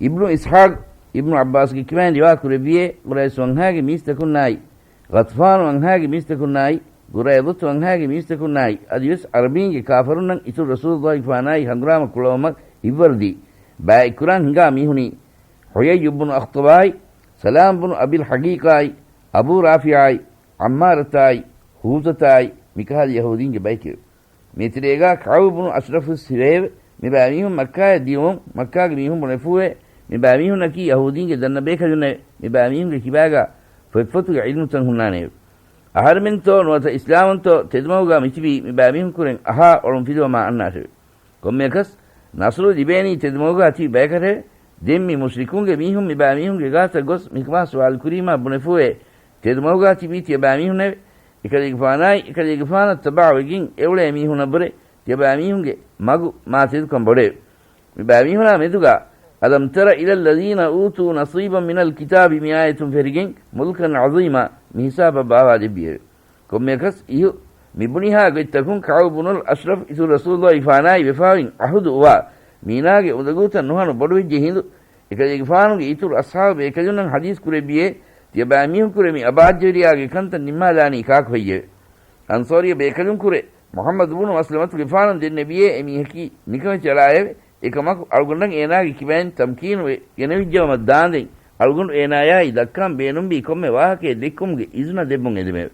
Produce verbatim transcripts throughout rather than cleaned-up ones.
އިބްނު އިސްޙާޤް އިބްނު ޢައްބާސްގެ ކިބައިން ރިވާ ކުރެއްވިއޭ، ޤުރައިޝް ވަންހާގެ މީސްތަކުންނާއި، ޣަޠްފާނު ވަންހާގެ މީސްތަކުންނާއި، ގުރައިޟަތު ވަންހާގެ މީސްތަކުންނާއި، އަދިވެސް ޢަރަބީންގެ ކާފަރުންނަށް އިތުރު ރަސޫލުއްލާހިގެފާނާއި ހަނގުރާމަ ކުޅައުމަށް ހިތްވަރުދީ ބައިތްކުރަން ހިނގާ މީހުނީ، ޙުޔައްޔު ބުނު އަޚްޠަބާއި، ސަލާމް ބުނު އަބިލް ޙަޤީޤާއި، އަބޫ ރާފިޢާއި، ޢައްމާރަތާއި، ހޫޒަތާއި، މިކަހަލަ ޔަހޫދީންގެ ބައެކެވެ. މިތެރޭގާ ކަޢުބު ބުނު އަޝްރަފު ވެސް ހިފެއެވެ. މި ބައިމީހުން މައްކާޔަށް ދިޔުމުން، މައްކާގެ މީހުން ބުނެފޫއެވެ. މި ބައިމީހުންނަކީ ޔަހޫދީންގެ ދަންނަ ބޭކަލުންނެވެ. މި ބައިމީހުންގެ ކިބާގާ ފޮތްފޮތުގެ ޢިލްމުތައް ހުންނާނެއެވެ. އަހަރެމެންތޯ ނުވަތަ އިސްލާމުންތޯ ތެދުމަގުގާ މިތިބީ މި ބައިމީހުން ކުރެން އަހާ އޮޅުންފިލުވަމާ އަންނާށެވެ. ކޮންމެއަކަސް، ނަޞްރު ލިބޭނީ ތެދުމަގުގާ ތިބި ބަޔަކަށެވެ. ދެން މި މުޝްރިކުންގެ މީހުން މި ބައިމީހުންގެ ގާތަށް ގޮސް މިކަމާ ސުވާލު ކުރީމާ ބުނެފޫއެވެ. ތެދުމަގުގާ ތިބީ ތިޔަބައިމީހުންނެވެ. އެކަލޭގެފާނާއި އެކަލޭގެފާނަށް ތަބަޢަވެގެން އެއުޅޭ މީހުންނަށްވުރެ ތިޔަބައިމީހުންގެ މަގު މާ ތެދުކަން ބޮޑެވެ. މި ބައިމީހުނާ މެދުގާ ألم تر إلى الذين أوتوا نصيبا من الكتاب މި އާޔަތުން ފެށިގެން ملكا عظيما މި ހިސާބަށް ބާވާލެއްވިއެވެ. ކޮންމެއަކަސް އިހު މި ބުނިހާ ގޮތްތަކުން ކަޢުބު ބުނުލް އަޝްރަފް އިތުރު ރަސޫލުއްލާހިގެފާނާއި ވެފާވިން ޢަހުދު އުވާ މީނާގެ އުނދަގޫތައް ނުހަނު ބޮޑުވެއްޖެ ހިނދު، އެކަލޭގެފާނުގެ އިތުރު އަޞްޙާބު ބޭކަލުންނަށް ޙަދީޘް ކުރެއްވިއޭ، ތިޔަބައިމީހުންކުރެ މި އަބާއްޖަވެރިޔާގެ ކަންތައް ނިންމާލާނީ ކާކު ހެއްޔެވެ؟ އަންޞާރީ ބޭކަލުންކުރެ މުޙައްމަދު ބުނު މަސްލަމަތުގެފާނު ދެންނެވިއޭ އެމީހަކީ ނިކަމެތި އަޅާއެވެ. އެކަމަކު އަޅުގަނޑަށް އޭނާގެ ކިބައިން ތަމްކީނުވެ ގެނެވިއްޖައުމަށް ދާނދެން، އަޅުގަނޑު އޭނާޔާއި ދައްކާން ބޭނުންވީ ކޮންމެ ވާހަކައެއް ދެއްކުމުގެ އިޒުނަ ދެއްވުން އެދެމެވެ.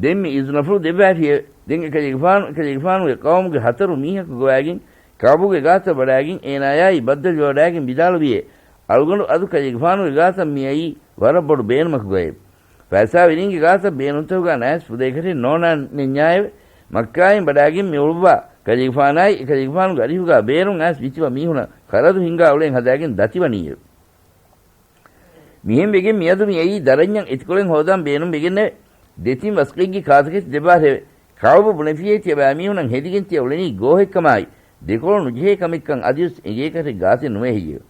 ދެން މި އިޒުނަފުޅު ދެއްވާފިއެވެ. ދެން އެކަލޭގެފާނު، އެކަލޭގެފާނުގެ ޤައުމުގެ ހަތަރު މީހަކު ގޮވައިގެން، ކަޢުބުގެ ގާތަށް ވަޑައިގެން އޭނާޔާއި ބައްދަލުވެވަޑައިގެން ވިދާޅުވިއޭ، އަޅުގަނޑު އަދު ކަލޭގެފާނުގެ ގާތަށް މިއައީ ވަރަށް ބޮޑު ބޭނުމަކުގައެވެ. ފައިސާވެރީންގެ ގާތަށް ބޭނުންތަކުގާ ނައިސް ފުދޭކަށެއް ނޯންނާނެ ނެތް ންޏާއެވެ. މައްކާއިން ވަޑައިގެން މި އުޅުއްވާ ކަލޭގެފާނާއި އެކަލޭގެފާނުގެ އަރިހުގާ ބޭރުން އައިސް ވިތިވަ މީހުނަށް ޚަރަދު ހިންގާ އުޅެން ހަދާގެން ދަތިވަނީއެވެ. މިހެން ވެގެން މިއަދު މިއައީ ދަރަންޏަށް އެތިކޮޅެއް ހޯދާން ބޭނުން ވެގެންނެވެ. ދެތިން ވަސްކޮޅެއްގެ ކާތަކެތި ދެއްވާށެވެ. ކަޢުބު ބުނެފިއޭ ތިޔަބައިމީހުނަށް ހެދިގެން ތިޔަ އުޅެނީ ގޯހެއްކަމާއި، ދެކޮޅު ނުޖެހޭ ކަމެއްކަން އަދިވެސް އެނގޭކަށެއް ގާތެއް ނުވޭ ހެއްޔެވެ؟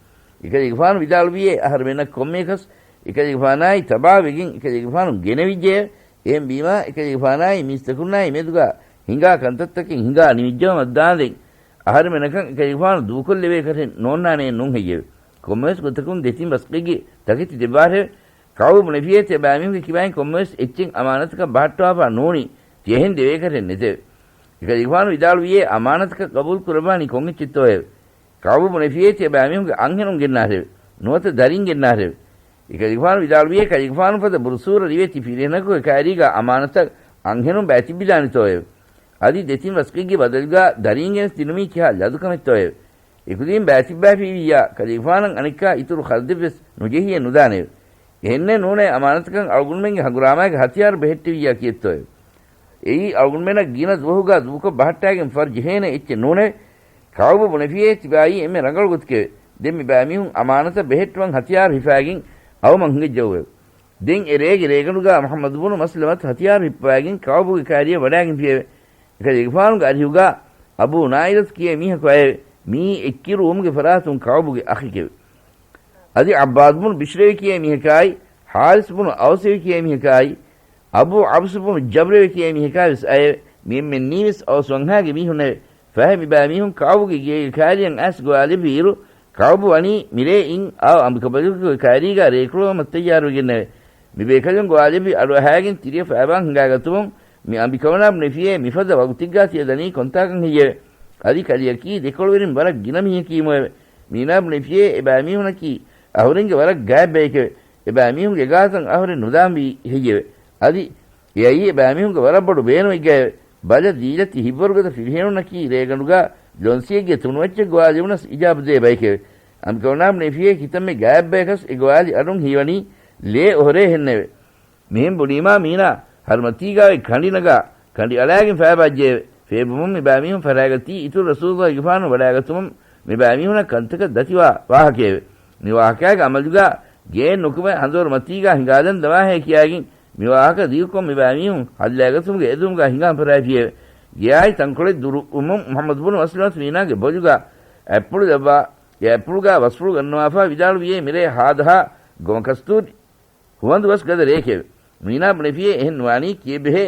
އެކަލޭގެފާނު ވިދާޅުވިއޭ އަހަރެމެންނަށް ކޮންމެއަކަސް އެކަލޭގެފާނާއި ތަބާވެގެން އެކަލޭގެފާނު ގެނެވިއްޖެއެވެ. އެހެންވީމާ އެކަލޭގެފާނާއި މީސްތަކުންނާއި މެދުގާ ހިނގާ ކަންތައްތަކެއް ހިނގާ ނިމިއްޖައުމަށް ދާނދެން، އަހަރެމެނަކަށް އެކަލޭގެފާނު ދޫކޮށްލެވޭކަށެއް ނޯންނާނެއެއް ނޫން ހެއްޔެވެ؟ ކޮންމެވެސް ގޮތަކުން ދެތިން ވަސްކޮޅެއްގެ ތަކެތި ދެއްވާށެވެ. ކަޢުބު ބުނެފިއޭ ތިޔަބައިމީހުންގެ ކިބައިން ކޮންމެވެސް އެއްޗެއް އަމާނަތަކަށް ބަހައްޓާފާ ނޫނީ ތިޔަހެން ދެވޭކަށެއް ނެތެވެ. އެކަލޭގެފާނު ވިދާޅުވިއޭ އަމާނަތަކަށް ޤަބޫލު ކުރައްވާނީ ކޮން އެއްޗެއްތޯއެވެ؟ ކަޢުބު ބުނެފިއޭ ތިޔަބައިމީހުންގެ އަންހެނުން ގެންނާށެވެ. ނުވަތަ ދަރިން ގެންނާށެވެ. އެކަލޭގެފާނު ވިދާޅުވިއޭ ކަލޭގެފާނު ފަދަ ބުރުސޫރަ ރިވެތި ފިރިހެނަކުގެ ކައިރީގާ އަމާނަތަށް އަންހެނުން ބައިތިއްބިދާނެތޯއެވެ؟ އަދި ދެތިން ވަސްކޮޅެއްގެ ބަދަލުގާ ދަރީން ގެނެސް ދިނުމީ ކިހާ ލަދުކަމެއްތޯއެވެ؟ އެކުދީން ބައިތިއްބާފީވިއްޔާ ކަލޭގެފާނަށް އަނެއްކާ އިތުރު ޚަރަދެއްވެސް ނުޖެހިއެއް ނުދާނެއެވެ. އެހެންނެއް ނޫނޭ އަމާނަތަކަށް އަޅުގަނޑުމެންގެ ހަނގުރާމާގެ ހަތިޔާރު ބެހެއްޓެވިއްޔާ ކިއެއްތޯއެވެ؟ އެއީ އަޅުގަނޑުމެންނަށް ގިނަ ދުވަހުގާ ދޫކޮށް ބަހައްޓާގެން ފަރު ޖެހޭނެ އެއްޗެއް ނޫނެވެ. ކަޢުބު ބުނެފިއޭ ތިބާއީ އެންމެ ރަނގަޅު ގޮތެކެވެ. ދެން މި ބައިމީހުން އަމާނަތަށް ބެހެއްޓުވަން ހަތިޔާރު ހިފާގެން އައުމަށް ހިނގައްޖައުއެވެ. ދެން އެ ރޭގެ ރޭގަނޑުގާ މުޙައްމަދު ބުނު މަސްލަމަތު ހަތިޔާރު ހިއްޕަވައިގެން ކަޢުބުގެ ކައިރިއަށް ވަޑާގެންފިއެވެ. އެކަލޭގެފާނުގެ އަރިހުގާ އަބޫ ނާއިލަތު ކިޔޭ މީހަކު އައެވެ. މިއީ އެއްކިރުވުމުގެ ފަރާތުން ކަޢުބުގެ އަޚެކެވެ. އަދި ޢައްބާދު ބުނު ބިޝްރެވެ ކިޔޭ މީހަކާއި، ޙާރިސް ބުނު އައުސެވެ ކިޔޭ މީހަކާއި، އަބޫ ޢަބްސު ބުނު ޖަބްރެވެ ކިޔޭ މީހަކާވެސް އައެވެ. މި އެންމެންނީވެސް އައުސް ވަންހާގެ މީހުންނެވެ. ފަހެ މި ބައިމީހުން ކަޢުބުގެ ގޭގެ ކައިރިއަށް އައިސް ގޮވާލެއްވި އިރު، ކަޢުބު ވަނީ މިރޭ އިން އާ އަނބިކަނބަލުގެ ކައިރީގާ ރޭކުޅަވުމަށް ތައްޔާރުވެގެންނެވެ. މި ބޭކަލުން ގޮވާލެއްވި އަޑުއަހާގެން ތިރިއަށް ފައިބާން ހިނގާގަތުމުން، މި އަނބިކަމަނާ ބުނެފިއޭ މިފަދަ ވަގުތެއްގާ ތިޔަ ދަނީ ކޮންތާކަން ހެއްޔެވެ؟ އަދި ކަލެއަކީ ދެކޮޅުވެރިން ވަރަށް ގިނަ މީހަކީމުއެވެ. މީނާ ބުނެފިއޭ އެ ބައިމީހުނަކީ އަހުރެންގެ ވަރަށް ގާތް ބައެކެވެ. އެ ބައިމީހުންގެ ގާތަށް އަހުރެން ނުދާންވީ ހެއްޔެވެ؟ އަދި އެއައީ އެ ބައިމީހުންގެ ވަރަށް ބޮޑު ބޭނުމެއްގައެވެ. ބަލަ ދީލަތި ހިތްވަރުގަދަ ފިރިހެނުންނަކީ ރޭގަނޑުގާ ލޮންސިއެއްގެ ތުނުއެއްޗެއް ގޮވާލެވުނަސް އިޖާބަދޭ ބައެކެވެ. އަނބިކަމަނާ ބުނެފިއޭ ކިތަންމެ ގާތް ބަޔަކަސް އެ ގޮވާލި އަޑުން ހީވަނީ ލޭ އޮހޮރޭ ހެންނެވެ. މިހެން ބުނީމާ މީނާ ހަރުމަތީގާ އޮތް ކަނޑި ނަގާ ކަނޑި އަޅާގެން ފައިބާއްޖެއެވެ. ފޭބުމުން މި ބައިމީހުން ފަށާގަތީ އިތުރު ރަސޫލުއްލާހިގެފާނު ވަޑާގަތުމުން މި ބައިމީހުނަށް ކަންތަކަށް ދަތިވާ ވާހަކައެވެ. މި ވާހަކައިގެ އަމަލުގާ ގެއެއް ނުކުމެ ހަނދުވަރު މަތީގާ ހިނގާލަން ދަމާހޭ ކިޔާގެން މި ވާހަކަ ދިގުކޮށް މި ބައިމީހުން ހައްލާގަތުމުގެ އެދުމުގާ ހިނގާން ފަށާފިއެވެ. ގެއާއި ތަންކޮޅެއް ދުރުވުމުން މުޙައްމަދު ބުނު މަސްލަމަތު މީނާގެ ބޮލުގާ އަތްޕުޅު ލައްވާ އެ އަތްޕުޅުގާ ވަސްފުޅު ގަންނަވާފާ ވިދާޅުވިއޭ މިރޭ ހާދަހާ ގޮމަކަސްތޫރި ހުވަނދު ވަސް ގަދަ ރެއެކެވެ. މީނާ ބުނެފިއޭ އެހެން ނުވާނީ ކިއެއްބެހޭ.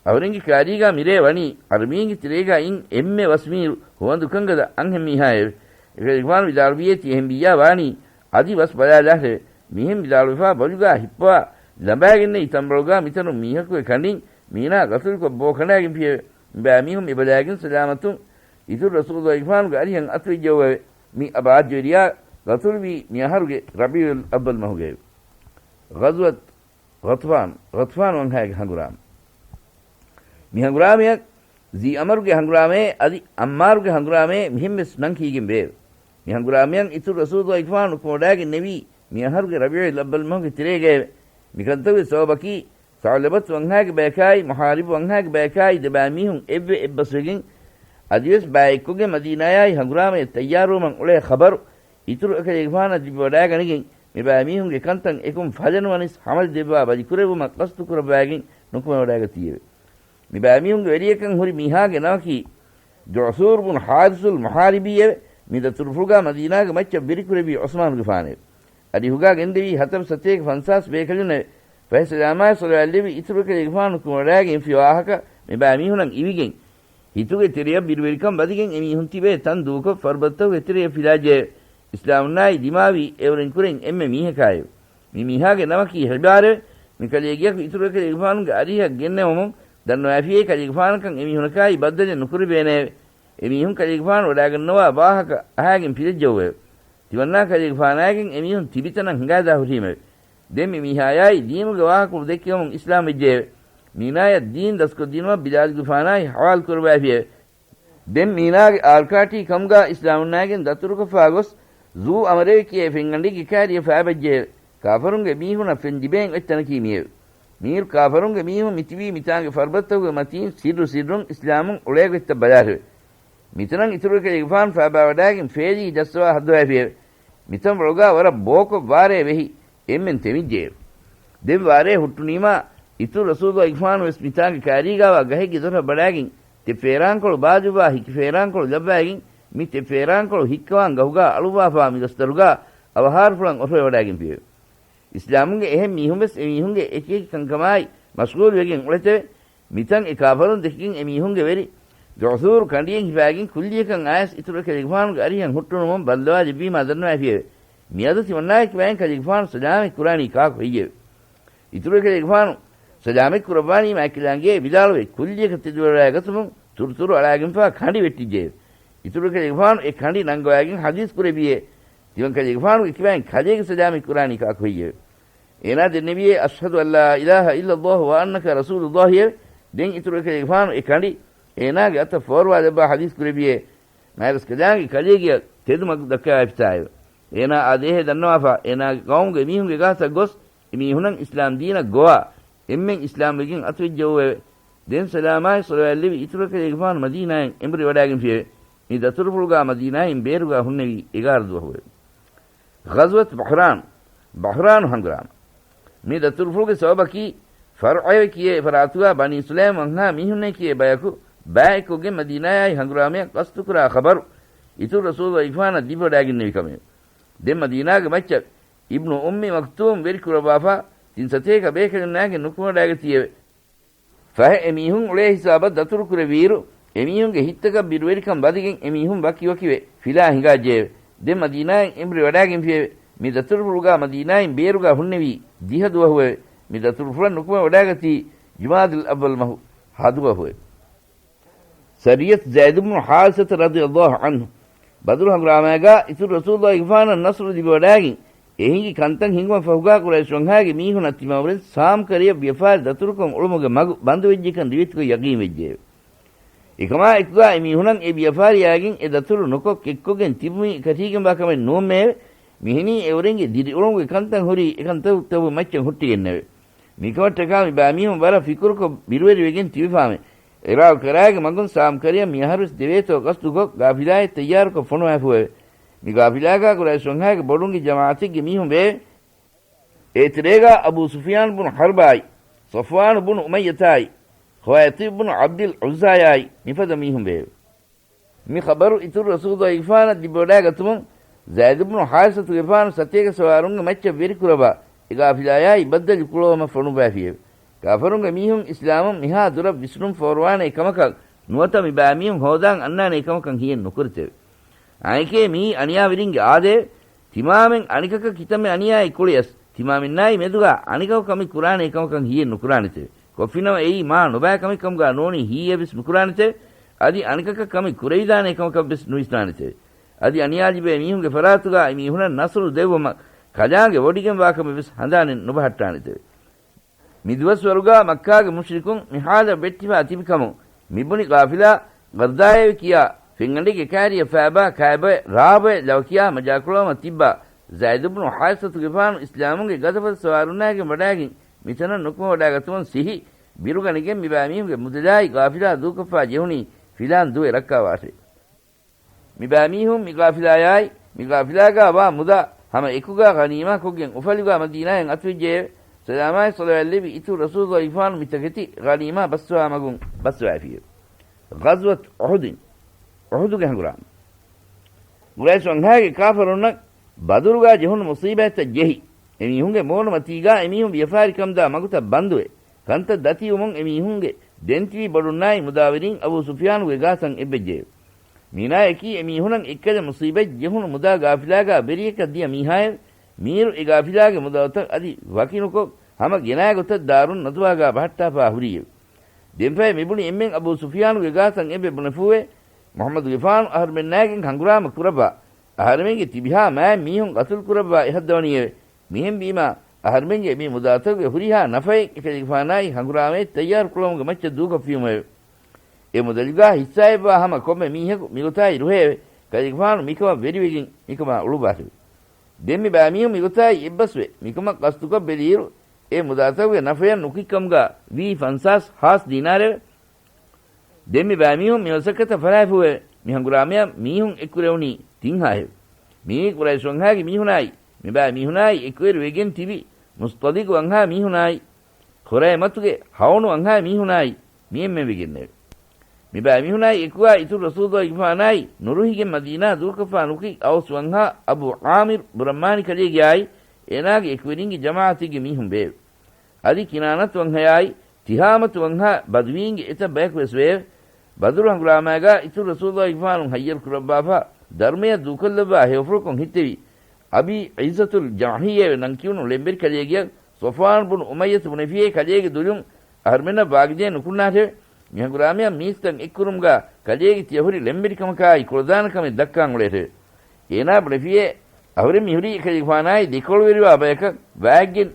އަހުރެންގެ ކާރީގާ މިރޭ ވަނީ އަރަބީންގެ ތެރޭގާ އިން އެންމެ ވަސް މީރު ހުވަނދުކަން ގަދަ އަންހެން މީހާއެވެ. އެކަލޭގެފާނު ވިދާޅުވިއޭ ތިޔަހެން ވިއްޔާ ވާނީ އަދި ވަސް ބަލާލާށެވެ. މިހެން ވިދާޅުވެފާ ބޮލުގާ ހިއްޕަވާ ލަނބާގެންނެވި ތަންބޮޅުގާ މިތަނުން މީހަކުގެ ކަނޑިން މީނާ ގަތުރުކޮށް ބޯ ކަނޑާގެންފިއެވެ. މިބައިމީހުން މިބަލާގެން ސަލާމަތުން އިތުރު ރަސޫލުގެފާނުގެ އަރިހަށް އަތުވެއްޖެއެވެ. މި އަބާދުވެރިޔާ ގަތުރުވީ މި އަހަރުގެ ރަބީޢުލް އައްވަލް މަހުގައެވެ. ޣަޒްވަތް ޣަޠްފާން، ޣަޠްފާން ވަންހާގެ ހަނގުރާމަ. މި ހަނގުރާމަޔަށް ޒީ އަމަރުގެ ހަނގުރާމައޭ އަދި އައްމާރުގެ ހަނގުރާމައޭ މިހެންވެސް ނަން ކީގެން ވެއެވެ. މި ހަނގުރާމަޔަށް އިތުރު ރަސޫލުގެފާނު ނުކުމެވަޑައިގެންނެވީ މި އަހަރުގެ ރަބީޢުލް އައްވަލް މަހުގެ ތެރޭގައެވެ. މިކަންތައްގެ ސަބަބަކީ ސަޢުލަބަތު ވަންހާގެ ބަޔަކާއި މުޙާރިބު ވަންހާގެ ބަޔަކާއި ދެބައިމީހުން އެއްވެ އެއްބަސްވެގެން އަދިވެސް ބައި އެއްކޮށްގެން މަދީނާޔާއި ހަނގުރާމަޔަށް ތައްޔާރުވުމަށް އުޅޭ ޚަބަރު އިތުރު އެކަލޭގެފާނަށް ލިބިވަޑައިގަނެގެން، މިބައިމީހުންގެ ކަންތައް އެކުން ފަލަނުވަނިސް ހަމަލު ދެއްވާ ބަލިކުރެއްވުމަށް ޤަޞްދުކުރައްވައިގެން ނުކުމެވަޑައިގަތީއެވެ. މިބައިމީހުންގެ ވެރިޔަކަށް ހުރި މީހާގެ ނަމަކީ ޖުޢްސޫރު ބުނު ޙާރިސުލް މުޙާރިބީއެވެ. މި ދަތުރުފުޅުގާ މަދީނާގެ މައްޗަށް ވެރިކުރެއްވީ ޢުސްމާނުގެފާނެވެ. އަރިހުގާ ގެންދެވީ ހަތަރު ސަތޭކަ ފަންސާސް ބޭކަލުންނެވެ. ފަހެ ސަލާމާއި ޞަލަވާތްލެއްވި އިތުރު އެކަލޭގެފާނު ނުކުމެވަޑައިގެންފި ވާހަކަ މިބައިމީހުނަށް އިވިގެން، ހިތުގެ ތެރެޔަށް ބިރުވެރިކަން ވަދެގެން އެމީހުން ތިބޭ ތަން ދޫކޮށް ފަރުބައްތަކުގެ ތެރެޔަށް ފިލާއްޖެއެވެ. އިސްލާމުންނާއި ދިމާވީ އެއުރެން ކުރެން އެންމެ މީހަކާއެވެ. މި މީހާގެ ނަމަކީ ހިބާރެވެ. މި ކަލޭގެއަކު އިތުރު އެކަލޭގެފާނުގެ އަރިހަށް ގެންނެވުމުން ދަންނަވައިފިއޭ ކަލޭގެފާނަކަށް އެމީހުނަކާއި ބައްދަލެއް ނުކުރެވޭނެއެވެ. އެމީހުން ކަލޭގެފާނު ވަޑައިގަންނަވާ ވާހަކަ އަހާގެން ފިލައްޖައުއެވެ. ތިމަންނާ ކަލޭގެފާނާގެން އެމީހުން ތިބިތަނަށް ހިނގާދާ ހުރީމެވެ. ދެން މި މީހާޔާއި ދީނުގެ ވާހަކަފުޅު ދެއްކެވުމުން އިސްލާމް ވެއްޖެއެވެ. މީނާޔަށް ދީން ދަސްކޮށްދިނުމަށް ބިލާލުގެފާނާއި ހަވާލު ކުރައްވައިފިއެވެ. ދެން މީނާގެ އާލްކާޓީ ކަމުގާ އިސްލާމުންނާގެން ދަތުރުކޮށްފާ ގޮސް، ޒޫ އަމަރޭ ކިޔޭ ފެންގަނޑީގެ ކައިރިއަށް ފައިބައްޖެއެވެ. ކާފަރުންގެ މީހުނަށް ފެން ލިބޭން އޮތް ތަނަކީ މިއެވެ. މީރު ކާފަރުންގެ މީހުން މިތިބީ މިތާނގެ ފަރުބަތަކުގެ މަތީން ސިއްރު ސިއްރުން އިސްލާމުން އުޅޭ ގޮތްތައް ބަލާށެވެ. މިތަނަށް އިތުރު އެކަލޭގެފާނު ފައިބާވަޑައިގެން ފޭލީ ޖައްސަވާ ހައްދަވައިފިއެވެ. މިތަން ވަޅުގާ ވަރަށް ބޯކޮށް ވާރޭ ވެހި އެންމެން ތެމިއްޖެއެވެ. ދެން ވާރޭ ހުއްޓުނީމާ، އިތުރު ރަސޫލުގެފާނު ވެސް މިތާނގެ ކައިރީގާވާ ގަހެއްގެ ދޮރަށް ބަޑާގެން ތި ފޭރާންކޮޅު ބާލިއްވާ ހިކި ފޭރާންކޮޅު ލައްވައިގެން މި ތި ފޭރާންކޮޅު ހިއްކަވާން ގަހުގާ އަޅުއްވާފާ މި ގަސްދަރުގާ އަވަހާރަފުޅަށް އޮށޯވަޑައިގެންފިއެވެ. އިސްލާމުންގެ އެހެން މީހުން ވެސް އެމީހުންގެ އެކިއެކި ކަންކަމާއި މަޝްޣޫލުވެގެން އުޅެތެވެ. މިތަން އެ ކާފަރުން ދެކިގެން އެމީހުންގެ ވެރި ޖުޢްސޫރު ކަނޑިއެއް ހިފާގެން ކުއްލިއަކަށް އައިސް އިތުރު އެކަލޭގެފާނުގެ އަރިހަށް ހުއްޓުނުމުން ބައްލަވާ ލެއްވީމާ ދަންނަވައިފިއެވެ. މިއަދު ތިމަންނާގެ ކިބައިން ކަލޭގެފާނު ސަލާމަތް ކުރާނީ ކާކު ހެއްޔެވެ؟ އިތުރު އެކަލޭގެފާނު ސަލާމަތް ކުރައްވާނީމާ އެކިލާނގެ ވިލާޅުވެ ކުއްލިއަކަށް ތެދުވެވަޑައިގަތުމުން ތުރުތުރު އަޅާގެންފާ ކަނޑި ވެއްޓިއްޖެއެވެ. އިތުރު އެކަލޭގެފާނު އެ ކަނޑި ނަންގަވައިގެން ޙަދީޘް ކުރެއްވިއޭ، ތިމަން ކަލޭގެފާނުގެ ކިބައިން ކަލޭގެ ސަލާމަތް ކުރާނީ ކާކު ހެއްޔެވެ؟ އޭނާ ދެންނެވިއޭ، "أشهد أن لا إله إلا الله وأنك رسول الله" އެވެ. ދެން އިތުރު އެކަލޭގެފާނު އެ ކަނޑި އޭނާގެ އަތަށް ފޯރުވާލައްވާ ޙަދީޘް ކުރެއްވިއޭ، ނައިރަސްކަލާނގެ ކަލޭގެއަށް ތެދުމަގު ދައްކަވައިފިތާއެވެ. އޭނާ އާ ދޭހޭ ދަންނަވާފާ، އޭނާގެ ޤައުމުގެ މީހުންގެ ގާތަށް ގޮސް، އެމީހުނަށް އިސްލާމް ދީނަށް ގޮވާ، އެންމެން އިސްލާމް ވެގެން އަތުވެއްޖެއެވެ. ދެން ސަލާމާއި ޞަލަވާތްލެއްވި އިތުރު އެކަލޭގެފާނު މަދީނާއިން އެނބުރި ވަޑާގެންފިއެވެ. މި ދަތުރުފުޅުގާ މަދީނާއިން ބޭރުގާ ހުންނެވީ އެގާރަ ދުވަހުއެވެ. ޣަޒްވަތު ބަހްރާން، ބަހްރާނު ހަނގުރާމަ. މި ދަތުރުފުޅުގެ ސަބަބަކީ، ފަރުޢައެވެ ކިޔޭ ފަރާތުގާ ބަނީ ސުލައިމް ވަންހާ މީހުންނޭ ކިޔޭ ބަޔަކު ބާއެއްކޮށްގެން މަދީނާޔާއި ހަނގުރާމަޔަށް ޤަޞްދުކުރާ ޚަބަރު އިތުރު ރަސޫލުގެފާނަށް ލިބިވަޑައިގެންނެވި ކަމެވެ. ދެން މަދީނާގެ މައްޗަށް އިބްނު އުއްމި މަކްތޫމް ވެރިކުރައްވާފާ، ތިން ސަތޭކަ ބޭކަލުންނާގެން ނުކުމެވަޑައިގަތީއެވެ. ފަހެ އެމީހުން އުޅޭ ހިސާބަށް ދަތުރުކުރެއްވިއިރު، އެމީހުންގެ ހިތްތަކަށް ބިރުވެރިކަން ވަދެގެން އެމީހުން ވަކިވަކިވެ ފިލާ ހިނގާއްޖެއެވެ. ދެން މަދީނާއިން އެނބުރި ވަޑާގެންފިއެވެ. މި ދަތުރުފުޅުގާ މަދީނާއިން ބޭރުގާ ހުންނެވީ ދިހަ ދުވަހުއެވެ. މި ދަތުރުފުޅަށް ނުކުމެވަޑައިގަތީ ޖުމާދަލް އައްވަލް މަހު ހަ ދުވަހުއެވެ. ސަރިޔަތު ޒައިދު ބުނު ޙާރިސަތަ ރަޟިޔަﷲ ޢަންހު. ބަދުރު ހަނގުރާމައިގާ އިތުރު ރަސޫލުގެފާނަށް ނަޞްރު ލިބިވަޑައިގެން، އެ ހިނގި ކަންތައް ހިނގުމަށް ފަހުގާ ޤުރައިޝް ވަންހާގެ މީހުނަށް ތިމަވަރެން ޝާމް ކަރަޔަށް ވިޔަފާރި ދަތުރުކޮށް އުޅުމުގެ މަގު ބަންދުވެއްޖެކަން ރިވެތިކޮށް ޔަޤީންވެއްޖެއެވެ. އެކަމާ އެކުގާ އެމީހުނަށް އެ ވިޔަފާރިއާގެން އެ ދަތުރު ނުކޮށް ކެއްކޮށްގެން ތިބުމީ އެކަށީގެންވާ ކަމެއް ނޫންމެއެވެ. މިހެނީ އެއުރެންގެ ދިރިއުޅުމުގެ ކަންތައް ހުރީ އެކަންތައްތަކުގެ މައްޗަށް ހުއްޓިގެންނެވެ. މިކަމަށްޓަކާ މި ބައިމީހުން ވަރަށް ފިކުރުކޮށް ބިރުވެރިވެގެން ތިބިފާމެ. އިރާގު ކަރާގެ މަގުން ޝާމް ކަރަޔަށް މިއަހަރުވެސް ދެވޭތޯ ގަސްދުކޮށް ގާފިލާއެއް ތައްޔާރުކޮށް ފޮނުވާފުއެވެ. މި ގާފިލާގާ ޤުރައިޝް ވަންހާގެ ބޮޑުންގެ ޖަމާޢަތެއްގެ މީހުން ވެއެވެ. އޭތެރޭގާ އަބޫ ސުފްޔާން ބުނު ޙަރްބާއި، ޞަފްވާނު ބުނު އުމައްޔަތާއި، ޚުވައިތިބް ބުނު ޢަބްދިލް ޢުއްޒާޔާއި މިފަދަ މީހުން ވެއެވެ. މި ޚަބަރު އިތުރު ރަސޫލުގެފާނަށް ލިބިވަޑައިގަތުމުން، ޒައިދު ބުނު ޙާރިސަތުގެފާނު ސަތޭކަ ސަވާރުންގެ މައްޗަށް ވެރިކުރައްވާ، އެ ގާފިލާޔާއި ބައްދަލު ކުޅަވުމަށް ފޮނުއްވައިފިއެވެ. ކާފަރުންގެ މީހުން އިސްލާމުން މިހާ ދުރަށް ވިސްނުން ފޯރުވާނޭ ކަމަކަށް ނުވަތަ މި ބައިމީހުން ހޯދާން އަންނާނޭ ކަމަކަށް ހިޔެއް ނުކުރެތެވެ. އާނއެކޭ މިއީ އަނިޔާވެރިންގެ އާދައެވެ. ތިމާމެން އަނެކަކަށް ކިތަންމެ އަނިޔާއެއް ކުޅިޔަސް، ތިމާމެންނާއި މެދުގާ އަނެކަކު ކަމެއް ކުރާނޭ ކަމަކަށް ހީއެއް ނުކުރާނެތެވެ. ކޮށްފިނަމަ އެއީ މާ ނުބައި ކަމެއް ކަމުގާ ނޫނީ ހީއެއް ވެސް ނުކުރާނެތެވެ. އަދި އަނެކަކަށް ކަމެއް ކުރެވިދާނޭ ކަމަކަށް ވެސް ނުވިސްނާނެތެވެ. އަދި އަނިޔާ ލިބޭ މީހުންގެ ފަރާތުގާ އެ މީހުނަށް ނަޞްރު ދެއްވުމަށް ކަލާނގެ ވޮޑިގެންވާ ކަމެއް ވެސް ހަނދާނެއް ނުބަހައްޓާނެތެވެ. މި ދުވަސްވަރުގާ މައްކާގެ މުޝްރިކުން މި ހާލަށް ވެއްޓިފާ ތިބި ކަމުން މި ބުނި ޤާފިލާ ޣަރްދާއޭ ކިޔާ ފެންގަނޑެއްގެ ކައިރިއަށް ފައިބާ ކައިބޮއެ ރާބޮއެ ލަވަ ކިޔާ މަޖާކޮޅުވަމަށް ތިއްބާ ޒައިދު ބުނު ޙާރިސަތުގެފާނު އިސްލާމުންގެ ގަދަފަދަ ސަވާރުންނާއިގެން ވަޑާގެން މިތަނަށް ނުކުމެވަޑާގަތުމުން ސިހި ބިރުގަނެގެން މިބައިމީހުންގެ މުދަލާއި ޤާފިލާ ދޫކޮށްފާ ޖެހުނީ ފިލާން ދުވެ ރައްކާވާށޭ. މިބައިމީހުން މި ޤާފިލާޔާއި، މި ޤާފިލާގާ ވާ މުދާ ހަމަ އެކުގާ ޣަނީމާ ކޮށްގެން އުފަލުގާ މަދީނާއަށް އަތުވެއްޖެއެވެ. ސަލާމާއި ޞަލަވާތް ލެއްވި އިތުރު ރަސޫލުގެފާނު މި ތަކެތި ޣަނީމާ ބަސްވާ މަގުން ބަސްވައިފިއެވެ. ޣަޒްވަތު އުޙުދިން، އުޙުދުގެ ހަނގުރާމަ. ޤުރައިޝު ވަންހާގެ ކާފަރުންނަށް ބަދުރުގާ ޖެހުނު މުޞީބާތަށް ޖެހި، އެމީހުންގެ މޫނުމަތީގާ އެމީހުން ވިޔަފާރިކަންދާ މަގުތައް ބަންދުވެ، ކަންތައް ދަތިވުމުން އެމީހުންގެ ދެންތިބި ބޮޑުންނާއި މުދާވެރިން އަބޫ ސުފްޔާނުގެ ގާތަށް އެއްވެއްޖެއެވެ. މީނާޔަކީ އެމީހުނަށް އެއްކަލަ މުޞީބަތް ޖެހުނު މުދާ ގާފިލާގާ ބެރިޔަކަށް ދިޔަ މީހާއެވެ. މީރު އެ ގާފިލާގެ މުދާތައް އަދި ވަކިނުކޮށް، ހަމަ ގެނާ ގޮތަށް ދާރުން ނަދުވާގާ ބަހައްޓާފާ ހުރީއެވެ. ދެންފަހެ މިބުނި އެންމެން އަބޫ ސުފްޔާނުގެ ގާތަށް އެބެ ބުނެފޫވެ، މުޙައްމަދުގެފާނު އަހަރުމެންނާގެން ހަނގުރާމަ ކުރައްވާ، އަހަރެމެންގެ ތިބިހާ މާތް މީހުން ޤަތުލު ކުރައްވާ އެހަށްދަވަނީއެވެ. މިހެންވީމާ، އަހަރެމެންގެ މި މުދާތަކުގެ ހުރިހާ ނަފައެއް އެކަލޭގެފާނާއި ހަނގުރާމައެއް ތައްޔާރުކުރުމުގެ މައްޗަށް ދޫކޮށްފިއުމެވެ. އެ މުދަލުގާ ހިއްސާއެއްވާ ހަމަ ކޮންމެ މީހަކު މިގޮތާއި ރުހެއެވެ. ކަލޭގެފާނު މިކަމަށް ވެރިވެގެން މިކަމާ އުޅުއްވާށެވެ. ދެން މި ބައިމީހުން މިގޮތާއި އެއްބަސްވެ، މިކަމަށް ޤަސްދުކޮށް ބެލިއިރު، އެ މުދާތަކުގެ ނަފަޔަށް ނުކި ކަމުގާ ވީ ފަންސާސް ހާސް ދީނާރެވެ. ދެން މި ބައިމީހުން މި މަސައްކަތަށް ފަށާފޫއެވެ. މި ހަނގުރާމަޔަށް މީހުން އެއްކުރެވުނީ ތިން ހާހެވެ. މިއީ ޤުރައިޝް ވަންހާގެ މީހުނާއި، މި ބައިމީހުނާއި އެކުވެރިވެގެން ތިބި މުޞްޠަލިޤު ވަންހާ މީހުނާއި، ޚުރައިމަތުގެ ހައުނު ވަންހާ މީހުނާއި، މި އެންމެން ވެގެންނެވެ. މި ބައިމީހުނާއި އެކުގާ އިތުރު ރަސޫލުގެފާނާއި ނުރުހިގެން މަދީނާ ދޫކޮށްފާ ނުކި އައުސް ވަންހާ އަބޫ ޢާމިރު ބުރައްމާނި ކަލޭގެއާއި، އޭނާގެ އެކުވެރިންގެ ޖަމާޢަތެއްގެ މީހުން ވެއެވެ. އަދި ކިނާނަތު ވަންހަޔާއި، ތިހާމަތު ވަންހާ ބަދުވީންގެ އެތައް ބަޔަކު ވެސް ވެއެވެ. ބަދުރު ހަނގުރާމާގާ އިތުރު ރަސޫލުގެފާނު ހައްޔަރު ކުރައްވާފާ، ދަރުމަޔަށް ދޫކޮށްލައްވާ ހެޔޮފުޅުކޮށް ހިތެވި، އަބީ ޢިއްޒަތުލް ޖަހްހީއެވެ ނަން ކިޔުނު ޅެންބެރި ކަލޭގެޔަށް ޞަފްވާން ބުނު އުމައްޔަތު ބުނެފިއޭ ކަލޭގެ ދުލުން އަހަރުމެންނަށް ވާގިދޭ ނުކުންނާށެވެ. މި ހަނގުރާމަޔަށް މީސްތައް އެއްކުރުމުގާ ކަލޭގެ ތިޔަ ހުރި ޅެންބެރިކަމަކާއި ކުޅަދާނަ ކަމެއް ދައްކާން އުޅޭށެވެ. އޭނާ ބުނެފިއޭ، އަހުރެން މިހުރީ އެކަލޭގެފާނާއި ދެކޮޅުވެރިވާ ބަޔަކަށް ވާގެން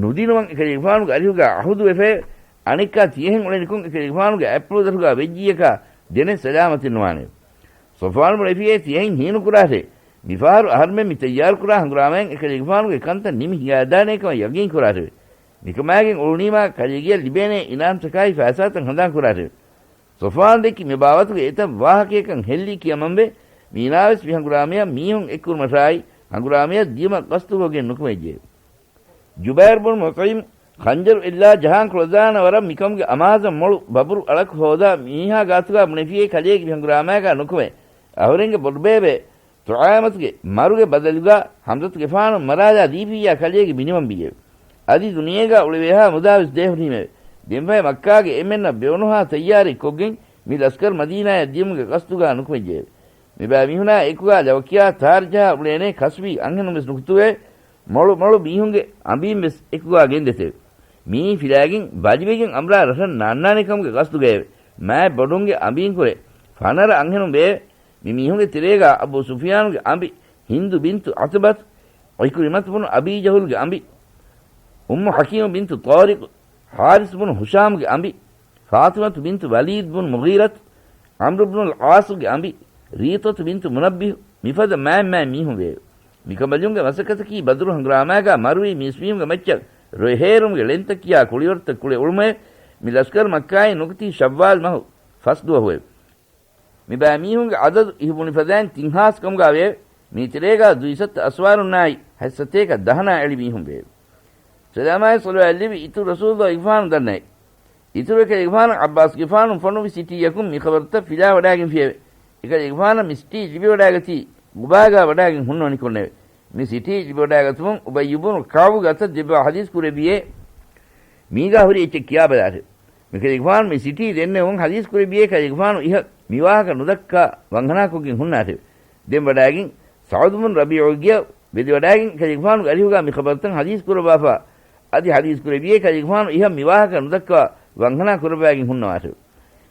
ނުދިނުމަށް އެކަލޭގެފާނުގެ އަރިހުގާ އަހުދުވެފައެވެ. އަނެއްކާ ތިޔަހެން އުޅެނިކޮށް އެކަލޭގެފާނުގެ އަތްޕުޅުދަށުގާ ވެއްޖިއްޔަކާ ދެނެއް ސަލާމަތެއް ނުވާނެ. ޞަފްވާން ބުނެފިއޭ ތިޔަހެން ހީނުކުރާށޭ. މިފަހަރު އަހަރުމެން މި ތައްޔާރުކުރާ ހަނގުރާމައިން އެކަލޭގެފާނުގެ ކަންތައް ނިމި ހިނގާދާނޭ ކަމަށް ޔަގީން ކުރާށެވެ. މިކަމާގެން އުޅުނީމާ ކަލޭގެޔަށް ލިބޭނޭ އިނާމްތަކާއި ފައިސާތައް ހަނދާން ކުރާށެވެ. ޞަފްވާން ދެއްކި މި ބާވަތުގެ އެތައް ވާހަކަޔަކަށް ހެއްލި ކިޔަމަންވެ، މީނާވެސް މި ހަނގުރާމަޔަށް މީހުން އެއްކުރުމަށާއި، ހަނގުރާމަޔަށް ދިޔުމަށް ޤަސްދުކޮށްގެން ނުކުމެއްޖެއެވެ. ޖުބައިރު ބުނު މުޠްޢިމް ޚަންޖަރު އެއްލާ ޖަހާން ކުޅަދާނަ ވަރަށް މިކަމުގެ އަމާޒަށް މޮޅު ބަބުރު އަޅަކު ހޯދާ މީހާ ގާތުގާ ބުނެފިއޭ ކަލޭގެ މި ހަނގުރާމާގާ ނުކުމެ، އަހުރެންގެ ބޮޑުބޭބެ ތުޢާމަތުގެ މަރުގެ ބަދަލުގާ ޙަމްޒަތުގެފާނު މަރާލާ ދީފިއްޔާ ކަލޭގެ މިނިވަންވީއެވެ. އަދި ދުނިޔޭގާ އުޅެވޭހާ މުދާވެސް ދޭހުރީމެވެ. ދެންފަހެ މައްކާގެ އެންމެންނަށް ބެއުނުހާ ތައްޔާރެއް ކޮށްގެން މި ލަސްކަރު މަދީނާޔަށް ދިޔުމުގެ ޤަސްދުގާ ނުކުމެއްޖެއެވެ. މިބައިމީހުނާ އެކުގާ ލަވަކިޔާ ތާރް ޖަހާ އުޅޭނޭ ކަސްބީ އަންހެނުން ވެސް ނުކުތުވެ، މޮޅު މޮޅު މީހުންގެ އަނބީން ވެސް އެކުގާ ގެންދެތެވެ. މިއީ ފިލާގެން ބަލިވެގެން އަނބުރާ ރަށަށް ނާންނާނެ ކަމުގެ ޤަސްދުގައެވެ. މާތް ބޮޑުންގެ އަނބީންކުރެ ފަނަރަ އަންހެނުން ވެއެވެ. މި މީހުންގެ ތެރޭގާ އަބޫ ސުފްޔާނުގެ އަނބި ހިންދު ބިންތު ޢުތުބަތު، ޢިކްރިމަތު ބުނު އަބީ ޖަހުލްގެ އަނބި، އުއްމު ޙަކީމު ބިންތު ޠާރިޤު، ޙާރިސް ބުނު ހުޝާމްގެ އަނބި، ފާޠިމަތު ބިންތު ވަލީދް ބުނު މުޣީރަތު، ޢަމްރު ބުނުލް ޢާޞުގެ އަނބި، ރީޠަތު ބިންތު މުނައްބިހު، މިފަދަ މާތް މާތް މީހުން ވެއެވެ. މިކަނބަލުންގެ މަސައްކަތަކީ ބަދުރު ހަނގުރާމާގާ މަރުވި މީސްމީހުންގެ މައްޗަށް ރޮއެހޭރުމުގެ ޅެންތައް ކިޔާ ކުޅިވަރުތައް ކުޅެ އުޅުމެވެ. މި ލަސްކަރު މައްކާއިން ނުކުތީ ޝައްވާލް މަހު ފަސް ދުވަހުއެވެ. މި ބައިމީހުންގެ އަދަދު އިހު ބުނިފަދައިން ތިން ހާސް ކަމުގާ ވެއެވެ. މީތިރޭގާ ދުއިސައްތަ އަސްވާރުންނާއި ހަތްސަތޭކަ ދަހަނާ އެޅި މީހުން ވެއެވެ. ސަލާމާއި ޞަލަވާތް ލެއްވި އިތުރު ރަސޫލުގެފާނު ދަންނައެވެ. އިތުރު އެކަލޭގެފާނަށް ޢައްބާސްގެފާނު ފޮނުވި ސިޓީއަކުން މި ޚަބަރުތައް ފިލާވަޑާގެންފިއެވެ. އެކަލޭގެފާނަށް މި ސިޓީ ލިބިވަޑާގަތީ ގުބާގާ ވަޑާގެން ހުންނަވަނިކޮށްނެވެ. މި ސިޓީ ލިބިވަޑާގަތުމުން އުބައްޔު ބުނު ކަޢުބުގެ އަތަށް ދެއްވާ ޙަދީޘް ކުރެއްވިއޭ، މީގާ ހުރި އެއްޗެއް ކިޔާބަލާށެވެ. މިކަލޭގެފާނު މި ސިޓީ ދެންނެވުން ޙަދީޘް ކުރެއްވިއޭ ކަލޭގެފާނު އިހަށް މިވާހަކަ ނުދައްކާ ވަންހަނާކޮށްގެން ހުންނާށެވެ. ދެން ވަޑާގެން ސަޢުދު ބުން ރަބީޢުގެ ވެދިވަޑައިގެން ކަލޭގެފާނުގެ އަރިހުގާ މި ޚަބަރުތައް ޙަދީޘް ކުރައްވާފަ، އަދި ޙަދީޘް ކުރެއްވިއޭ ކަލޭގެފާނު އިހަށް މި ވާހަކަ ނުދައްކާ ވަންހަނާ ކުރައްވައިގެން ހުންނަވާށެވެ.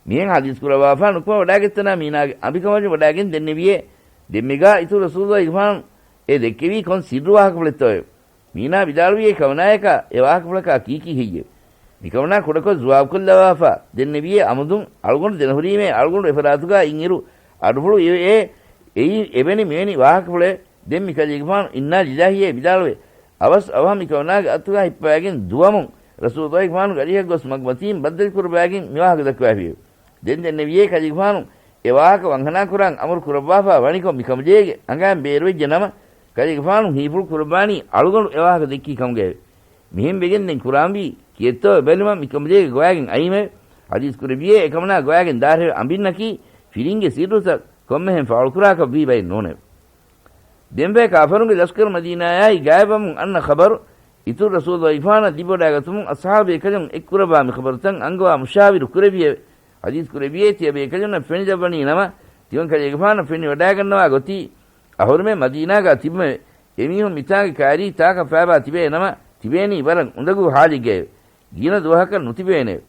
މިހެން ޙަދީޘް ކުރައްވާފަ ނުކުމެވަޑައިގަތްތަނާ މީނާގެ އަނބިކަނބަލި ވަޑައިގެން ދެންނެވިއޭ، ދެންމެގާ އިތުރު ރަސޫލުއްލާހިގެފާނު އެ ދެއްކެވީ ކޮން ސިއްރު ވާހަކަފުޅެއްތޯއެވެ؟ މީނާ ވިދާޅުވިއޭ ކަމަނާޔަކާ އެ ވާހަކަފުޅަކާ ކީކީ ހެއްޔެވެ؟ މިކަމަނާ ކުޑަކޮށް ޒުވާބުކޮށްލަވާފަ ދެންނެވިއޭ އަމުދުން އަޅުގަނޑު ދެނަހުރީމޭ އަޅުގަނޑު އެފަރާތުގާ އިންއިރު އަޑުފުޅު އިވޭ އެއީ އެވެނި މިވެނި ވާހަކަފުޅެއް. ދެން މި ކަލޭގެފާނު އިންނާ ލިލާހީއޭ ވިދާޅުވެ، އަވަސް އަވަހަށް މި ކަމަނާގެ އަތުގާ ހިއްޕަވައިގެން ދުވަމުން ރަސޫލުއްލާހިގެފާނުގެ އަރިހަށް ގޮސް މަގުމަތީން ބައްދަލު ކުރައްވައިގެން މި ވާހަކަ ދައްކަވައިފިއެވެ. ދެން ދެންނެވިއޭ ކަލޭގެފާނު އެ ވާހަކަ ވަންހަނާ ކުރާން އަމުރު ކުރައްވާފަ ވަނިކޮށް މި ކަމަޖޭގެ އަނގައިން ބޭރުވެއްޖެ ނަމަ، ކަލޭގެފާނު ހީފުޅު ކުރައްވާނީ އަޅުގަނޑު އެ ވާހަކަ ދެއްކީ ކަމުގައެވެ. މިހެން ވެގެން ދެން ކުރާންވީ ކިއެއްތޯ ބެލުމަށް މި ކަމަޖޭގެ ގޮވާގެން އައީމެވެ. ޙަދީޘް ކުރެއްވިއޭ އެކަމަނާ ގޮވާގެން ދާށެވެ. އަނބިންނަކީ ފިރިންގެ ސިއްރުތައް ކޮންމެހެން ފާޅުކުރާކަށް ވީ ބައެއް ނޫނެވެ. ދެންފައި ކާފަރުންގެ ލަސްކަރު މަދީނާޔާއި ގާތްވަމުން އަންނަ ޚަބަރު، އިތުރު ރަސޫލުއްލާހިގެފާނަށް ލިބިވަޑައިގަތުމުން އަޞްޙާބު ބޭކަލުން އެއްކުރައްވާ މި ޚަބަރުތައް އަންގަވާ މުޝާވިރު ކުރެއްވިއެވެ. ޙަދީޘް ކުރެއްވިއޭ ތިޔަބޭކަލުންނަށް ފެނިލައްވަނީ ނަމަ، ތިމަން ކަލޭގެފާނަށް ފެނިވަޑައިގަންނަވާ ގޮތީ އަހުރެމެން މަދީނާގާ ތިބުމެވެ. އެމީހުން މިތާނގެ ކާރީ ތާކަށް ފައިބާ ތިބޭ ނަމަ، ތިބޭނީ ވަރަށް އުނދަގޫ ޙާލެއްގައެވެ. ގިނަ ދުވަހަކަށް ނުތިބޭނެވެ.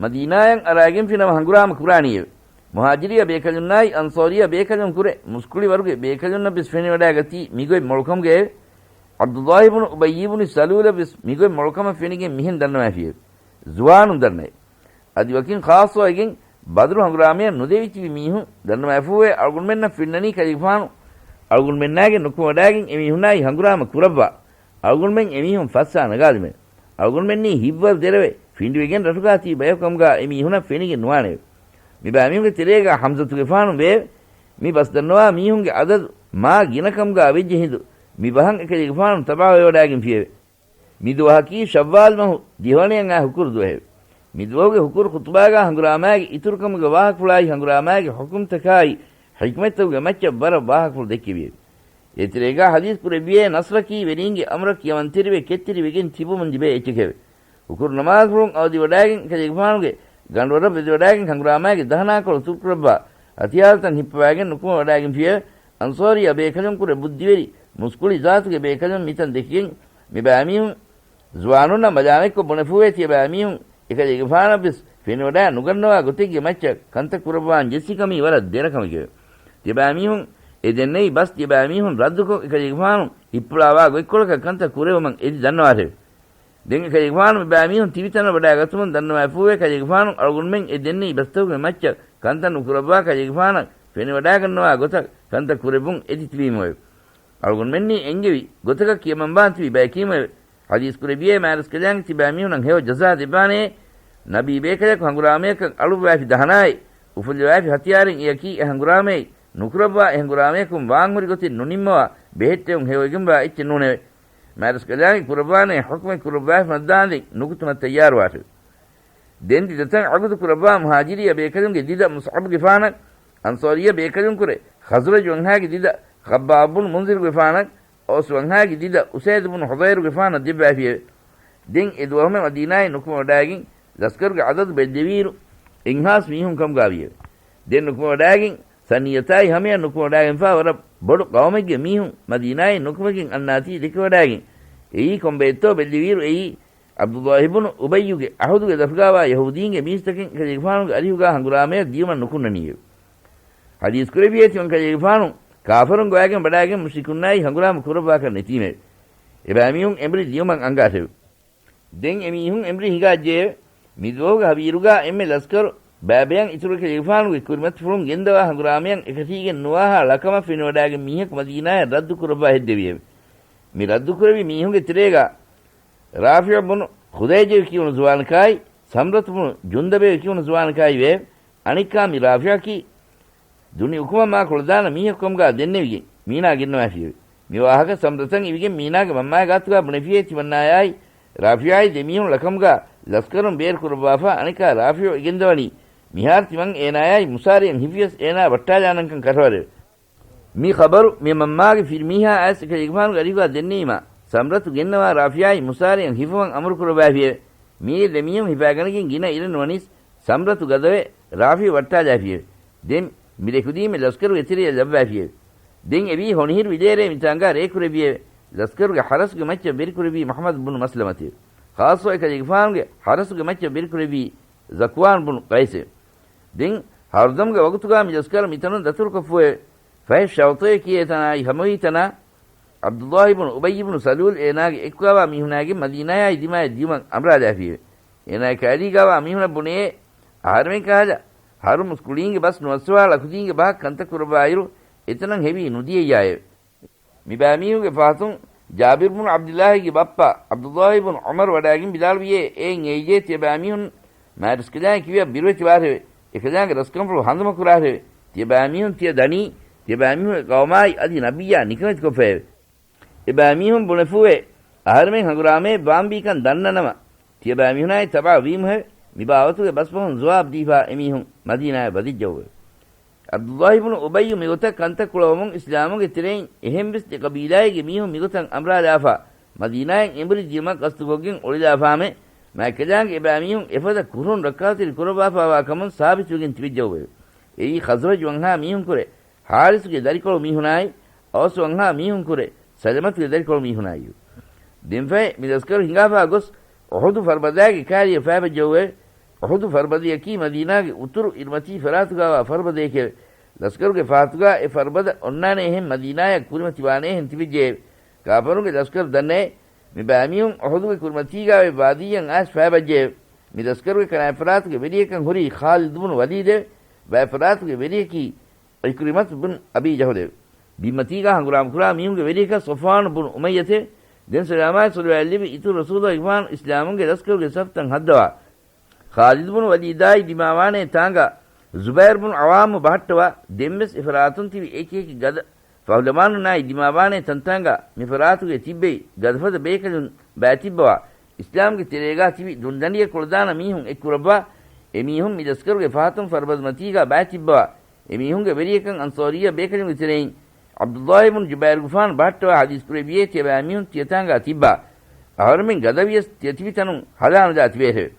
މަދީނާޔަށް އަރާގެންފި ނަމަ ހަނގުރާމަ ކުރާނީއެވެ. މުހާޖިރީ ބޭކަލުންނާއި އަންޞާރީ ބޭކަލުން ކުރެ، މުސްކުޅިވަރުގެ ބޭކަލުންނަށް ވެސް ފެނިވަޑައިގަތީ މިގޮތް މޮޅުކަމުގައެވެ. ޢަބްދުﷲ ބުނު އުބައްޔި ބުނު ސަލޫލަށް ވެސް މިގޮތް މޮޅުކަމަށް ފެނިގެން މިހެން ދަންނަވައިފިއެވެ. ޒުވާނުން ދަންނައެވެ. އަދި ވަކިން ޚާއްޞަވެގެން ބަދުރު ހަނގުރާމަޔަށް ނުދެވިތިބި މީހުން ދަންނަވައިފޫވެ، އަޅުގަނޑުމެންނަށް ފެންނަނީ ކަލޭގެފާނު އަޅުގަނޑުމެންނާގެ ނުކުމެވަޑައިގެން އެމީހުންނާއި ހަނގުރާމަ ކުރައްވާ، އަޅުގަނޑުމެން އެމީހުން ފައްސާ ނަގާލުމެވެ. އަޅުގަނޑުމެންނީ ހިތްވަރު ދެރަވެ ފިނޑިވެގެން ރަށުގާ ތިބި ބަޔަކު ކަމުގާ އެމީހުނަށް ފެނިގެން ނުވާނެވެ. މިބައިމީހުންގެ ތެރޭގާ ޙަމްޒަތުގެފާނު ވެއެވެ. މި ބަސްދަންނަވާ މީހުންގެ އަދަދު މާ ގިނަ ކަމުގާ ވެއްޖެ ހިނދު، މި ބަހަށް އެކަލޭގެފާނު ތަބާވެވަޑައިގެންފިއެވެ. މި ދުވަހަކީ ޝައްވާލް މަހު ދިހަވަނަޔަށް އައި ހުކުރު ދުވަހެވެ. މި ދުވަހުގެ ހުކުރު ޚުޠުބާގާ ހަނގުރާމައިގެ އިތުރުކަމުގެ ވާހަކަފުޅާއި ހަނގުރާމައިގެ ޙުކުމްތަކާއި ޙިކްމަތްތަކުގެ މައްޗަށް ވަރަށް ވާހަކަފުޅު ދެއްކެވިއެވެ. އޭތެރޭގާ ޙަދީޘް ކުރެއްވިއޭ ނަޞްރަކީ ވެރީންގެ އަމުރަށް ކިޔަމަންތެރިވެ ކެތްތެރިވެގެން ތިބުމުން ލިބޭ އެއްޗެކެވެ. ހުކުރު ނަމާދުފުޅުން އަވަދިވަޑައިގެން ކަލޭގެފާނުގެ ގަނޑުވަރަށް ވެދިވަޑައިގެން ހަނގުރާމައިގެ ދަހަނާކޮޅު ތުރުކުރައްވާ ހަތިޔާރުތައް ހިއްޕަވައިގެން ނުކުމެވަޑައިގެންފިއެވެ. އަންޞާރީ ބޭކަލުން ކުރެ ބުއްދިވެރި މުސްކުޅި ޒާތުގެ ބޭކަލުން މިތަން ދެކިގެން މި ބައިމީހުން ޒުވާނުންނަށް މަލާމަތްކޮށް ބުނެފޫވޭ ތިޔަބައިމީހުން އެކަލޭގެފާނަށްވެސް ފެނިވަޑައި ނުގަންނަވާ ގޮތެއްގެ މައްޗަށް ކަންތައް ކުރައްވާން ޖެއްސި ކަމީ ވަރަށް ދެރަ ކަމެކެވެ. ތިޔަބައިމީހުން އެ ދެންނެވި ބަސް ތިޔަބައިމީހުން ރައްދުކޮށް އެކަލޭގެފާނު ހިއްޕުޅާވާ ގޮތްކޮޅަކަށް ކަންތައް ކުރެވުމަށް އެދި ދަންނަވާށެވެ. ދެން އެކަލޭގެފާނު މި ބައިމީހުން ތިބި ތަނަށް ވަޑައިގަތުމުން ދަންނަވައިފޫވޭ ކަލޭގެފާނު އަޅުގަނޑުމެން އެ ދެންނެވި ބަސްތަކުގެ މައްޗަށް ކަންތައް ނުކުރައްވާ ކަލޭގެފާނަށް ފެނިވަޑައިގަންނަވާ ގޮތަށް ކަންތައް ކުރެއްވުން އެދި ތިބީމުއެވެ. އަޅުގަނޑުމެންނީ އެންގެވި ގޮތަކަށް ކިޔަމަންވާން ތިބި ބަޔަކީމުއެވެ. ޙަދީޘް ކުރެއްވިއޭ މާރަސްކަލާނގެ ތިބާމީހުނަށް ހެޔޮ ޖަޒާ ދެއްވާނެޔޭ. ނަބީ ބޭކަލަކު ހަނގުރާމަޔަކަށް އަޅުއްވައިފި ދަހަނާއެއް، އުފުއްލަވައިފި ހަތިޔާރެއް އެއަކީ އެ ހަނގުރާމައެއް ނުކުރައްވާ އެ ހަނގުރާމަޔަކުން ވާންހުރި ގޮތެއް ނުނިންމަވާ ބެހެއްޓެވުން ހެޔޮވެގެންވާ އެއްޗެއް ނޫނެވެ. މާރަސްކަލާނގެ ކުރައްވާނޭ ޙުކުމެއް ކުރައްވާފަ ނައްދާނދެން ނުކުތުމަށް ތައްޔާރުވާށެވެ. ދެން ދިދަތައް ޢަޤުދު ކުރައްވާ މުހާޖިރީ ބޭކަލުންގެ ދިދަ މުޞްޢަބުގެފާނަށް، އަންޞާރީ ބޭކަލުން ކުރެ ޚަޒްރަޖު ވަންހާގެ ދިދަ ޚައްބާބު ބުނު މުންޒިރުގެފާނަށް، އައުސް ވަންހާގެ ދިދަ އުސައިދު ބުނު ޙުޟައިރުގެފާނަށް ދެއްވައިފިއެވެ. ދެން އެ ދުވަހުމެ މަދީނާއިން ނުކުމެވަޑައިގެން ލަސްކަރުގެ ޢަދަދު ބެއްލެވިއިރު އެއްހާސް މީހުން ކަމުގާވިއެވެ. ދެން ނުކުމެވަޑައިގެން ސަނިއްޔަތާއި ހަމަޔަށް ނުކުމެވަޑައިގެންފާ ވަރަށް ބޮޑު ޤައުމެއްގެ މީހުން މަދީނާއިން ނުކުމެގެން އަންނާތީ ދެކެވަޑައިގެން އެއީ ކޮންބައެއްތޯ ބެއްލެވިއިރު އެއީ ޢަބްދުﷲ ބުނު އުބައްޔުގެ ޢަހުދުގެ ދަށުގާވާ ޔަހޫދީންގެ މީސްތަކެއް ކަލޭގެފާނުގެ އަރިހުގާ ހަނގުރާމަޔަށް ދިޔުމަށް ނުކުންނަނީއެވެ. ޙަދީޘް ކުރެއްވިއޭ ތިމަން ކަލޭގެފާނު ކާފަރުން ގޮވައިގެން ވަޑައިގެން މުޝްރިކުންނާއި ހަނގުރާމަ ކުރައްވާކަށް ނެތީމެވެ. އެބައިމީހުން އެނބުރި ދިޔުމަށް އަންގާށެވެ. ދެން އެމީހުން އެނބުރި ހިނގާއްޖެއެވެ. މިދުވަހުގެ ހަވީރުގާ އެންމެ ލަސްކަރު ބައިބަޔަށް އިތުރު ކަލޭގެފާނުގެ ކުރިމަތިފުޅުން ގެންދަވާ ހަނގުރާމަޔަށް އެކަށީގެން ނުވާހާ ޅަކަމަށް ފެނިވަޑައިގެން މީހަކު މަދީނާޔަށް ރައްދު ކުރައްވާ ހެއްދެވިއެވެ. މި ރައްދު ކުރެވި މީހުންގެ ތެރޭގާ ރާފިޢު ބުނު ޚުދައިޖެވި ކިޔުނު ޒުވާނަކާއި، ސަމްރަތު ބުނު ޖުންދަބެވި ކިޔުނު ޒުވާނަކާއި ވެއެވެ. އަނެއްކާ މި ރާފިޢަކީ ދުނި އުކުމަށް މާ ކުޅަދާނަ މީހަކު ކަމުގާ ދެންނެވިގެން މީނާ ގެންނަވައިފިއެވެ. މި ވާހަކަ ސަމްރަތަށް އިވިގެން މީނާގެ މަންމާގެ ގާތުގާ ބުނެފިއޭ ތިމަންނާޔާއި ރާފިޢާއި ދެމީހުން ޅަކަމުގާ ލަސްކަރުން ބޭރު ކުރައްވާފަ އަނެއްކާ ރާފިޢު އެގެންދަވަނީ މިހާރު ތިމަން އޭނާޔާއި މުސާރިޔަން ހިފިޔަސް އޭނާ ވައްޓާލާނަންކަން ކަށަވަރެވެ. މި ޚަބަރު މި މަންމާގެ ފިރިމީހާ އައިސް ކަލޭގެފާނުގެ އަރިހުގާ ދެންނެވީމާ، ސަމްރަތު ގެންނަވާ ރާފިޢާއި މުސާރިޔަން ހިފުމަށް އަމުރު ކުރައްވައިފިއެވެ. މިއީ ދެމީހުން ހިފާގަނެގެން ގިނަ އިރެއް ނުވަނީސް، ސަމްރަތު ގަދަވެ، ރާފިޢު ވައްޓާލާފިއެވެ. ދެން މި ރެކުދީމެ ލަސްކަރު އެތެރެޔަށް ލައްވައިފިއެވެ. ދެން އެވީ ހޮނިހިރު ވިލޭރޭ މިތާނގާ ރޭކުރެއްވިއެވެ. ލަސްކަރުގެ ޙަރަސްގެ މައްޗަށް ވެރިކުރެއްވީ މުޙައްމަދު ބުނު މަސްލަމަތެވެ. ޚާއްޞަ އެކަލޭގެފާނުގެ ޙަރަސްގެ މައްޗަށް ވެރިކުރެއްވީ ޒަކްވާން ބުނު ޤައިސެވެ. ދެން ހަރުދަމުގެ ވަގުތުގާ މި ލަސްކަރު މިތަނުން ދަތުރުކޮށްފުއެވެ. ފަހެ ޝައުޠޭ ކިޔޭ ތަނާއި ހަމަވީ ތަނާ ޢަބްދުﷲ ބުނު އުބައްޔު ބުނު ސަލޫލް އޭނާގެ އެއްކުގާވާ މީހުނާގެން މަދީނާޔާއި ދިމާޔަށް ދިޔުމަށް އަމްރާލާފިއެވެ. އޭނާގެ ކައިރީގާވާ މީހުނަށް ބުނެޔޭ، އަހަރެމެން ކަހަލަ ހަރުމުސް ކުޅީންގެ ބަސް ނުއައްސަވާ ޅަކުދީންގެ ބަހަށް ކަންތައް ކުރައްވާއިރު، އެތަނަށް ހެވީ ނުދިޔައްޔާއެވެ. މިބައިމީހުންގެ ފަހަތުން ޖާބިރު ބުނު ޢަބްދިﷲގެ ބައްޕަ ޢަބްދުﷲ ބުނު ޢުމަރު ވަޑާގެން ވިދާޅުވިޔޭ، އޭން އެއިޖޭ ތިޔަބައިމީހުން މާތްރަސްކަލާނގެ ކިބަޔަށް ބިރުވެތިވާށެވެ. އެކަލާނގެ ރަސްކަންފުޅު ހަނދުމަކުރާށެވެ. ތިޔަބައިމީހުން ތިޔަ ދަނީ، ތިޔަބައިމީހުންގެ ޤައުމާއި އަދި ނަބިއްޔާ ނިކަމެތިކޮށްފައެވެ. އެބައިމީހުން ބުނެފޫއެވެ. އަހަރެމެން ހަނގުރާމައެއް ވާންވީކަން ދަންނަނަމަ، ތިޔަބައިމީހުނާއި ތަބާ ވީމުހެވެ. މިބާވަތުގެ ބަސްފަހުން ޖަވާބު ދީފާ އެމީހުން މަދީނާޔަށް ވަދެއްޖައުވެވެ. ޢަބްދުﷲ ބުނު އުބައްޔު މިގޮތަށް ކަންތައް ކުޅަވަމުން އިސްލާމުގެ ތެރެއިން އެހެންވެސް ދެ ޤަބީލާއެއްގެ މީހުން މިގޮތަށް އަމްރާލާފާ، މަދީނާއަށް އެނބުރި ދިޔުމަށް ޤަޞްދުކޮށްގެން އުޅެލާފާމެ، މާތްކަލާނގެ އެބައިމީހުން އެފަދަ ކުށް ރައްކާތެރި ކުރައްވާފާވާ ކަމުން ސާބިތުވެގެން ތިބެއްޖައުވެވެ. އެއީ ޚަޒްރަޖު ވަންހާ މީހުންކުރެ، ޙާރިސުގެ ދަރިކޮޅު މީހުނާއި، އައުސް ވަންހާ މީހުންކުރެ، ސަލަމަތުގެ ދަރިކޮޅު މީހުނާއި. ދެންފަހެ މި ލަސްކަރު ހިނގާފާ ގޮސް އުޙުދު ފަރުބަދާގެ ކާރިއަށް ފައިބައްޖައުވެ. އުޙުދު ފަރުބަދަޔަކީ މަދީނާގެ އުތުރު އިރުމަތީ ފަރާތުގާވާ ފަރުބަދައެކެވެ. ލަސްކަރުގެ ފަހަތުގާ އެ ފަރުބަދަ އޮންނާނޭހެން މަދީނާޔަށް ކުރިމަތިވާނޭހެން ތިބެއްޖެއެވެ. ކާފަރުންގެ ލަސްކަރު ދަންނައޭ، މި ބައިމީހުން އުޙުދުގެ ކުރިމަތީގާ އޮތް ވާދީއަށް އައިސް ފައިބައްޖެއެވެ. މި ލަސްކަރުގެ ކަނާތްފަރާތުގެ ވެރިޔަކަށް ހުރީ ޚާލިދު ބުނު ވަލީދެވެ. ބައެއް ފަރާތުގެ ވެރިޔަކީ ޢިކްރިމަތު ބުނު އަބީ ޖަހުލެވެ. ބިންމަތީގާ ހަނގުރާމަކުރާ މީހުންގެ ވެރިޔަކަށް ޞަފްވާނު ބުނު އުމައްޔަތެވެ. ދެން ސަލާމާއި ޞަލަވާތްލެއްވި އިތުރު ރަސޫލުގެފާނު އިސްލާމުންގެ ލަސްކަރުގެ ޞަފްތައް ހައްދަވާ، ޚާލިދު ބުނު ވަލީދާއި ދިމާވާނޭ ތާނގާ ޒުބައިރު ބުނު ޢަވާމު ބަހައްޓަވާ، ދެންވެސް އެފަރާތުން ތިބި އެކިއެކި ގަދަ ފަހުލަވާނުންނާއި ދިމާވާނޭ ތަންތާނގާ މިފަރާތުގެ ތިއްބެވި ގަދަފަދަ ބޭކަލުން ބައިތިއްބަވާ، އިސްލާމްގެ ތެރޭގާ ތިބި ދުނިދަނޑިއަށް ކުޅަދާނަ މީހުން އެއްކުރައްވާ، އެމީހުން މި ލަސްކަރުގެ ފަހަތުން ފަރުބަދަމަތީގާ ބައިތިއްބަވާ، އެމީހުންގެ ވެރިޔަކަށް އަންޞާރިއްޔަ ބޭކަލުންގެ ތެރެއިން ޢަބްދުﷲ ބުނު ޖުބައިރުގެފާނު ބަހައްޓަވާ ޙަދީޘް ކުރެއްވިޔޭ، ތިޔަބައިމީހުން ތިޔަތާނގާ ތިއްބާ. އަހަރުމެން ގަދަވިޔަސް ތިޔަތިބި ތަނުން ހަލާނުލާ ތިބޭށެވެ.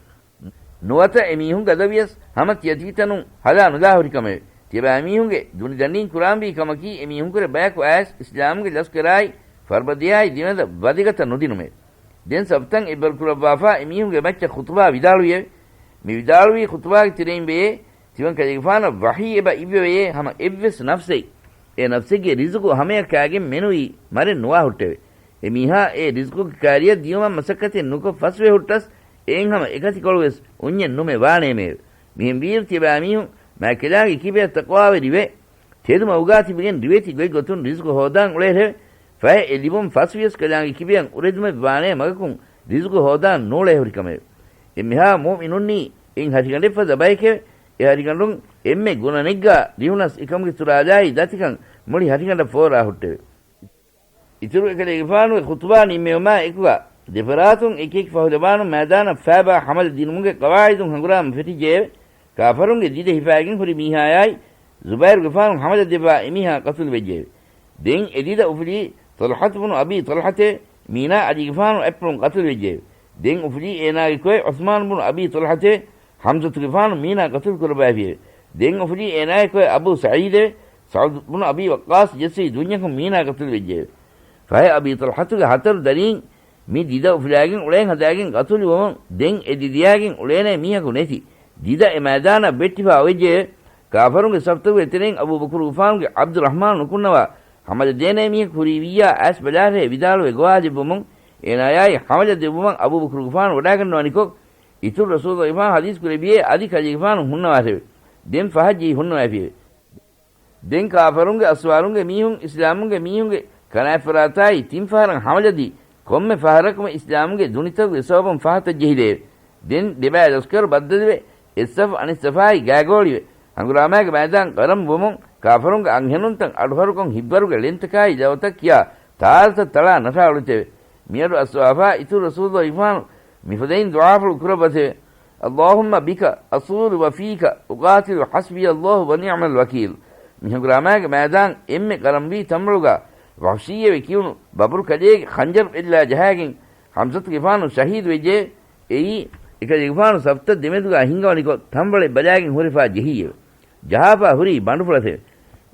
ނުވަތަ އެމީހުން ގަދަވިޔަސް ހަމަ ތިޔަތިބި ތަނުން ހަލާނުލާ ހުރިކަމެވެ. ތިޔަބައިމީހުންގެ ދުނިދަނޑިން ކުރާންވީ ކަމަކީ އެމީހުންކުރެ ބަޔަކު އައިސް އިސްލާމުގެ ލަސްކަރާއި ފަރުބަދަޔާއި ދެމެދަށް ވަދެގަތަށް ނުދިނުމެވެ. ދެން ސަފްތައް އެއްބަރުކުރައްވާފާ އެމީހުންގެ މައްޗަށް ޚުޠުބާ ވިދާޅުވިއެވެ. މި ވިދާޅުވީ ޚުޠުބާގެ ތެރެއިން ވެޔޭ، ތިމަން ކަލޭގެފާނަށް ވަޙީ އެބަ އިއްވެވެޔޭ ހަމަ އެއްވެސް ނަފްސެއް، އެ ނަފްސެއްގެ ރިޒުޤު ހަމަޔަށް ކާގެން މެނުވީ މަރެއް ނުވާ ހުއްޓެވެ. އެމީހާ އެ ރިޒުޤުގެ ކާރިއަށް ދިޔުމަށް މަސައްކަތެއް ނުކޮށް ފަސްވެ ހުއްޓަސް، އެއިން ހަމަ އެކަތިކޮޅުވެސް އުންޏެއް ނުމެ ވާނޭމެއެވެ. މިހެން ވީއިރު ތިޔަބައިމީހުން މާތްކަލާނގެ ކިބަޔަށް ތަޤްވާވެރިވެ، ތެދުމަގުގާ ތިބިގެން ރިވެތި ގޮތްގޮތުން ރިޒުޤު ހޯދާން އުޅޭހެވެ. ފަހެ އެ ލިބުން ފަސްވިޔަސް ކަލާނގެ ކިބަޔަށް އުރެދުމެއް ވާނޭ މަގަކުން ރިޒުޤު ހޯދާން ނޫޅޭ ހުރިކަމެވެ. އެންމެހާ މުއުމިނުންނީ އެއިން ހަށިގަނޑެއްފަދަ ބައެކެވެ. އެ ހަށިގަނޑުން އެންމެ ގުނަނެއްގާ ރިހުނަސް އެކަމުގެ ތުރާލާއި ދަތިކަން މުޅި ހަށިގަނޑަށް ފޯރާ ހުއްޓެވެ. އިތުރު އެކަލޭގެފާނުގެ ޚުޠުބާ ނިންމެވުމާ އެކުގާ، ދެފަރާތުން އެކިއެކި ފަހުލަވާނު މައިދާނަށް ފައިބާ ޙަމަލަ ދިނުމުގެ ޤަވާޢިދުން ހަނގުރާމަ ފެށިއްޖެއެވެ. ކާފަރުންގެ ދިދަ ހިފާގެން ހުރި މީހާޔާއި، ޒުބައިރުގެފާނު ޙަމަލަ ދެއްވާ އެމީހާ ޤަތުލުވެއްޖެއެވެ. ދެން އެ ދިދަ އުފުލީ ޠަލްޙަތު ބުނު އަބީ ޠަލްޙަތެވެ. މީނާ ޢަލީގެފާނު އަތްޕުޅުން ޤަތުލުވެއްޖެއެވެ. ދެން އުފުލީ އޭނާގެ ކޮއެއް ޢުސްމާނު ބުނު އަބީ ޠަލްޙަތެވެ. ޙަމްޒަތުގެފާނު މީނާ ޤަތުލު ކުރައްވައިފިއެވެ. ދެން އުފުލީ އޭނާގެ ކޮއެއް އަބޫ ސަޢީދެވެ. ސަޢުދު ބުނު އަބީ ވައްޤާޞް ޖެއްސެވި ދުންޏަކުން މީނާ ޤަތުލުވެއްޖެއެވެ. ފަހެ އަބީ ޠަލްޙަތުގެ ހަތަރު ދަރީން މި ދިދަ އުފުލާގެން އުޅޭން ހަދާގެން ޤަތުލުވަމުން، ދެން އެ ދިދަޔާގެން އުޅޭނޭ މީހަކު ނެތި. ދިދަ އެ މައިދާނަށް ވެއްޓިފާ އޮވެއްޖެއެވެ. ކާފަރުންގެ ސަފްތަކުގެ ތެރެއިން އަބޫބަކުރުގެފާނުގެ ޢަބްދުއްރަޙްމާނު ނުކުންނަވާ، ޙަމަލަ ދޭނޭ މީހަކު ހުރީ ވިއްޔާ އައިސް ބަލާށޭ ވިދާޅުވެ ގޮވާލެއްވުމުން، އޭނާޔާއި ޙަމަލަ ދެއްވުމަށް އަބޫބަކުރުގެފާނު ވަޑާގަންނަވަނިކޮށް، އިތުރު ރަސޫލުގެފާނު ޙަދީޘް ކުރެއްވިއޭ އަދި ކަލޭގެފާނު ހުންނަވާށެވެ. ދެން ފަހަށް ޖެހި ހުންނަވައިފިއެވެ. ދެން ކާފަރުންގެ އަސްވާރުންގެ މީހުން އިސްލާމުންގެ މީހުންގެ ކަނާތްފަރާތާއި ތިން ފަހަރަށް ހަމަލަދީ، ކޮންމެ ފަހަރަކުމެ އިސްލާމުގެ ދުނިތަކުގެ ސަބަބުން ފަހަތަށް ޖެހިލެއެވެ. ދެން ދެބައި ލަސްކަރު ބައްދަލުވެ، އެއްސަފު އަނެއްސަފާއި ގާގޯޅިވެ، ހަނގުރާމާގެ މައިދާން ގަރަމް ވުމުން، ކާފަރުންގެ އަންހެނުންތައް އަޑުހަރުކޮށް ހިއްވަރުގެ ޅެންތަކާއި ލަވަތައް ކިޔާ ތާރަތައް ތަޅާ ނަށާ އުޅެތެވެ. މިއަޑު އައްސަވާފާ އިތުރު ރަސޫލުގެފާނު މިފަދައިން ދުޢާފުޅު ކުރައްވަތެވެ. اللهم بك أصول وفيك أقاتل حسبي الله ونعم الوكيل. މި ހަނގުރާމާގެ މައިދާން އެންމެ ގަރަމްވީ ތަންވަޅުގާ ވަޙްޝީއެވެ ކިޔުނު ބަބުރު ކަލޭގެ ޚަންޖަރު އެއްލާ ޖަހާގެން ޙަމްޒަތުގެފާނު ޝަހީދު ވެއްޖެ. އެއީ އެކަލޭގެފާނު ސަފްތައް ދެމެދުގާ ހިންގަވަނިކޮށް ތަންވަޅެއް ބަލާގެން ހުރެފާ ޖެހީއެވެ. ޖަހާފާ ހުރީ ބަނޑުފުޅަތެވެ.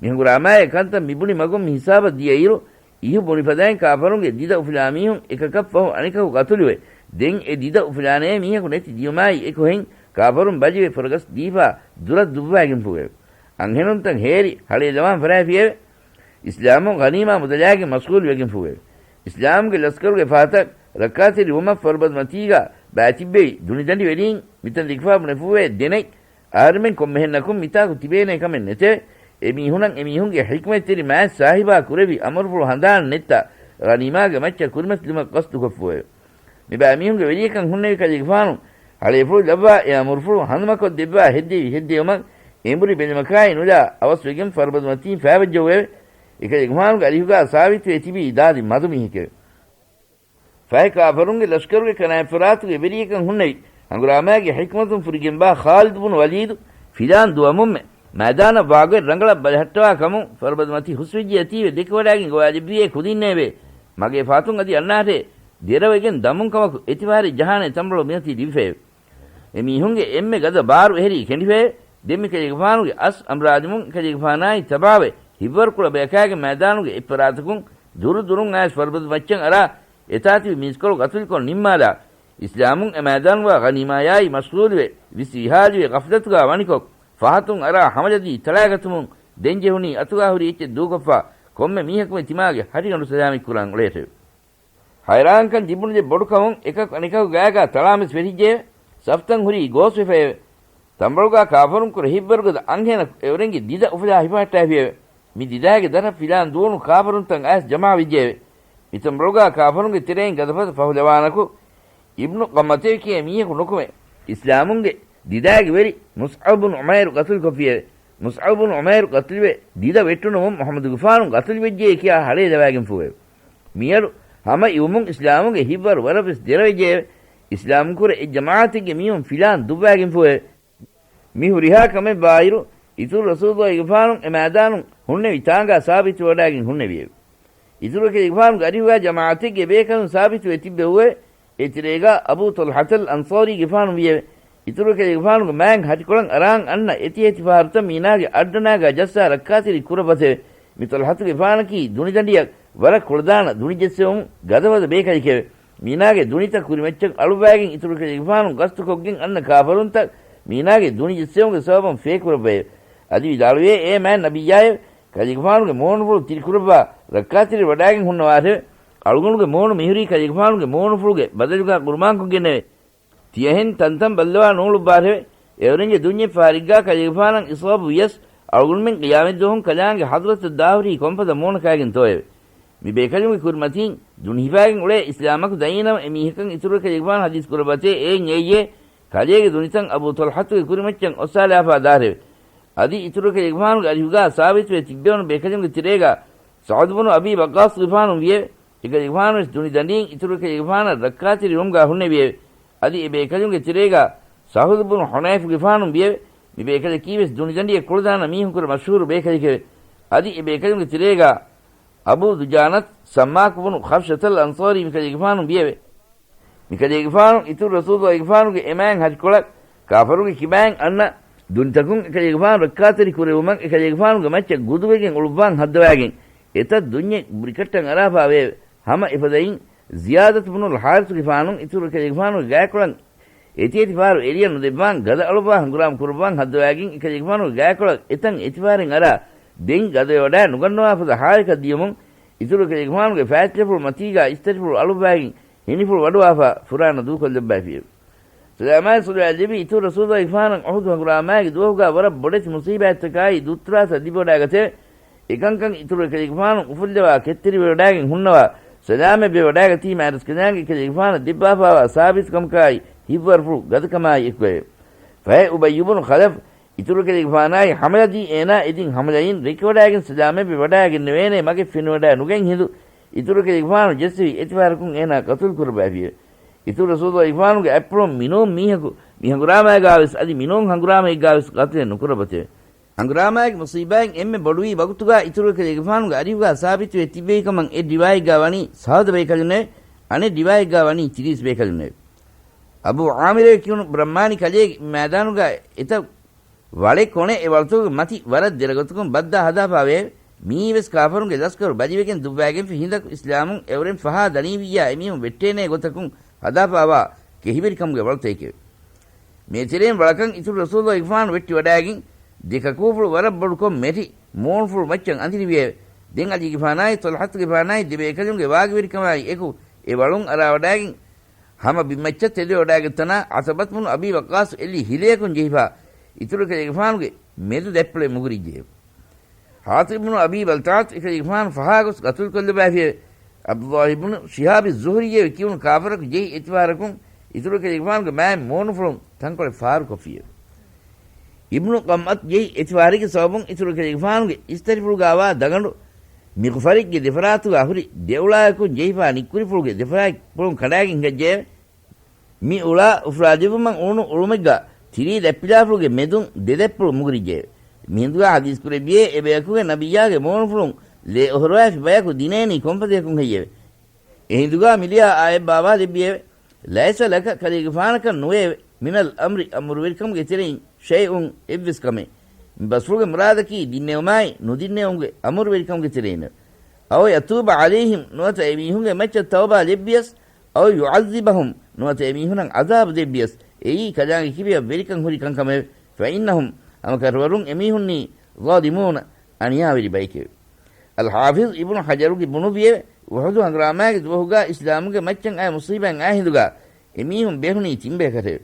މި ހަނގުރާމާއި ކަންތައް މިބުނި މަގުން މި ހިސާބަށް ދިޔައިރު، އިހު ބުނިފަދައިން ކާފަރުންގެ ދިދަ އުފުލާ މީހުން އެކަކަށް ފަހު އަނެކަކު ގަތުލުވެ، ދެން އެ ދިދަ އުފުލާނޭ މީހަކު ނެތި ދިޔުމާއި އެކު ހެން ކާފަރުން ބަލިވެ ފުރަގަސް ދީފާ ދުރަށް ދުއްވާގެންފޫއެވެ. އަންހެނުންތައް ހޭރި ހަޅޭލަވާން ފަރާފިއެވެ. އިސްލާމުން ޣަނީމާ މުދަލާގެން މަޝްޣޫލުވެގެންފޫއެވެ. އިސްލާމުގެ ލަސްކަރުގެ ފަހަތަށް ރައްކާތެރިވުމަށް ފަރުބަދުމަތީގާ ބައިތިއްބެވި ދުނިދަނޑިވެރީން މިތަން ދެކިފާ ބުނެފޫއެވެ. ދެނެތް އަހަރެމެން ކޮންމެހެންނަކުން މިތާކު ތިބޭނޭ ކަމެއް ނެތެވެ. އެ މީހުނަށް އެ މީހުންގެ ޙިކްމަތްތެރި މާތް ސާހިބާ ކުރެއްވި އަމުރުފުޅު ހަނދާން ނެއްތާ، ޣަނީމާގެ މައްޗަށް ކުރިމަތިލުމަށް ޤަޞްދުކޮށްފޫއެވެ. މިބައިމީހުންގެ ވެރިޔަކަން ހުންނެވި ކަލޭގެފާނު ހަޅޭފުޅު ލައްވާ އެ އަމުރުފުޅު ހަނދުމަކޮށްދެއްވާ ހެއްދެވި ހެއްދެވުމަށް އެނބުރި ބެލުމަކާއި ނުލާ އަވަސްވެގެން ފަރުބަދުމަތީން ފައިވައްޖައުއެވެ. އެކަލޭގެފާނުގެ އަރިހުގާ ސާބިތުވެ ތިބީ ދާދި މަދުމީހެކެވެ. ފަހެ ކާފަރުންގެ ލަޝްކަރުގެ ކަނާތްފަރާތުގެ ވެރިޔަކަން ހުންނެވި ހަނގުރާމާގެ ޙިކްމަތުން ފުރިގެންވާ ޚާލިދު ބުނު ވަލީދު ފިލާން ދުވަމުންމެ މައިދާނަށް ވާގޮތް ރަނގަޅަށް ބަލަހައްޓަވާ ކަމުން ފަރުބަދުމަތި ހުސްވެއްޖެއަތީވެ ދެކެވަޑާގެން ގޮވާލެއްވިއޭ ކުދިންނޭވެ. މަގޭ ފަހަތުން އަދި އަންނާށޭ ދެރަވެގެން ދަމުން ކަމަކު އެތިފާރެއް ޖަހާނޭ ތަނބަޅު މިއޮތީ ލިބިފައެވެ. އެ މީހުންގެ އެންމެ ގަދަ ބާރު އެހެރީ ކެނޑިފައެވެ. ދެން މި ކަލޭގެފާނުގެ އަސް އަނބުރާލުމުން ކަލޭގެފާނާއި ތަބާވެ ހިއްވަރުކުޅަ ބަޔަކާގެ މައިދާނުގެ އެއްފަރާތަކުން ދުރު ދުރުން އައިސް ފަރުބަދު މައްޗަށް އަރާ އެތާ ތިބި މީސްކޮޅު ގަތުލުކޮށް ނިންމާލާ، އިސްލާމުން އެ މައިދާނުގާ ޣަނީމާޔާއި މަޝްޣޫލުވެ، ވިސްވިހާލިވެ ޣަފްލަތުގާ ވަނިކޮށް، ފަހަތުން އަރާ ހަމަލަދީ ތަޅާގަތުމުން ދެން ޖެހުނީ އަތުގާ ހުރި އެއްޗެއް ދޫކޮށްފާ ކޮންމެ މީހަކުމެ ތިމާގެ ހަށިގަނޑު ސަލާމަތްކުރާން އުޅޭށެވެ. ހައިރާންކަން ލިބުނުލެއް ބޮޑުކަމުން އެކަކު އަނެކަކު ގާގާ ތަޅާމެސް ފެށިއްޖެއެވެ. ސަފްތަން ހުރީ ގޯސްވެފައެވެ. ތަނބަޅުގާ ކާފަރުންކުރެ ހިއްވަރުގަދަ އަންހެނަކު އެއުރެންގެ ދިދަ އުފުލާ ހިފަހައްޓާފިއެވެ. މި ދިދާގެ ދަށަށް ފިލާން ދޫނު ކާފަރުންތައް އައިސް ޖަމާވެއްޖެއެވެ. މި ތަނބަޅުގާ ކާފަރުންގެ ތެރެއިން ގަދަފަދަ ފަހުލަވާނަކު އިބްނު ޤަމްޢަތޭ ކިޔޭ މީހަކު ނުކުމެ، އިސްލާމުންގެ ދިދާގެ ވެރި މުޞްޢަބު ބުނު ޢުމައިރު ޤަތުލުކޮށްފިއެވެ. މުޞްޢަބު ބުނު ޢުމައިރު ޤަތުލުވެ، ދިދަ ވެއްޓުނުމުން މުޙައްމަދުގެފާނު ޤަތުލުވެއްޖެ ކިޔާ ހަޅޭލަވާގެންފޫއެވެ. މިއަޑު ހަމަ އިވުމުން އިސްލާމުގެ ހިއްވަރު ވަރަށްވެސް ދެރަވެއްޖެއެވެ. އިސްލާމްކުރެ އެއް ޖަމާޢަތެއްގެ މީހުން ފިލާން ދުއްވާގެންފޫއެވެ. މި ހުރިހާ ކަމެއް ވާއިރު، އިތުރު ރަސޫލުގެފާނު އެ މައިދާނުން ހުންނެވި ތާނގާ ސާބިތުވެވަޑާގެން ހުންނެވިއެވެ. އިތުރު ކަލޭގެފާނުގެ އަރިހުގާ ޖަމާޢަތެއްގެ ބޭކަލުން ސާބިތުވެ ތިއްބެވުއެވެ. އެތެރޭގާ އަބޫ ޠަލްޙަތަލް އަންޞާރީގެފާނު ވިއެވެ. އިތުރު ކަލޭގެފާނުގެ މާތް ހަށިކޮޅަށް އަރާން އަންނަ އެތި އެތި ފަހަރުތައް މީނާގެ އައްޑަނާގާ ޖައްސާ ރައްކާތެރި ކުރައްވަތެވެ. މި ޠަލްޙަތުގެފާނަކީ ދުނިދަނޑިއަށް ވަރަށް ކުޅަދާނަ ދުނިޖެއްސެވުމުން ގަދަފަދަ ބޭކަލެކެވެ. މީނާގެ ދުނިތައް ކުރިމައްޗަށް އަޅުއްވާގެން އިތުރު ކަލޭގެފާނު ގަސްތުކޮށްގެން އަންނަ ކާފަރުންތައް މީނާގެ ދުނި ޖެއްސެވުމުގެ ސަބަބުން ފޭކުރައްވައެވެ. އަދި ވިދާޅުވޭ އޭ މާތް ނަބިއްޔާއެވެ. ކަލޭގެފާނުގެ މޫނުފުޅު ތިރިކުރައްވާ ރައްކާތެރި ވަޑާގެން ހުންނަވާށެވެ. އަޅުގަނޑުގެ މޫނު މިހުރީ ކަލޭގެފާނުގެ މޫނުފުޅުގެ ބަދަލުގާ ގުރުބާންކޮށްގެންނެވެ. ތިޔަހެން ތަންތަން ބައްލަވާ ނޫޅުއްވާށެވެ. އެއުރެންގެ ދުންޏެއް ފަހަރެއްގާ ކަލޭގެފާނަށް އިޞާބު ވިޔަސް، އަޅުގަނޑުމެން ޤިޔާމަތްދުވަހުން ކަލާނގެ ޙަޟްރަތަށް ދާހުރީ ކޮންފަދަ މޫނަކާގެންތޯއެވެ؟ މި ބޭކަލުންގެ ކުރިމަތީން ދުނި ހިފާގެން އުޅޭ އިސްލާމަކު ދައީނަމަ އެމީހަކަށް އިތުރު ކަލޭގެފާނު ޙަދީޘް ކުރައްވަތޭ އޭން އެއްޔޭ ކަލޭގެ ދުނިތައް އަބޫ ޠަލްޙަތުގެ ކުރިމައްޗަށް އޮއްސާލާފާ ދާށެވެ. އަދި އިތުރު ކަލޭގެފާނުގެ އަރިހުގާ ސާބިތުވެ ތިއްބެވުނު ބޭކަލުންގެ ތެރޭގާ ސަޢުދު ބުނު އަބީ ވައްޤާޞްގެފާނު ވިއެވެ. އެކަލޭގެފާނުވެސް ދުނިދަނޑީން އިތުރު ކަލޭގެފާނަށް ރައްކާތެރިވުމުގާ ހުންނެވިއެވެ. އަދި އެ ބޭކަލުންގެ ތެރޭގާ ސަހުލު ބުނު ޙުނައިފުގެފާނު ވިއެވެ. މި ބޭކަލަކީވެސް ދުނިދަނޑިއަށް ކުޅަދާނަ މީހުންކުރެ މަޝްހޫރު ބޭކަލެކެވެ. އަދި އެ ބޭކަލުންގެ ތެރޭގާ އަބޫ ދުޖާނަތް ސައްމާކު ބުނު ޚަފްޝަތަލް އަންޞާރީ މި ކަލޭގެފާނު ވިއެވެ. މި ކަލޭގެފާނު އިތުރު ރަސޫލުގެފާނުގެ އެމާތް ހަށިކޮޅަށް ކާފަރުންގެ ކިބާއިން އަންނަ ދުނިތަކުން އެކަލޭގެފާނު ރައްކާތެރި ކުރެވުމަށް އެކަލޭގެފާނުގެ މައްޗަށް ގުދުވެގެން އުޅުއްވާން ހައްދަވާގެން އެތައް ދުންޏެއް ބުރިކައްޓަން އަރާފާވެއެވެ. ހަމަ އެފަދައިން ޒިޔާދަތު ބުނުލް ޙާރިޘުގެފާނު އިތުރު އެކަލޭގެފާނުގެ ގާތްކޮޅަށް އެތިއެތި ފަހަރު އެރިޔަށް ނުދެއްވާން ގަދަ އަޅުއްވާ ހަނގުރާމަ ކުރައްވާން ހައްދަވާގެން އެކަލޭގެފާނުގެ ގާތްކޮޅަށް އެތަން އެތިފަހަރެއް އަރާ ދެން ގަދަވެވަޑާ ނުގަންނަވާފަދަ ޙާލަކަށް ދިޔުމުން އިތުރު އެކަލޭގެފާނުގެ ފާތިލަފުޅު މަތީގާ އިސްތަށިފުޅު އަޅުއްވާގެން ހިނިފުޅު ވަޑުވާފާ ފުރާނަ ދޫކޮށްލައްވައިފިއެވެ. ސަލާމާއި ޞަލަވާތްލެއްވި އިތުރު ރަސޫލުގެފާނަށް އުޙުދު ހަނގުރާމާގެ ދުވަހުގާ ވަރަށް ބޮޑެތި މުޞީބާތްތަކާއި ދޫތުރާސް އަދިވެވަޑާގަތެވެ. އެކަންކަން އިތުރު އެކަލޭގެފާނު އުފުއްލަވާ ކެތްތެރިވެވަޑާގެން ހުންނަވާ ސަލާމަތްވެ ވަޑާގަތީ މާތްރަސްކަލާނގެ އެކަލޭގެފާނަށް ދެއްވާފާވާ ސާބިތުކަމަކާއި ހިތްވަރުފުޅު ގަދަކަމާއި އެކުގައެވެ. ފަހެ އުބައްޔު ބުނު ޚަލަފް އިތުރު އެކަލޭގެފާނާއި ހަމަލަދީ އޭނާ އެދިން ހަމަލައިން ރެކިވަޑާގެން ސަލާމަތްވެ ވަޑާގެންނެވޭނޭ މަގެއް ފެނިވަޑާ ނުގެން ހިނދު އިތުރު އެކަލޭގެފާނު ޖެއްސެވި އެތިފަހަރަކުން އޭނާ ޤަތުލު ކުރައްވައިފިއެވެ. އިތުރު ރަސޫލުގެފާނުގެ އަތްޕުޅުން މިނޫން މީހަކު މި ހަނގުރާމައިގާވެސް އަދި މިނޫން ހަނގުރާމައެއްގާވެސް ޤަތުލެއް ނުކުރައްވަތެވެ. ހަނގުރާމާގެ މުޞީބާއިން އެންމެ ބޮޑުވީ ވަގުތުގާ އިތުރު އެކަލޭގެފާނުގެ އަރިހުގާ ސާބިތުވެ ތިއްބެވިކަމަށް އެއް ރިވާޔަތްގާ ވަނީ ސަހަދަ ބޭކަލުންނެވެ. އަނެއް ރިވާޔަތްގާ ވަނީ ތިރީސް ބޭކަލުންނެވެ. އަބޫ ޢާމިރޭ ކިޔުނު ބްރަހްމާނީ ކަލޭގެ މައިދާނުގާ އެތައް ވަޅެއް ކޮނެ އެ ވަޅުތަކުގެ މަތި ވަރަށް ދެރަ ގޮތަކުން ބައްދާ ހަދާފާވެއެވެ. މިއީވެސް ކާފަރުންގެ ލަސްކަރު ބަލިވެގެން ދުއްވައިގެންފި ހިނދަކު އިސްލާމުން އެއުރެން ފަހާ ދަނީވިއްޔާ އެމީހުން ވެއްޓޭނޭ ގޮތަކުން ހަދާފާވާ ކެހިވެރިކަމުގެ ވަޅުތަކެކެވެ. މޭތެރެއިން ވަޅަކަށް އިތުރު ރަސޫލުގެފާނު ވެއްޓިވަޑައިގެން ދެ ކަކޫފުޅު ވަރަށް ބޮޑުކޮށް މެޓި މޫނުފުޅު މައްޗަށް އަނދިރިވިއެވެ. ދެން އަލީގެފާނާއި ޠަލްޙަތުގެފާނާއި ދެބޭކަލުންގެ ވާގިވެރިކަމާއި އެކު އެ ވަޅުން އަރާވަޑައިގެން ހަމަ ބިންމައްޗަށް ތެދުވެވަޑައިގަތްތަނާ ޢަތަބަތު ބުނު އަބީ ވައްޤާޞް އެއްލި ހިލަޔަކުން ޖެހިފާ އިތުރު ކަލޭގެފާނުގެ މެދު ދަތްޕުޅެއް މުގުރިއްޖެއެވެ. ޙާޠިބު ބުނު އަބީ ބަލްތަޢަތު އެކަލޭގެފާނު ފަހާގޮސް ގަތުލުކޮށްލައްވައިފިއެވެ. ޢަބްދުﷲ ބުނު ޝިހާބި ޒުހުރީއެވެ ކިޔުނު ކާފަރަކު ޖެހި އެތިފަހަރަކުން އިތުރު ކަލޭގެފާނުގެ މާތް މޫނުފުޅުން ތަންކޮޅެއް ފާރުކޮށްފިއެވެ. އިބްނު ޤަމްޢަތު ޖެހި އެތިފަހަރެއްގެ ސަބަބުން އިތުރު ކަލޭގެފާނުގެ އިސްތަށިފުޅުގާވާ ދަގަނޑު މިޣުފަރެއްގެ ދެފަރާތުގާ ހުރި ދެއުޅާއަކުން ޖެހިފާ ނިއްކުރިފުޅުގެ ދެފަރާތްޕުޅުން ކަނޑާގެން ހިނގައްޖެއެވެ. މި އުޅާ އުފުރާލެއްވުމަށް އުޅުނު އުޅުމެއްގާ ތިރީ ދަތްޕިލާފުޅުގެ މެދުން ދެ ދަތްޕުޅު މުގުރިއްޖެއެވެ. މިހިނދުގާ ޙަދީޘް ކުރެއްވިއޭ އެބަޔަކުގެ ނަބިއްޔާގެ މޫނުފުޅުން ލޭ އޮހޮރުވައިފި ބަޔަކު ދިނޭނީ ކޮންފަދަޔަކުން ހެއްޔެވެ؟ އެހިނދުގާ މިލިޔާ އާޔަތް ބާވާލެއްވިއެވެ. ލައިސަ ލަކަ ކަލޭގެފާނަކަށް ނުވެއެވެ. މިނަލް އަމްރި އަމުރުވެރިކަމުގެ ތެރެއިން ޝައިއުން އެއްވެސް ކަމެއް. މި ބަސްފުޅުގެ މުރާދަކީ ދިންނެވުމާއި ނުދިންނެވުމުގެ އަމުރުވެރިކަމުގެ ތެރެއިންނެވެ. އައު ޔަތޫބަ ޢަލައިހިމް ނުވަތަ އެމީހުންގެ މައްޗަށް ތައުބާ ލެއްވިޔަސް، އައު ޔުޢައްޒިބަހުމް ނުވަތަ އެމީހުނަށް ޢަޒާބު ދެއްވިޔަސް، އެއީ ކަލާނގެ ކިބަޔަށް ވެރިކަން ހުރި ކަންކަމެވެ. ފައިންނަހުމް ހަމަ ކަށަވަރުން އެމީހުންނީ ޒާލިމޫނަ އަނިޔާވެރި ބައެކެވެ. އަލްޙާފިޒް އިބްނު ޙަޖަރުގެ ބުނުއްވިއެވެ. އުޙުދު ހަނގުރާމާގެ ދުވަހުގާ އިސްލާމުގެ މައްޗަށް އައި މުޞީބާއިން އާ ހިނދުގާ އެމީހުން ބޭހުނީ ތިންބަޔަކަށެވެ.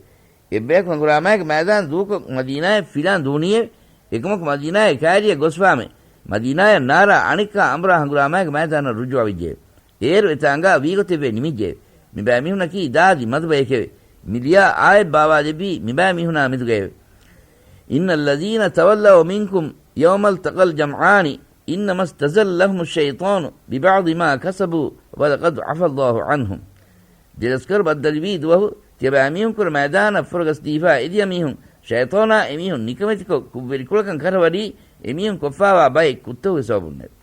އެއްބަޔަކު ހަނގުރާމާގެ މައިދާން ދޫކޮށް މަދީނާއަށް ފިލާން ދޫނީއެވެ. އެކަމަކު މަދީނާއަށް ކައިރިއަށް ގޮސްފާމެ، މަދީނާއަށް ނާރާ އަނެއްކާ އަނބުރާ ހަނގުރާމާގެ މައިދާނަށް ރުޖޫޢަވެއްޖެއެވެ. އޭރު އެތާނގާ ވީގޮތެއްވެ ނިމިއްޖެއެވެ. މިބައިމީހުނަކީ ދާދި މަދުބަޔެކެވެ. މި ލިޔާ އާޔަތް ބާވާލެއްވީ މިބައިމީހުނާ މެދުގައެވެ. إن الذين تولوا منكم يوم التقى الجمعان إنما استزلهم الشيطان ببعض ما كسبوا ولقد عفا الله عنهم. ދެލަސްކަރު ބައްދަލުވީ ދުވަހު ތިޔަބައިމީހުންކުރެ މައިދާނަށް ފުރަގަސްދީފާ އެދިޔަމީހުން ޝައިޠާނާ އެމީހުން ނިކަމެތިކޮށް ކުށްވެރިކުޅަކަށް ކަށަވަރީ އެމީހުން ކޮށްފާވާ ބައެއް ކުށްތަކުގެ ސަބަބުންނެވެ.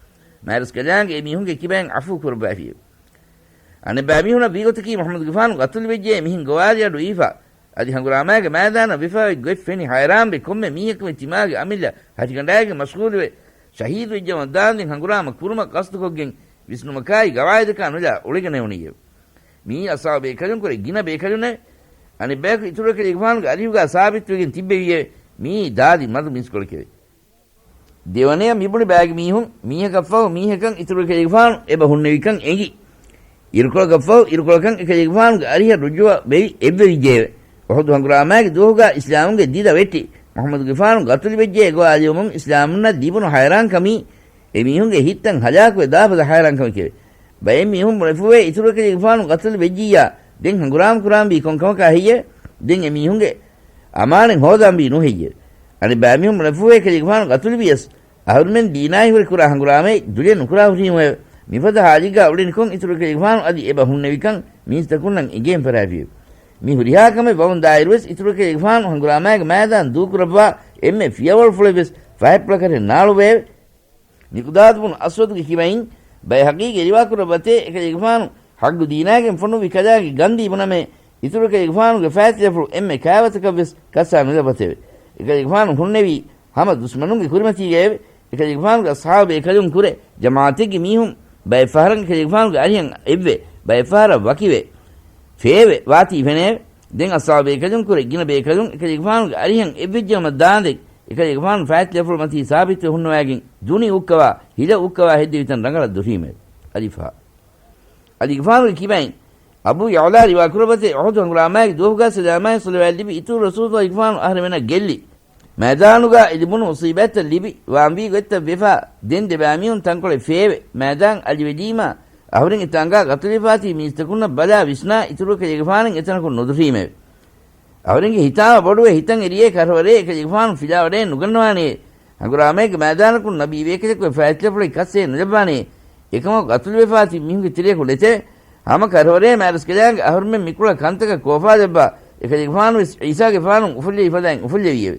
މާތްރަސްކަލާނގެ އެމީހުންގެ ކިބައިން ޢަފޫ ކުރައްވައިފިއެވެ. އަނެއްބައިމީހުނަށް ވީގޮތަކީ މުޙައްމަދުގެފާނު ގަތުލުވެއްޖެ މިހެން ގޮވާލި އަޑު އީފާ، އަދި ހަނގުރާމާގެ މައިދާނަށް ވެފާވެ ގޮތް ފެނި ހައިރާންވެ ކޮންމެ މީހަކުމެ ތިމާގެ އަމިއްލަ ހަށިގަނޑާގެ މަޝްޣޫލުވެ ޝަހީދުވެއްޖަވަން ދާންދެން ހަނގުރާމަ ކުރުމަށް ޤަޞްދުކޮށްގެން ވިސްނުމަކާއި ގަވާއިދަކާ ނުލާ އުޅެގެނެވުނީއެވެ. މިއީ އަޞްޙާބު ބޭކަލުންކުރެ ގިނަ ބޭކަލުންނެވެ. އަނެއްބަޔަކު އިތުރު ކަލޭގެފާނުގެ އަރިހުގާ ސާބިތުވެގެން ތިއްބެވިއެވެ. މިއީ ދާދި މަދު މީސްކޮޅެކެވެ. ދެވަނަޔަށް މިބުނި ބައިގެ މީހުން މީހަކަށްފަހު މީހަކަށް އިތުރު ކަލޭގެފާނު އެބަ ހުންނެވިކަން އެނގި، އިރުކޮޅަކަށްފަހު އިރުކޮޅަކަށް އެކަލޭގެފާނުގެ އަރިހަށް ރުޖޫޢަ ވެވި އެއްވެވިއްޖެއެވެ. އުޙުދު ހަނގުރާމާގެ ދުވަހުގާ އިސްލާމުގެ ދިދަ ވެއްޓި މުޙައްމަދުގެފާނު ގަތުލުވެއްޖެ ގޮވާލެވުމުން އިސްލާމުންނަށް ލިބުނު ހައިރާންކަމީ އެމީހުންގެ ހިތްތައް ހަލާކުވެ ދާފަދަ ހައިރާންކަމެކެވެ. ބައެއް މީހުން ބުނެފޫވޭ އިތުރު ކަލޭގެފާނު ގަތުލު ވެއްޖިއްޔާ ދެން ހަނގުރާމަ ކުރާންވީ ކޮން ކަމަކާ ހެއްޔެވެ؟ ދެން އެމީހުންގެ އަމާނެއް ހޯދާންވީ ނޫން ހެއްޔެވެ؟ އަނެއް ބައިމީހުން ބުނެފޫވޭ ކަލޭގެފާނު ގަތުލުވިޔަސް އަހުރުމެން ދީނާއި ހުރެ ކުރާ ހަނގުރާމައެއް ދުލެއް ނުކުރާ ހުރީމެވެ. މިފަދަ ހާލެއްގާ އުޅެނިކޮށް އިތުރު ކަލޭގެފާނު އަދި އެބަ ހުންނެވިކަން މީސްތަކުންނަށް އެނގޭން ފަރާފިއެވެ. މި ހުރިހާ ކަމެއް ވަމުން ދާއިރުވެސް އިތުރު ކަލޭގެފާނު ހަނގުރާމާގެ މައިދާން ދޫކުރައްވާ އެންމެ ފިޔަވަޅުފުޅެއްވެސް ފަހެއްޕުޅަކަށެއް ނާޅުވެއެވެ. މިޤްދާދު ބުނު އަސްވަދުގެ ކިބައިން ބައިހަޤީގެ ރިވާކުރައްވަތޭ އެކަލޭގެފާނު ޙައްގު ދީނާގެން ފޮނުއްވި ކަލާނގެ ގަންދީ ބުނަމޭ، އިތުރު ކަލޭގެފާނުގެ ފައިތިލަފުޅު އެންމެ ކާވަތަކަށްވެސް ކައްސާ ނުލަބަތެވެ. އެކަލޭގެފާނު ހުންނެވީ ހަމަ ދުސްމަނުންގެ ކުރިމަތީގައެވެ. އެކަލޭގެފާނުގެ އަޞްޙާބު ބޭކަލުން ކުރެ ޖަމާޢަތެއްގެ މީހުން ބައެއްފަހަރަށް އެކަލޭގެފާނުގެ އަރިހަށް އެއްވެ، ބައެއްފަހަރަށް ވަކިވެ، ފޭވެ ވާތީ ފެނެއެވެ. ދެން އަޞްޙާބު ބޭކަލުން ކުރެ ގިނަ ބޭކަލުން އެކަލޭގެފާނުގެ އަރިހަށް އެއްވެއްޖައުމަށް ދާނދެން އެކަލޭގެފާނު ފައިތިލަފުޅު މަތީ ސާބިތުވެ ހުންނަވައިގެން ދުނި އުއްކަވާ، ހިލަ އުއްކަވާ ހެއްދެވިތަން ރަނގަޅަށް ދުށީމެވެ. އަލިފާ. އަލިގެފާނުގެ ކިބައިން އަބޫ ޔަޢުލާ ރިވާކުރައްވަތޭ އުޙުދު ހަނގުރާމާގެ ދުވަހުގާ ސަލާމާތް ޞަލަވާތް ލިބި އިތުރު ރަސޫލުގެފާނު އަހަރެމެނަށް ގެއްލި. މައިދާނުގާ އެ ލިބުނު މުޞީބާތްތައް ލިބި ވާންވީ ގޮތްތައް ވެފާ، ދެން ދެބައިމީހުން ތަންކޮޅެއް ފޭވެ، މައިދާން އަލިވެލީމާ، އަހުރެން އެތާނގާ ގަތުލިފާތީ މީސްތަކުންނަށް ބަލާ ވިސްނާ އިތުރު ކަލޭގެފާނެއް އެތަނަކުން ނުދުށީމެވެ. އަހުރެންގެ ހިތާމަ ބޮޑުވެ ހިތަށް އެރިއޭ ކަށަވަރޭ އެކަލޭގެފާނު ފިލާވަޑައެއް ނުގަންނަވާނެ. ހަނގުރާމައެއްގެ މައިދާނަކުން ނަބީ ބޭކަލެކު ފައިތިލަފުޅެއް ކައްސޭ ނުލައްވާނެ. އެކަމަކު ގަތުލުވެފާތި މީހުންގެ ތެރެއަކު ނެތެވެ. ހަމަ ކަށަވަރޭ މާރަސްކަލާނގެ އަހުރުމެން މިކުޅަ ކަންތަކަށް ކޯފާލައްވާ އެކަލޭގެފާނުވެސް ޢީސާގެފާނު އުފުއްލެވި ފަދައިން އުފުއްލެވިއެވެ.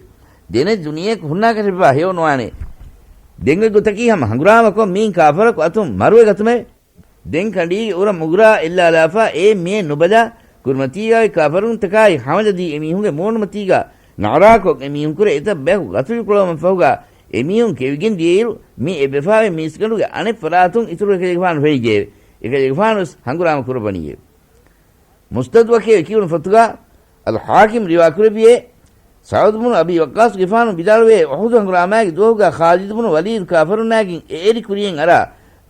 ދެނެއް ދުނިޔެއަކު ހުންނާކަށެއްވާ ހެޔޮނުވާނެ. ދެން އޮތް ގޮތަކީ ހަމަ ހަނގުރާމަކޮށް މީން ކާފަރަކު އަތުން މަރުވެ ގަތުމެވެ. ދެން ކަނޑީގެ އުރަ މުގުރާ އެއްލާލާފާ އޭ މޭ ނުބަލާ، ކުރިމަތީގާ އޮތް ކާފަރުންތަކާއި ހަމަލަދީ އެމީހުންގެ މޫނުމަތީގާ ނާރާކޮށް އެ މީހުންކުރެ އެތައް ބަޔަކު ގަތުލުކުޅަވުމަށްފަހުގަ އެ މީހުން ކެވިގެން ދިޔައިރު، މި އެއްބަފާވެ މީސްގަނޑުގެ އަނެއް ފަރާތުން އިތުރު އެކަލޭގެފާނު ފެނިއްޖެއެވެ. އެކަލޭގެފާނުވެސް ހަނގުރާމަ ކުރައްވަނީއެވެ. މުސްނަދުއަކީ ކިޔުނު ފޮތުގަ އަލް ޙާކިމް ރިވާކުރެއްވިއޭ، ސަޢުދު ބުނު އަބީ ވައްޤާޞްގެފާނު ވިދާޅުވޭ، އުޙުދު ހަނގުރާމާގެ ދުވަހުގަ ޚާލިދު ބުނު ވަލީދު ކާފަރުންނާގެން އެއެރި ކުރިޔަށް އަރާ،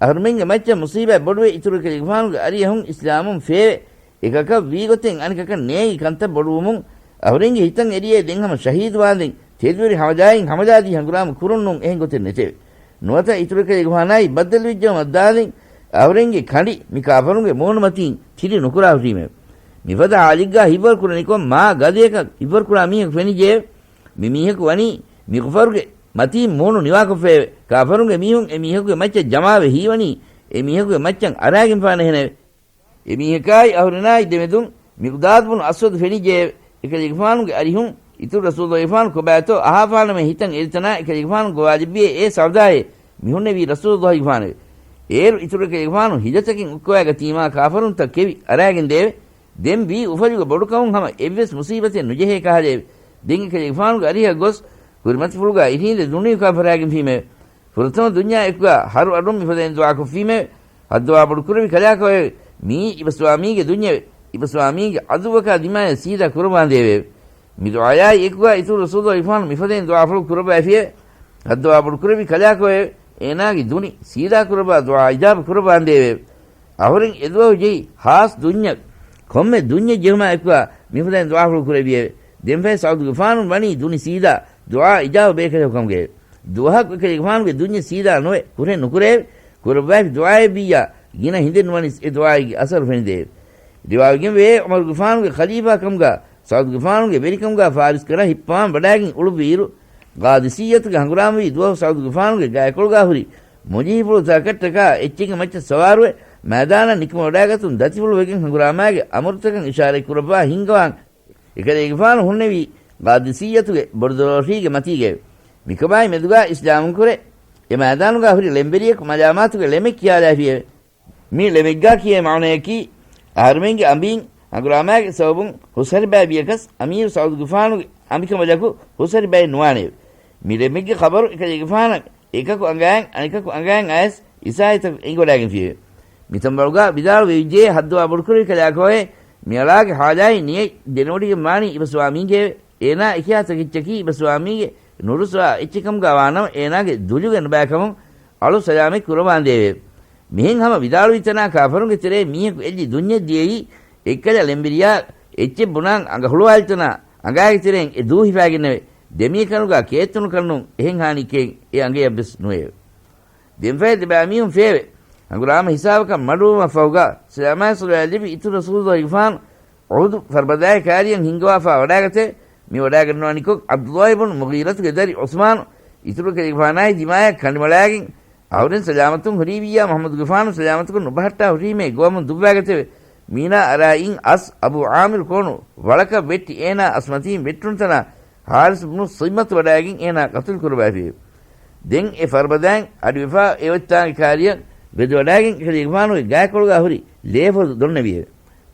އަހަރުމެންގެ މައްޗަށް މުޞީބާތް ބޮޑުވެ، އިތުރު އެކަލޭގެފާނުގެ އަރިއަހުން އިސްލާމުން ފޭވެ، އެކަކަށް ވީގޮތެއް އަނެކަކަށް ނޭނގި ކަންތައް ބޮޑުވުމުން އަހުރެންގެ ހިތަށް އެރިއޭ ދެން ހަމަ ޝަހީދުވާނދެން ތެދުވެރި ހަމަޖާއިން ހަމަޖާދީ ހަނގުރާމަ ކުރުން ނޫން އެހެން ގޮތެއް ނެތެވެ. ނުވަތަ އިތުރު އެކަލޭގެފާނާއި ބައްދަލުވެއްޖައުމަށް ދާނދެން އަހުރެންގެ ކަނޑި މި ކާފަރުންގެ މޫނުމަތީން ތިރި ނުކުރާ ހުށީމެވެ. މިފަދަ ހާލެއްގާ ހިތްވަރު ކުރަނިކޮށް މާ ގަދަޔަކަށް ހިތްވަރު ކުރާ މީހަކު ފެނިއްޖެއެވެ. މި މީހަކު ވަނީ މި ކުފަރުގެ މަތީން މޫނު ނިވާކޮށްފައެވެ. ކާފަރުންގެ މީހުން އެ މީހަކުގެ މައްޗަށް ޖަމާވެ ހީވަނީ އެ މީހަކުގެ މައްޗަށް އަރާގެންފާނެހެނެވެ. އެ މީހަކާއި އަހުރެނާއި ދެމެދުން މިޤްދާދު ބުނު އަސްވަދު ފެނިއްޖެއެވެ. އެކަލޭގެފާނުގެ އަރިހުން އިތުރު ރަސޫލުގެފާނު ކޮބާތޯ އަހާފާނަމޭ ހިތަށް އެރިތަނާ އެކަލޭގެފާނު ގޮވާލެއްވިއޭ އޭ ސަޢުދާއޭ، މި ހުންނެވީ ރަސޫލުގެފާނެވެ. އޭރު އިތުރު އެކަލޭގެފާނު ހިލަތަކެއް އުއްކަވައިގަތީމާ ކާފަރުންތައް ކެވި އަރާގެން ދެއެވެ. ދެން ވީ އުފަލުގެ ބޮޑުކަމުން ހަމަ އެއްވެސް މުޞީބަތެއް ނުޖެހޭ ކަހަލައެވެ. ދެން އެކަލޭގެފާނުގެ އަރިހަށް ގޮސް ކުރިމަތިފުޅުގާ އިށީނދެ ދުނިޔެ ކާފަރާގެންފީމެވެ. ފުރަތަމަ ދުންޏާ އެކުގާ ހަރު އަޑުން މިފަދައިން ދުޢާކޮށްފީމެވެ. ހައްދަވާ ބޮޑުކުރެވި ކަލާކޮއެވެ. މިއީ އިބަސްވާމީގެ ދުންޏެވެ. އިބަސްވާމީގެ ޢަދުއްވަކާ ދިމާޔަށް ސީދާ ކުރައްވާނދޭވެއެވެ. މި ދުޢާޔާއި އެކުގާ އިތުރު ރަސޫލުގެފާނު މިފަދައިން ދުޢާފުޅު ކުރައްވައިފިއެވެ. ހައްދަވާ ބޮޑުކުރެވި ކަލާކޮއެވެ. އޭނާގެ ދުނި ސީދާ ކުރައްވާ ދުޢާ އިޖާބަ ކުރައްވާނދޭވެއެވެ. އަހުރެން އެދުވަހު ޖެހި ހާސް ދުންޏަށް ކޮންމެ ދުންޏެއް ޖެހުމާ އެކުގާ މިފަދައިން ދުޢާފުޅު ކުރެއްވިއެވެ. ދެންފަހެ ސަޢުދުގެފާނު ވަނީ ދުނި ސީދާ ދުޢާ އިޖާބަ ބޭކަލެކު ކަމުގައެވެ. ދުވަހަކު އެކަލޭގެފާނުގެ ދުންޏެއް ސީދާ ނުވެ ކުރެއް ނުކުރެއެވެ. ކުރައްވައިފި ދުޢާއެއްވިއްޔާ ގިނަ ހިނދެއް ނުވަނީސް އެ ދުޢާއެއްގެ އަސަރު ފެނިދެއެވެ. ރިވާވެގެންވޭ ޢުމަރުގެފާނުގެ ޚަލީފާ ކަމުގާ ސަޢުދުގެފާނުގެ ވެރިކަމުގާ ފާރިސްކަރާ ހިއްޕަވާން ވަޑާގެން އުޅުއްވިއިރު، ޤާދިސިއްޔަތުގެ ހަނގުރާމަވީ ދުވަހު ސަޢުދުގެފާނުގެ ގާތްކޮޅުގާ ހުރި މުޖީހިފުޅުތަކަށްޓަކާ އެއްޗެއްގެ މައްޗަށް ސަވާރުވެ، މައިދާނަށް ނިކުމެވަޑާގަތުން ދަތިފުޅުވެގެން ހަނގުރާމާގެ އަމުރުތަކަށް އިޝާރަތްކުރައްވާ ހިންގަވާން އެކަލޭގެފާނު ހުންނެވީ ޤާދިސިއްޔަތުގެ ބޮޑުދޮރޯށީގެ މަތީގައެވެ. މިކަމާއި މެދުގާ އިސްލާމުންކުރެ އެ މައިދާނުގާ ހުރި ޅެންވެރިޔަކު މަލާމާތުގެ ޅެމެއް ކިޔާލައިފިއެވެ. މި ޅެމެއްގާ ކިޔޭ މާނަޔަކީ، އަހަރުމެންގެ އަނބީން ހަނގުރާމާގެ ސަބަބުން ހުސްހަރިބައި ވިޔަކަސް، އަމީރު ސަޢުދުގެފާނުގެ އަނބިކަނބަލަކު ހުސްހަރިބައެއް ނުވާނެއެވެ. މި ޅެމެއްގެ ޚަބަރު އެކަލޭގެފާނަށް އެކަކު އަނގައިން އަނެކަކު އަނގައިން އައިސް އިސާއިތަކު އެނގިވަޑާގެންފިއެވެ. މިތަންބަޅުގާ ވިދާޅުވެވިއްޖެ، ހައްދަވާ ބޮޑުކުރެވި ކަލާކޯއެ، މިއަޅާގެ ޙާލާއި ނިޔަތް ދެނެވޮޑިގެން ވާނީ އިބަސްވާމީގެއެވެ. އޭނާ އެކިޔާ ތަކެއްޗަކީ އިބަސްވާމީގެ ނުރުއްސުވާ އެއްޗެއް ކަމުގާ ވާނަމަ، އޭނާގެ ދުލުގެ ނުބައިކަމުން އަޅު ސަލާމަތް ކުރައްވާނދޭވެ. މިހެން ހަމަ ވިދާޅުވިތަނާ ކާފަރުންގެ ތެރޭ މީހަކު އެއްލި ދުންޏެއް ދިޔައީ، އެއްކަލަ ޅެންވެރިޔާ އެއްޗެއް ބުނާން އަނގަ ހުޅުވާލިތަނާ އަނގާގެ ތެރެއިން އެ ދޫ ހިފާގެންނެވެ. ދެމީހަކަނުގާ ކޭއްތުނުކަން ނޫން އެހެން ހާނީއެއް އެ އަނގަޔަށްވެސް ނުވެއެވެ. ދެންފަހެ ދެބައިމީހުން ފޭވެ. ހަނގުރާމަ ހިސާބަކަށް މަޑުވުމަށްފަހުގާ، ސަލާމާއި ޞަލަވާތް ލިބި އިތުރު ރަސޫލުގެފާނު އުޙުދު ފަރުބަދާއި ކާރިޔަށް ހިންގަވާފާ ވަޑާގަތެވެ. މި ވަޑާގަންނަވަނިކޮށް، ޢަބްދުﷲ ބުނު މުޣީރަތުގެ ދަރި ޢުސްމާނު އިތުރު ކަލޭގެފާނާއި ދިމާޔަށް ކަނޑިމަޅާގެން، އަހުރެން ސަލާމަތުން ހުރީވިއްޔާ މުޙައްމަދުގެފާނު ސަލާމަތުކޮށް ނުބަހައްޓާ ހުށީމޭ ގޮވަމުން ދުއްވާގަތެވެ. މީނާ އަރާ އިން އަސް އަބޫ ޢާމިރު ކޯނު ވަޅަކަށް ވެއްޓި އޭނާ އަސްމަތީން ވެއްޓުނުތަނާ ޙާރިސް ބުނު ޞިއްމަތު ވަޑާގެން އޭނާ ޤަތުލު ކުރައްވައިފިއެވެ. ދެން އެ ފަރުބަދައިން އަޑިވެފާ އެ އޮތްތާނގެ ކާރިޔަށް ވެދެވަޑާގެން އެކަލޭގެފާނުގެ ގާތްކޮޅުގާ ހުރި ލޭފޮދު ދޮންނެވިއެވެ.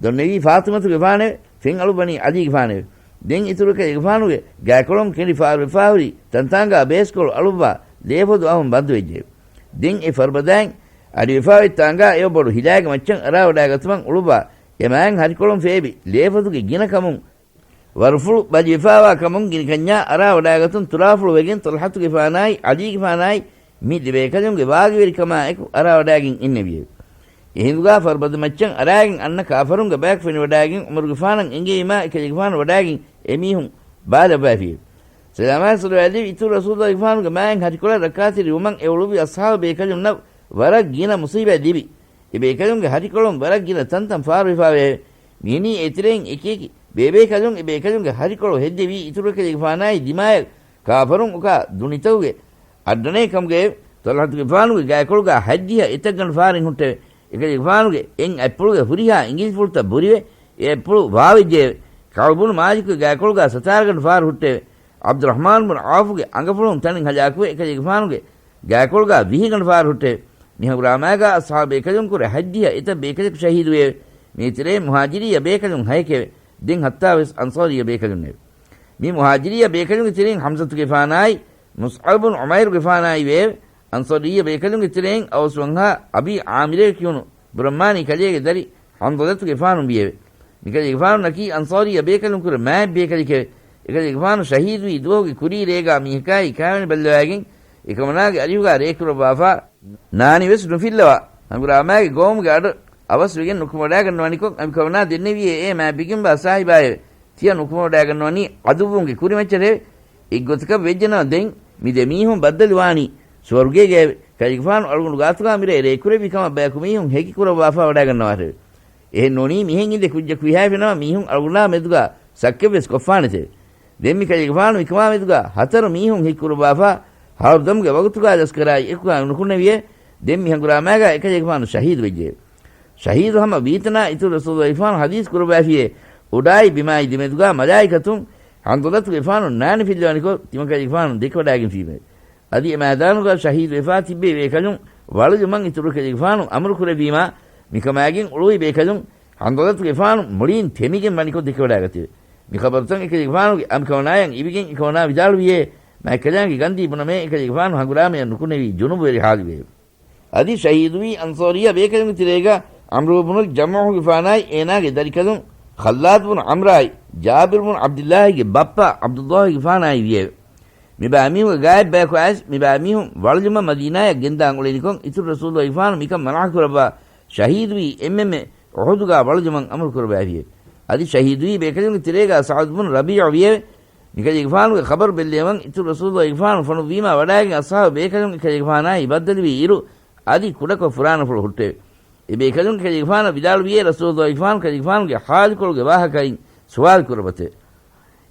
ދޮންނެވީ ފާޠިމަތުގެފާނެވެ. ފެން އަޅުއްވަނީ ޢަލީގެފާނެވެ. ދެން އިތުރު އެކަލޭގެފާނުގެ ގާތްކޮޅުން ކެނޑި ފާރުވެފާ ހުރި ތަންތާނގާ ބޭސްކޮޅު އަޅުއްވާ ލޭފޮދު އައުން ބަންދުވެއްޖެއެވެ. ދެން އެ ފަރުބަދައިން އަޑިވެފާ އޮތް ތާނގާ އެއޮއް ބޮޑު ހިލާގެ މައްޗަށް އަރާވަޑާގަތުމަށް އުޅުއްވާ އެ މާތް ހަށިކޮޅުން ފޭބި ލޭފޮދުގެ ގިނަ ކަމުން ވަރުފުޅު ބަލިވެފާވާ ކަމުން ގިނަ ކަންޏާ އަރާވަޑާގަތުން ތުރާފުޅު ވެގެން ޠަލްޙަތުގެފާނާއި ޢަލީގެފާނާއި މި ދެބޭކަލުންގެ ވާގިވެރިކަމާ އެކު އަރާވަޑާގެން އިންނެވިއެވެ. އެހިނދުގާ ފަރުބަދަ މައްޗަށް އަރާގެން އަންނަ ކާފަރުންގެ ބަޔަކު ފެނިވަޑާގެން ޢުމަރުގެފާނަށް އެނގެވީމާ އެކަލޭގެފާނު ވަޑާގެން އެމީހުން ބާލައްވައިފިއެވެ. ސަލާމާއި ޞަލަވާތް ލިބި އިތުރު ރަސޫލުގެފާނުގެ މާތް ހަށިކޮޅަށް ރައްކާތެރިވުމަށް އެ އުޅުއްވި އަޞްޙާބު ބޭކަލުންނަށް ވަރަށް ގިނަ މުޞީބާތް ލިބި، އެ ބޭކަލުންގެ ހަށިކޮޅުން ވަރަށް ގިނަ ތަންތަން ފާރުވެފާވެއެވެ. މިހެނީ އޭތެރެއިން އެކިއެކި ބޭބޭކަލުން އެ ބޭކަލުންގެ ހަށިކޮޅު ހެއްދެވީ އިތުރު އެކަލޭގެފާނާއި ދިމާޔަށް ކާފަރުން އުކާ ދުނިތަކުގެ އައްޑަނޭ ކަމުގައެވެ. ޠަލްޙަތުގެފާނުގެ ގާތްކޮޅުގާ ހަތްދިހަ އެތައްގަނޑު ފާރެއް ހުއްޓެވެ. އެކަލޭގެފާނުގެ އެއް އަތްޕުޅުގެ ހުރިހާ އިނގިލިފުޅުތައް ބުރިވެ، އެ އަތްޕުޅު ވާވެއްޖެއެވެ. ކަޢުބު ބުނު މާލިކުގެ ގާތްކޮޅުގާ ސަތާރަގަނޑު ފާރު ހުއްޓެވެ. ޢަބްދުއްރަޙްމާން ބުނު ޢައުފުގެ އަނގަފުޅުން ތަނެއް ހަލާކުވެ، އެކަލޭގެފާނުގެ ގާތްކޮޅުގާ ވިހިގަނޑު ފާރު ހުއްޓެވެ. މި ހަނގުރާމާގާ އަޞްޙާބު ބޭކަލުންކުރެ ހަތްދިހަ އެތައް ބޭކަލަކު ޝަހީދުވެއެވެ. މީތެރޭ މުހާޖިރިއްޔަ ބޭކަލުން ހައެކެވެ. ދެން ހައްތާވެސް އަންޞާރިއްޔަ ބޭކަލުންނެވެ. މި މުހާޖިރިއްޔާ ބޭކަލުންގެ ތެރެއިން ޙަމްޒަތުގެފާނާއި، މުޞްޢަބު ބުނު ޢުމައިރުގެފާނާއި ވެއެވެ. އަންޞާރިއްޔާ ބޭކަލުންގެ ތެރެއިން އައުސް ވަންހާ އަބީ ޢާމިރޭ ކިޔުނު ބުރައްމާނީ ކަލޭގެ ދަރި ޙަންޟަލަތުގެފާނު ވިއެވެ. މިކަލޭގެފާނުންނަކީ އަންޞާރިއްޔާ ބޭކަލުންކުރެ މާތް ބޭކަލެކެވެ. އެކަލޭގެފާނު ޝަހީދުވީ ދުވަހުގެ ކުރީ ރޭގާ މީހަކާއި ކާވެނި ބައްލަވައިގެން، އެކަމަނާގެ އަރިހުގާ ރޭކުރައްވާފާ، ނާނިވެސް ނުފިއްލަވާ، ހަނގުރާމާގެ ގައުމުގެ އަޑު އަވަސްވެގެން ނުކުމެވަޑައިގަންނަވަނިކޮށް، އަނބިކަމަނާ ދެންނެވިއޭ އޭ މާތް ބިގިންވާ ސާހިބާއެވެ. ތިޔަ ނުކުމެވަޑައިގަންނަވަނީ ޢަދުއްވުންގެ ކުރިމައްޗަށެވެ. އެއްގޮތަކަށް ވެއްޖެނަމަ ދެން މި ދެ މީހުން ބައްދަލުވާނީ ސުވަރުގޭގައެވެ. ކަލޭގެފާނު އަޅުގަނޑު ގާތުގާ މިރޭ ރޭ ކުރެއްވި ކަމަށް ބަޔަކު މީހުން ހެކި ކުރައްވާފާ ވަޑައިގަންނަވާށެވެ. އެހެން ނޫނީ މިހެން އިނދެ ކުއްޖަކު ހިޔާފިނަމަ މީހުން އަޅުގަނޑާ މެދުގާ ސައްކެއްވެސް ކޮށްފާނެތެވެ. ދެން މި ކަލޭގެފާނު މިކަމާ މެދުގާ ހަތަރު މީހުން ހެކި ކުރައްވާފާ، ހަރުދަމުގެ ވަގުތުގާ ލަސްކަރާއި އެކުގާ ނުކުނެވިއޭ. ދެން މި ހަނގުރާމާގާ އެކަލޭގެފާނު ޝަހީދު ވެއްޖެއެވެ. ޝަހީދު ހަމަ ވީތަނާ އިތުރު ރަސޫލު ފާނު ޙަދީޘް ކުރައްވައިފިއޭ، އުޑާއި ބިމާއި ދެމެދުގާ މަލާއިކަތުން ޙަންޟަލަތުގެފާނު ނާނިފިއްލަވަނިކޮށް، ތިމަންކަލޭގެފާނު ދެކެވަޑައިގެންފީމެވެ. އަދި އެ މައިދާނުގާ ޝަހީދުވެފާ ތިއްބެވި ބޭކަލުން ވަޅުލުމަށް އިތުރު ކަލޭގެފާނު އަމުރު ކުރެއްވީމާ، މިކަމާގެން އުޅުވި ބޭކަލުން ޙަންޟަލަތުގެފާނު މުޅީން ތެމިގެން ވަނިކޮށް ދެކެވަޑައިގަތެވެ. މި ޚަބަރުތައް އެކަލޭގެފާނުގެ އަނބިކަމަނާޔަށް އިވިގެން އެކަމަނާ ވިދާޅުވިއޭ، މާތްކަލާނގެ ގަންދީ ބުނަމޭ އެކަލޭގެފާނު ހަނގުރާމަޔަށް ނުކުނެވި ޖުނުބުވެރި ޙާލުވެއެވެ. އަދި ޝަހީދުވީ އަންޞާރިއްޔާ ބޭކަލުންގެ ތެރޭގާ ޢަމްރު ބުނު ޖަމޫޙުގެފާނާއި އޭނާގެ ދަރިކަލުން ޚައްލާދު ބުނު ޢަމްރާއި ޖާބިރު ބުނު ޢަބްދިއްލާހިގެ ބައްޕަ ޢަބްދުއްލާހިގެފާނާއި ވިއެވެ. މި ބައިމީހުންގެ ގާތް ބަޔަކު އައިސް، މި ބައިމީހުން ވަޅުލުމަށް މަދީނާޔަށް ގެންދާން އުޅެނިކޮށް، އިތުރު ރަސޫލު ފާނު މިކަން މަނާ ކުރައްވާ، ޝަހީދުވީ އެންމެންމެ އުޙުދުގާ ވަޅުލުމަށް އަމުރު ކުރައްވައިފިއެވެ. އަދި ޝަހީދުވީ ބޭކަލުންގެ ތެރޭގާ ސަޢުދު ބުނު ރަބީޢު ވިއެވެ. މިކަލޭގެފާނުގެ ޚަބަރު ބެއްލެވިމަން އިތުރު ރަސޫލު ފާނު ފޮނުއްވީމާ ވަޑައިގެން އަޞްޙާބު ބޭކަލުން އެކަލޭގެފާނާއި ބައްދަލުވީ އިރު، އަދި ކުޑަކޮށް ފުރާނަފުޅު ހުއްޓެވެ. އެ ބޭކަލުން އެކަލޭގެފާނަށް ވިދާޅުވިއޭ، ރަސޫލު ފާނު ކަލޭގެފާނުގެ ޙާލުކޮޅުގެ ވާހަކައިން ސުވާލު ކުރައްވަތެވެ.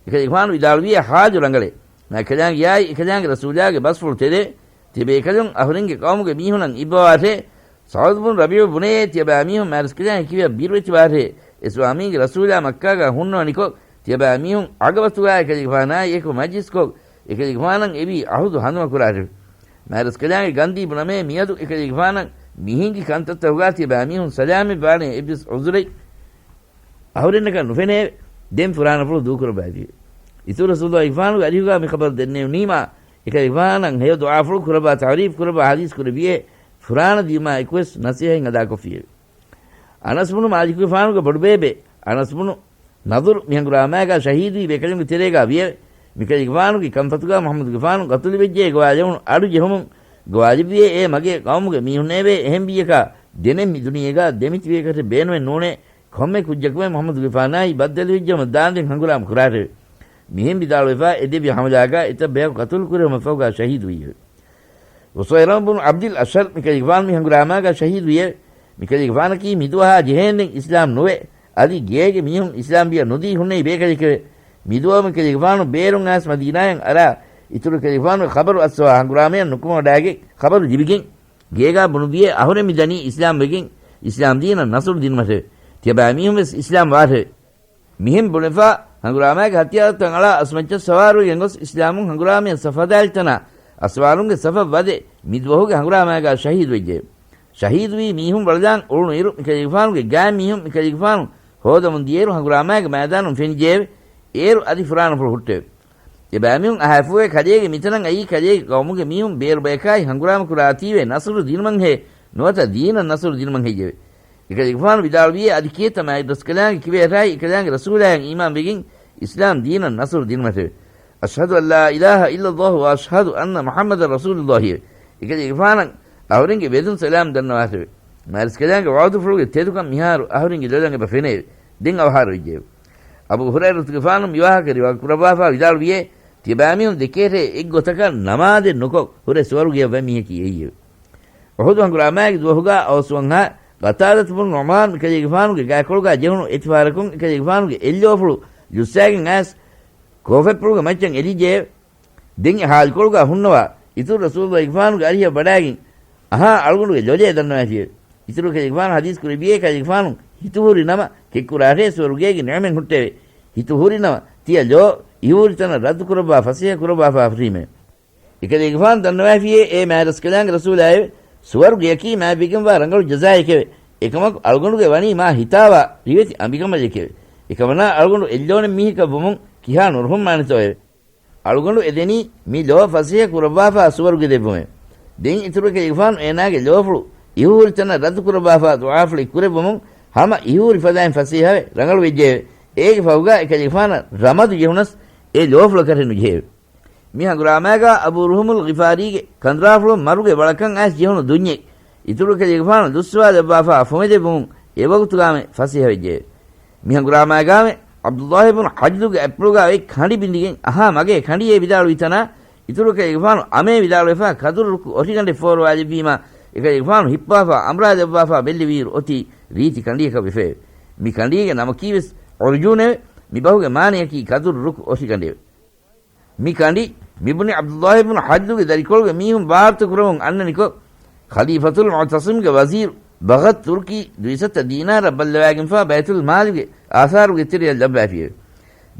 އެކަލޭގެފާނު ވިދާޅުވިއޭ، ޙާލު ރަނގަޅޭ. މާތްކަލާނގެއާއި އެކަލާނގެ ރަސޫލާގެ ބަސްފުޅު ތެދެވެ. ތިޔަބޭކަލުން އަހުރެންގެ ޤައުމުގެ މީހުނަށް އިއްބަވާށޭ. ސަޢުދު ބުނު ރަބީޢު ބުނެޔޭ، ތިޔަބައިމީހުން މާތްރަސްކަލާނގެ ކިބަޔަށް ބިރުވެތިވާށޭ. އެ ސުވާމީގެ ރަސޫލާ މައްކާގާ ހުންނަވަނިކޮށް، ތިޔަބައިމީހުން ޢަޤަބަތުގާ އެކަލޭގެފާނާއި އެކު މަޖްލިސްކޮށް، އެކަލޭގެފާނަށް އެވީ ޢަހުދު ހަނދުމަކުރާށެވެ. މާތްރަސްކަލާނގެ ގަންދީ ބުނަމޭ، މިއަދު އެކަލޭގެފާނަށް މިހިނގި ކަންތައްތަކުގާ ތިޔަބައިމީހުން ސަލާމަތްވާނޭ އެއްވެސް ޢުޛުރެއް އަހުރެންނަކަށް ނުފެނޭ. ދެން ފުރާނަފުޅު ދޫކުރައްވައިފިއެވެ. އިތުރު ރަސޫލު ފާނުގެ އަރިހުގާ މި ޚަބަރު ދެންނެވުނީމާ، އެކަލޭގެފާނަށް ހެޔޮ ދުޢާފުޅު ކުރައްވާ، ތަޢުރީފް ކުރައްވާ، ޙަދީޘް ކުރެއްވިއޭ، ފުރާނަ ދިޔުމާ އެކުވެސް ނަޞޭޙަތް އަދާކޮށްފިއެވެ. އަނަސް ބުނު މާލިކުގެފާނުގެ ބޮޑުބޭބެ އަނަސް ބުނު ނަޟުރު މި ހަނގުރާމާގާ ޝަހީދުވީ ބޭކަލުންގެ ތެރޭގާ ވިއެވެ. މިކަލޭގެފާނުގެ ކަންފަތުގާ މުޙައްމަދުގެފާނު ގަތުލުވެއްޖެއޭ ގޮވާލެވުނު އަޑު ޖެހުމުން ގޮވާލެއްވިއޭ، އޭ މަގޭ ޤައުމުގެ މީހުންނޭވެ! އެހެން ވިއްޔަކާ ދެނެއް މި ދުނިޔޭގާ ދެމިތިބޭކަށެއް ބޭނުމެއް ނޫނޭ. ކޮންމެ ކުއްޖަކުމެ މުޙައްމަދުގެފާނާއި ބައްދަލުވެއްޖަމަ ދާންދެން ހަނގުރާމަ ކުރާށެވެ. މިހެން ވިދާޅުވެފާ އެ ދެވި ހަމަލާގާ އެތައް ބަޔަކު ޤަތުލު ކުރެވުމަށްފަހުގާ ޝަހީދުވިއެވެ. އުސައިރަމް ބުނު ޢަބްދިލް އަޝްހަރް މިކަލޭގެފާނު މި ހަނގުރާމާގާ ޝަހީދުވިއެވެ. މިކަލޭގެފާނަކީ މިދުވަހާ ޖެހޭންދެން އިސްލާމް ނުވެ، އަދި ގޭގެ މީހުން އިސްލާމްވިޔަ ނުދީ ހުންނެވި ބޭކަލެކެވެ. މިދުވަހު މިކަލޭގެފާނު ބޭރުން އައިސް މަދީނާޔަށް އަރާ، އިތުރު ކަލޭގެފާނުގެ ޚަބަރު އައްސަވާ ހަނގުރާމަޔަށް ނުކުމެވަޑައިގެން ޚަބަރު ލިބިގެން، ގޭގާ ބުނުއްވިއޭ، އަހުރެން މި ދަނީ އިސްލާމްވެގެން، އިސްލާމް ދީނަށް ނަޞްރު ދިނުމަށެވެ. ތިޔަބައިމީހުންވެސް އިސްލާމް ވާށެވެ. މިހެން ބުނެފާ، ހަނގުރާމާގެ ހަތިޔާރުތައް އަޅާ އަސްމައްޗަށް ސަވާރުވެގެން ގޮސް، އިސްލާމުން ހަނގުރާމަޔަށް ސަފް ހަދާލި ތަނާ އަސްވާރުންގެ ސަފަށް ވަދެ، މިދުވަހުގެ ހަނގުރާމާގާ ޝަހީދުވެއްޖެ. ޝަހީދުވީ މީހުން ވަޅުލާން އުޅުނު އިރު، މިކަލޭގެފާނުގެ ގާތް މީހުން މިކަލޭގެފާނު ހޯދަމުން ދިޔައިރު ހަނގުރާމާގެ މައިދާނުން ފެނިޖެއެވެ. އޭރު އަދި ފުރާނަފުޅު ހުއްޓެވެ. އެބައިމީހުން އަހައިފޫއެ ކަލޭގެ މިތަނަށް އައީ ކަލޭގެ ޤައުމުގެ މީހުން ބޭރު ބަޔަކާއި ހަނގުރާމަ ކުރާތީވެ ނަޞްރު ދިނުމަށްހޭ ނުވަތަ ދީނަށް ނަޞްރު ދިނުމަށް ހެއްޔެވެ؟ އެކަލޭގެފާނު ވިދާޅުވިއޭ އަދި ކިޔޭތަ މާތްރަސްކަލާނގެ ކިބަޔަށާއި އެކަލާނގެ ރަސޫލާޔަށް އީމާންވެގެން އިސްލާމް ދީނަށް ނަޞްރު ދިނުމަށެވެ. އަޝްހަދު އަން ލާ އިލާހަ އިއްލައްލާހު ވަ އަޝްހަދު އަންނަ މުޙައްމަދަން ރަސޫލުއްލާހިއެވެ. އެކަލޭގެފާނަށް އަހުރެންގެ ވެދުން ސަލާމް ދަންނަވާށެވެ. މާތްރަސްކަލާނގެ ވަޢުދުފުޅުގެ ތެދުކަން މިހާރު އަހުރެންގެ ލޮލަށް އެބަ ފެނެއެވެ. ދެން އަވަހާރަވެއްޖެއެވެ. އަބޫ ހުރައިރަތުގެފާނު މިވާހަކަ ރިވާ ކުރައްވާފާ ވިދާޅުވިއޭ، ތިޔަބައިމީހުން ދެކޭޓޭ އެއްގޮތަކަށް ނަމާދެއް ނުކޮށް ހުރެ ސުވަރުގެޔަށް ވަން މީހަކީ އެއީއެވެ. އުޙުދު ހަނގުރާމާގެ ދުވަހުގާ އައުސް ވަންހާ ޤަތާދަތު ބުނު ނުޢުމާން މިކަލޭގެފާނުގެ ގާތްކޮޅުގާ ޖެހުނު އެތިފާރަކުން އެކަލޭގެފާނުގެ އެއްލޯފުޅު ޖުއްސާގެން އައިސް ކޯފެއްޕުޅުގެ މައްޗަށް އެލިއްޖެއެވެ. ދެން އެ ހާލުކޮޅުގާ ހުންނަވާ އިތުރު ރަސޫލުގެފާނުގެ އަރިހަށް ވަޑާގެން އަހާ އަޅުގަނޑުގެ ލޮލޭ ދަންނަވައިފިއެވެ. އިތުރު ކަލޭގެފާނު ޙަދީޘް ކުރެއްވިއޭ، ކަލޭގެފާނު ހިތުހުރި ނަމަ ކެއްކުރާށޭ ސުވަރުގޭގެ ނިޢުމަތް ހުއްޓެވެ. ހިތުހުރި ނަމަ ތިޔަ ލޯ އިހުހުރި ތަނަށް ރައްދު ކުރައްވާ ފަސޭހަ ކުރައްވާފާ ހުރީމެވެ. އެކަލޭގެފާނު ދަންނަވައިފިއޭ، އޭ މާތްރަސްކަލާނގެ ރަސޫލާއެވެ. ސުވަރުގެޔަކީ މާތްވެގެންވާ ރަނގަޅު ޖަޒާއެކެވެ. އެކަމަކު އަޅުގަނޑުގެ ވަނީ މާ ހިތާވާ ރިވެތި އަނބިކަނބަލެކެވެ. އެކަމަނާ އަޅުގަނޑު އެއްލޯނެ މީހަކަށް ވުމުން ކިހާ ނުރުހުންމާނެތޯއެވެ؟ އަޅުގަނޑު އެދެނީ މި ލޯ ފަސޭހަ ކުރައްވާފާ ސުވަރުގެ ދެއްވުމެވެ. ދެން އިތުރު އެކަލޭގެފާނު އޭނާގެ ލޯފުޅު އިހުހުރި ތަނަށް ރައްދު ކުރައްވާފާ ދުޢާފުޅު ކުރެއްވުމުން ހަމަ އިހުހުރި ފަދައިން ފަސޭހަވެ ރަނގަޅު ވެއްޖެއެވެ. އޭގެ ފަހުގަ އެކަލޭގެފާނަށް ރަމަދު ޖެހުނަސް އެ ލޯފުޅަކަށެއް ނުޖެހެއެވެ. މި ހަނގުރާމާގާ އަބޫ ރުހުމުލް ޣިފާރީގެ ކަނދުރާފުޅުން މަރުގެ ވަޅަކަށް އައިސް ޖެހުނު ދުންޏެއް އިތުރު އެކަލޭގެފާނު ދުއްސަވާލައްވާފާ ފޮމެދެއްވުމުން އެވަގުތުގާމެ ފަސޭހަވެއްޖެއެވެ. މި ހަނގުރާމާގާމެ ޢަބްދުﷲ ބުނު ޙަޖްލުގެ އަތްޕުޅުގާ އޮތް ކަނޑި ބިނދިގެން އަހާ މަގޭ ކަނޑިއޭ ވިދާޅުވި ތަނާ އިތުރު އެކަލޭގެފާނު އަމޭ ވިދާޅުވެފާ ކަދުރު ރުކު އޮށިގަނޑެއް ފޯރުވާލެއްވީމާ، އެކަލޭގެފާނު ހިއްޕާފާ އަނބުރާލައްވާފާ ބެއްލެވިއިރު އޮތީ ރީތި ކަނޑިއަކަށް ވެފައެވެ. މި ކަނޑީގެ ނަމަކީވެސް ޢުރްޖޫނެވެ. މި ބަހުގެ މާނަޔަކީ ކަދުރު ރުކު އޮށިގަނޑެވެ. މި ކަނޑި މި ބުނި ޢަބްދުﷲ ބުނު ޙަޖްލުގެ ދަރިކޮޅުގެ މީހުން ވާރުތަ ކުރަމުން އަންނަނިކޮށް، ޚަލީފަތުލް މުޢުތަޞިމްގެ ވަޒީރު ބަޣަތް ތުރްކީ ދުއިސައްތަ ދީނާރަށް ބައްލަވާގެންފާ ބައިތުލް މާލުގެ އާސާރުގެ ތެރެއަށް ލައްވާފިއެވެ.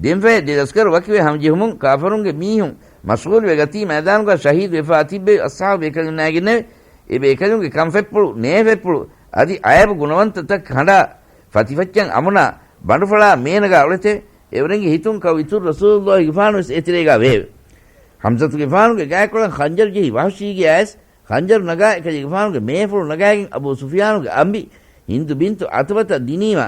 ދެންފަހެ ދެ ލަސްކަރު ވަކިވެ ހަމަޖެހުމުން ކާފަރުންގެ މީހުން މަޝްޣޫލުވެ ގަތީ މައިދާނުގަ ޝަހީދު ވެފާ ތިއްބެވި އަޞްޙާބު ބޭކަލުންނާގެންނެވެ. އެ ބޭކަލުންގެ ކަންފަތްޕުޅު، ނޭފަތްޕުޅު އަދި އައިބު ގުނަވަންތަތައް ކަނޑާ ފަތިފައްޗަން އަމުނާ ބަނޑުފަޅާ މޭނަގާ އުޅެތެވެ. އެވަރެންގެ ހިތުން ކައު އިތުރު ރަސޫލުﷲގެފާނުވެސް އެތެރޭގާ ވެއެވެ. ޙަމްޒަތުގެފާނުގެ ގާތްކޮޅަށް ޚަންޖަރު ޖެހި ވަޙުޝީގެ އައިސް ޚަންޖަރު ނަގާ އެކަލޭގެފާނުގެ މޭފުޅު ނަގާގެން އަބޫ ސުފިޔާނުގެ އަނބި ހިންދު ބިންތު ޢުތުބަތަށް ދިނީމާ،